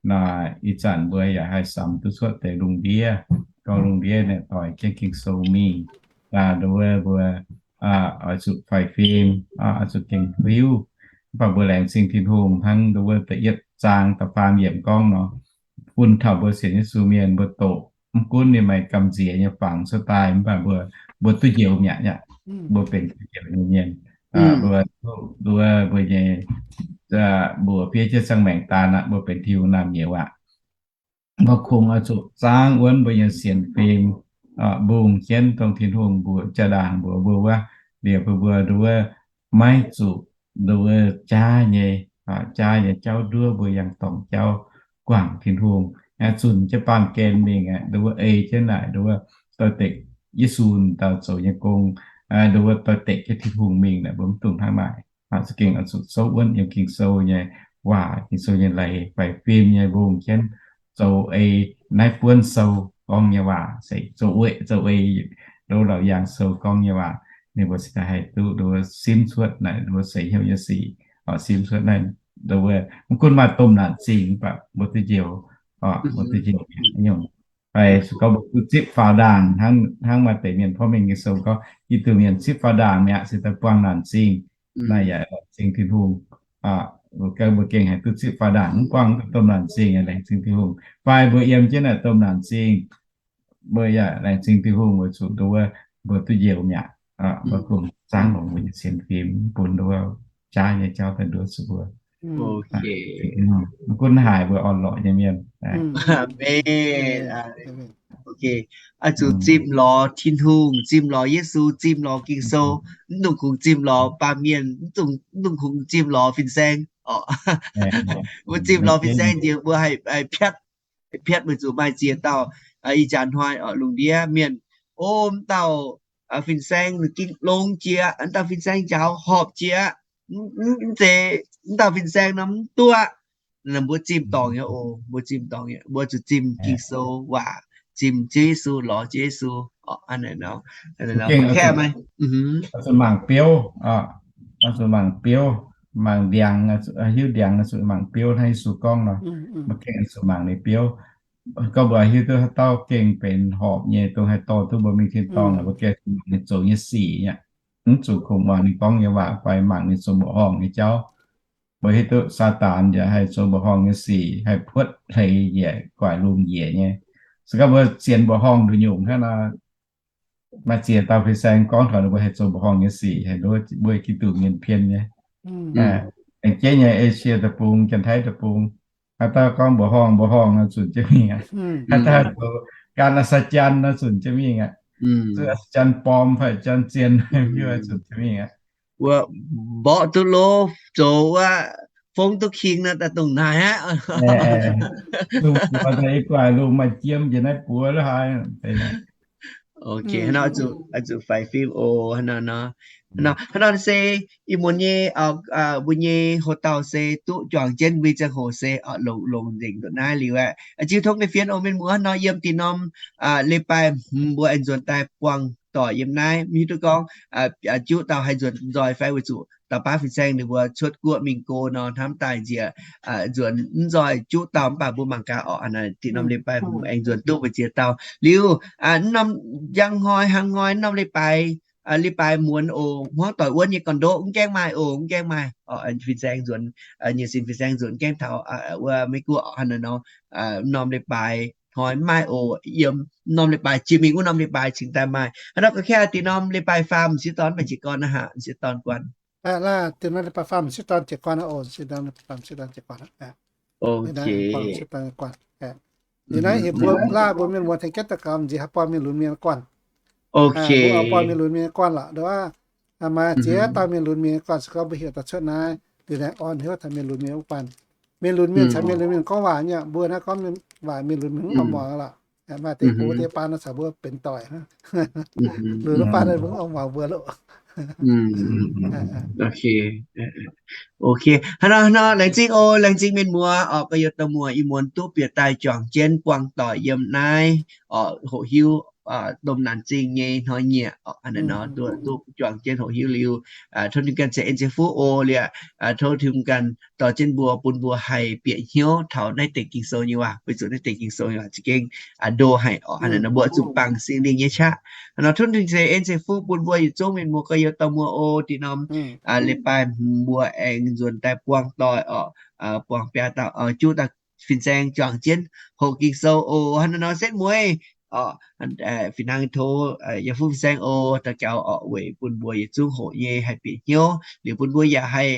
Nor ih zanc mbuo yaac haih samx duqv cuotv deix lungh ndiev, gorngv lungh ndiev naaic doix jienv Ging-Sou mingh, nduov wuov mbuo oix zuqc faix fim, oix zuqc gengh hiuv. Mv baac mbuo laengz zingh Tin-Hungh hnangv nduov wuov da'yietv zaang da'faam yiemc gorngv nor, bun taux mbuo sienx Yesu mienh mbuo doqc, mv gunv ninh maaih gamh nziex nyei fangx cuotv daaih, mv baac mbuo, mbuo duqv njoux mi'aqv. Mbuo benx duqv njoux nyei mienh. Mbuo, mbuo, mbuo nyei, mbuox fiev jienv ziangh maengc daan aqv, mbuo benx Tin-Hungh naamh nyouz aqv. Mbuo kungx oix zuqc zaangv wuonv mbuo nyei sienx fim, mbungh jienv dongh Tin-Hungh mbuox jaa-ndaangc mbuox mbuo wuov, liuz bun mbuo nduov maiv zuqc nduov jaav nyei, jaav nyei jauv nduov, mbuo yangh dorngc jauv guangc Tin-Hungh, zunc jienv baamh gen mingh aqv, nduov ei jienv naaic, nduov doix-dekc Yesu dauh zoux nyei gong, nduov doix-dekc jienv Tin-Hungh mingh naaic, mbuo mv dungx hnangv naaic. Za'gengh oix zuqc souv wuonv yiem Ging-Sou nyei waac, Ging-Sou nyei leiz, faix fim nyei mbungh jienv zoux ei naaiv buonv sou gorngv nyei waac, se zoux ei, zoux ei nduov Laauc Yaangh Sou gorngv nyei waac, ninh mbuo cingx daaih haih duqv nduov simv cuotv naaic nduov seix hnyouv nyei sic, simv cuotv naaiv nduov mv gunv maaih domh naanc zingh mv baac mbuo duqv njoux, mbuo duqv njoux nyungc. Fai se gorngv mbuo duqv zipv faaux ndaangc, hnangv maaih deix mienh porv mengh Ging-Sou gorngv, Giduc mienh zipv faaux ndaangc mi'aqv, cingx daaih buangh naanc zingh. Naaiv yaac laengz zingh Tin-Hungh. Mbuo gengh haih duqv zipv faaux ndaangc, mv buangh domh naanc zingh yaac laengz zingh Tin-Hungh. Fai mbuo yiem jienv naaic domh naanc zingh, mbuo yaac laengz zingh Tin-Hungh weic zuqc nduov mbuo duqv njoux mi'aqv. Mbuo kungx zaangv longx mbuo nyei sienx fim, mv bun nduov jaav nyei jauv daaih nduov zuqc mbuo. Mv gunv haaix mbuo orn-lorqc nyei mienh. Oix zuqc zimh lorz Tin-Hungh, zimh lorz Yesu, zimh lorz Ging-Sou. Mv dungx kungx zimh lorz baamh mienh, mv dungx kungx zimh lorz fin-saeng. Mbuo zimh lorz fin-saeng nziex mbuo haih piatv, piatv weic zuqc maaih ziex dauh ih jaax hnoi oc lungh ndiev mienh, o, mv dauh fin-saeng ging longx jiex, mv dauh fin-saeng njaaux horpc jiex, mv zeiz, mv dauh fin-saeng nor mv duqv. Mbuo zimh dorngc nyei oc, mbuo zimh dorngc nyei, mbuo zuqc zimh Ging-Sou waac, zimh Ziouv Yesu, lorz Ziouv Yesu. Zuqc mangc biouv, zuqc mangc biouv, mangc ndiangx, hiuv ndiangx zuqc mangc biouv hnangv Yesu gorngv nor. Mbuo gengh zuqc mangc ninh biouv. Gorngv mbuo hiuv duqv haaix dauh gengh benx horpc nyei, dongh haih dorh duqv mbuo mingh tin-dorngh, mbuo gengh zuqc mangc ninh zoux nyei sic aqv. Mv zuqc kungx muangx ninh gorngv nyei waac fai mangc ninh zoux mbuoqc horngh nyei jauv. Mbuo hiuv duqv Saadaan yaac haih zoux mbuoqc horngh nyei sic, haih puotv hleix njiec, guaix lungh njiec nyei. Se gorngv mbuo sienx mbuoqc horngh nduqc nyungc hnangv nor, maaih ziex dauh fin-saeng gorngv taux ninh mbuo haih zoux mbuoqc horngh nyei sic, haih nduov mbuo Giduc mienh pien nyei. Aengx jeiv nyei Esie Deic-Bung, Janx-Taiv Deic-Bung, haaix dauh gorngv mbuoqc horngh, mbuoqc horngh nor zunc jienv mingh aqv. Haaix dauh zoux gan อัศจรรย์ nor zunc jienv mingh aqv. Zuqc อัศจรรย์ปลอม fai อัศจรรย์เซียน mingh zunc jienv mingh aqv. Wuov mborqv duqv lov, zoux wuov fong duqv king nor, daaih dongh naaic aqv. Lungh buoz daaih guaix lungh maaih jiem njiec naaiv buoz lov haaix. Ok, hnangv nor oix zuqc faix fim oc. Hnangv nor, hnangv nor se ih muonz nyei, mbuo nyei hoc-dauh se duqv juangc jienv mbuo ziangh hoc se oc, longx longx nzengc ndongc naaiv liuz aeqv, jiu tongv deix fienx oc mienh muoz. Hnangv nor yiem dinh norm leiz-baaix hmz mbuo aengx nzuonx daaih buangh doic yiem naaiv, mv hiuv duqv gorngv juqv dauh haih nzuonx nzoih fai, weic zuqc dauh baav fin-saeng ninh mbuo cuotv guoqv mingh go nor hnamv daaih nziex nzuonx mv nzoih juqv dauh, mv baac mbuo mangc gaax oc, dinh norm leiz-baaix hmz aengx nzuonx duqv mbu'ziex dauh liuz, norm njang hnoi hnangv hnoi norm leiz-baaix, leiz-baaix muonz oc, hmuangv doic wuonv nyei gorn-ndoqv mv gaengh maaih oc, mv gaengh maaih. Fin-saeng nzuonx, nyiec sin fin-saeng nzuonx gaengh taux wuov Meiv-Guoqv hnangv nor, norm leiz-baaix hnoi mv maaih oc. Yiem norm leiz-baaix jiex mingh wuov norm leiz-baaix cingx daaih maaih. Hnangv nor ga'kei dinh norm leiz-baaix faam m'sieqv dorn maaih jiez gorn aqv, m'sieqv dorn guanh. Dinh norm leiz-baaix faam m'sieqv dorn jiez gorn aqv oc, m'sieqv dorn jiez gorn aqv. Liuz naaiv heuc mbuo laah mbuo mienh muoz tengx jienv daux gaux nziex haaix born mienh lunx mienh guanh. Mbuo oix born mienh lunx mienh guanh lorqc, nduov, maaih ziex dauh mienh lunx mienh guanh se gorngv mbuo heuc daaih cuotv naaiv, liuz naaiv orn hnyouv taux mienh lunx mienh guanh. Mienh lunx mienh caux mienh lunx mienh gorngv waac nyei, mbuo naaiv gorngv waac mienh lunx mienh mv oix muangx lorqc. Maaih deix gox deix baan nor caux mbuo benx doic hnangv. Lunx baan mbuo mv oix muangx mbuo loh. Ok, hnangv nor, hnangv nor, laengz zingh oc, laengz zingh mienh muoz oc, gorx-youz dauh muoz ih muonz duqv bieqc daaih juangc jienv buangh doic yiem naaiv oc, hoqc hiuv domh naanc zingh nyei hnoi-nyieqc oc, hnangv nor duqv juangc jienv hoqc hiuv liuz, tov Tin-Hungh ganh ceix en ceix fuqv oc. Liuz, tov Tin-Hungh ganh dorh jienv mbuo, bun mbuo haih bieqc hnyouv taux naaiv deix Ging-Sou nyei waac, weic zuqc naaiv deix Ging-Sou nyei waac za'gengh ndo haic oc. Hnangv nor mbuo zuqc bangc Singx Lingh nyei qaqv. Hnangv nor tov Tin-Hungh ceix en ceix fuqv bun mbuo yietc zungv mienh muoz gorx-youz dauh muoz oc. Dinh norm leiz-baaix hmz mbuo aengx nzuonx daaih buangh doic oc, buangh biaa dauh, juqv dauh fin-saeng juangc jienv hoqc Ging-Sou oc. Hnangv nor setv mueiz oc, fih hnangv tov yaac fuqv fin-saeng oc, daux gaux oc, weic bun mbuo yietc zungv hoqc nyei haih bieqc hnyouv, liuz bun mbuo yaac haih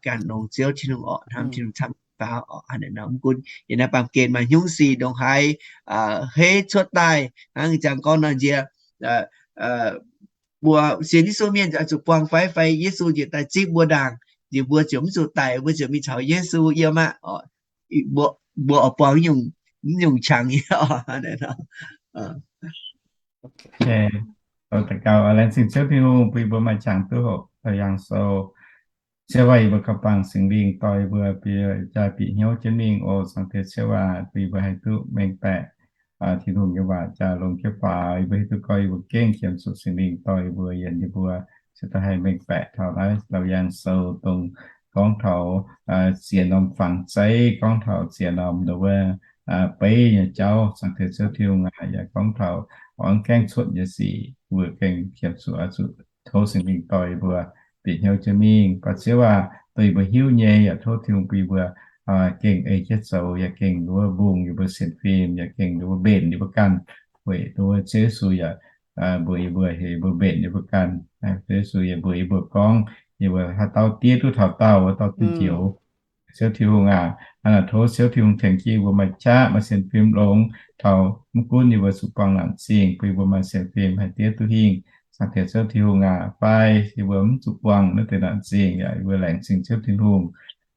ganh longx Ziouv Tin-Hungh oc, hnamv Tin-Hungh camv faaux oc. Hnangv nor mv gunv yiem naaiv baamh gen maaih hnyungv sic ndongc haaix hei cuotv daaih, hnangv jangx gorngv nor nziex, mbuo sienx Yesu mienh zuqc buangh fai, fai Yesu njiec daaih zipv mbuo ndaangc, nziex mbuo ziouc mv zuqc daic, mbuo ziouc mingh caux Yesu yiem aqv. Mbuo oix buangh mv nyungc qangx nyei. Daux gaux, laengz zingh Ziouv Tin-Hungh bun mbuo maaih qangx duqv hoqc Laauc Yaangh Sou. Ziouv aac, yie mbuo kaux bangc Singx Lingh dorh yie mbuo jaa bieqc hnyouv jienv mingh oc. Zaangc Diex Ziouv aac, bun yie mbuo haih duqv mengh baeqc Tin-Hungh nyei waac jaa longx jienv faaux. Yie mbuo hiuv duqv gorngv yie mbuo gengh qiemx zuqc Singx Lingh dorh yie mbuo, yienc yie mbuo, se daaih haih mengh baeqc taux naaiv Laauc Yaangh Sou dongh gorngv taux ziex norm fangx zeiv, gorngv taux ziex norm nduov wuov beiv nyei jauv. Zaangc Diex Ziouv Tin-Hungh aac, yaac gorngv taux oix gaengh cuotv nyei sic, mbuo gengh qiemx zuqc oix zuqc tov Singx Lingh dorh yie mbuo bieqc hnyouv jienv mingh. Baac Ziouv aac, dongh yie mbuo hiuv nyei yaac tov Tin-Hungh bun yie mbuo gengh ei jienv zoux, yaac gengh nduov mbungh yie mbuo sienx fim, yaac gengh nduov mbenc yie mbuo ganh. Weic nduov Ziouv Yesu yaac mbuox yie mbuo, heuc yie mbuo mbenc yie mbuo ganh. Ziouv Yesu yaac mbuox yie mbuo gorngv, yie mbuo haaix dauh diev duqv taux daauh, wuov dauh duqv njoux. Ziouv Tin-Hungh aac, hnangv naaic tov Ziouv Tin-Hungh tengx jienv yie mbuo maaih qaqv maaih sienx fim longx, taux mv gunv yie mbuo zuqc buangh laangc zingh, bun yie mbuo maaih sienx fim haih diev duqv hingh. Zaangc Diex Ziouv Tin-Hungh aac, fai yie mbuo mv zuqc buangh naaiv deix laangc zingh yaac yie mbuo laengz zingh Ziouv Tin-Hungh.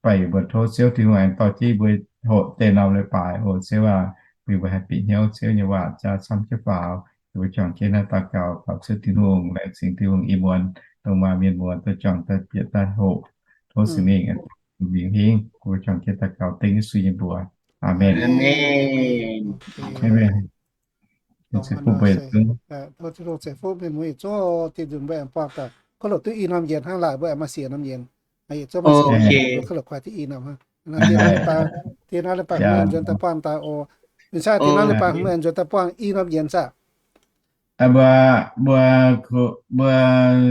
Fai yie mbuo tov Ziouv Tin-Hungh aengx dorh jienv yie mbuo hoqc deix norm leiz-baaix oc Ziouv aac, bun yie mbuo haih bieqc hnyouv Ziouv nyei waac jaa camv jienv faaux. Yie mbuo juangc jienv naaiv daux gaux kaux Ziouv Tin-Hungh, laengz zingh Tin-Hungh ih muonz dongh maaih mienh muoz duqv juangc daaih bieqc daaih hoqc. Tov Singx Lingh mingh hingv, yie mbuo juangc jienv daux gaux dengv Yesu nyei mbuox. Aamen. Tov Tin-Hungh ceix fuqv mienh muoz yietc zungv, tin nzunc mbuo aengx buangh daaih. Kov loc duqv i norm yienx hnangv laaic mbuo aengx maaih siec norm yienx. Yietc zungv maaih siec, kov loc kuaaic duqv i norm hnangv. Tin norm leiz-baaix, tin norm leiz-baaix hmz aengx nzuonx daaih buangh daaih oc. Mv cai tin norm leiz-baaix hmz aengx nzuonx daaih buangh i norm yienx aqv. Mbuo, mbuo, mbuo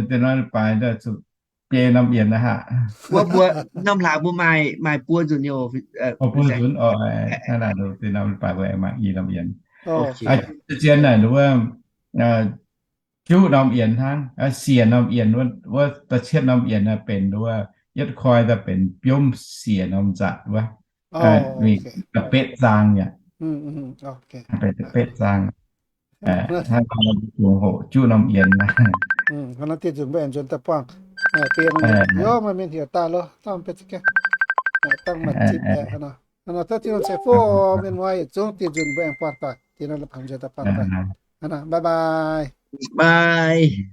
tin norm leiz-baaix daaih zuqc biei norm yienx aqv. Mbuo, mbuo norm hlaax mbuo maaih, maaih buo nzunc nyei oc. Buo nzunc oc. Hnangv naaic, tin norm leiz-baaix mbuo aengx maaih i norm yienx. Zien naaic wuov, juqv norm yienx hnangv, siec norm yienx wuov, da'cietv norm yienx naaiv benx wuov, yietv koi daaih benx biomv siec norm nzatc wuov, mingh da'betv zaang yaac, benx da'betv zaang. Hnangv nor, dongh hoqc juqv norm yienx. Hnangv nor, tin nzunc mbuo aengx nzuonx daaih buangh, yov maaih mienh heuc daaih loh, dangh maaih zipv aeqv. Hnangv nor, tov Tin-Hungh ceix fuqv mienh muoz yietc zungv, tin nzunc mbuo aengx buangh daaih, tin nor la'bangc nzuonx daaih buangh daaih. Hnangv nor, bye bye. Bye.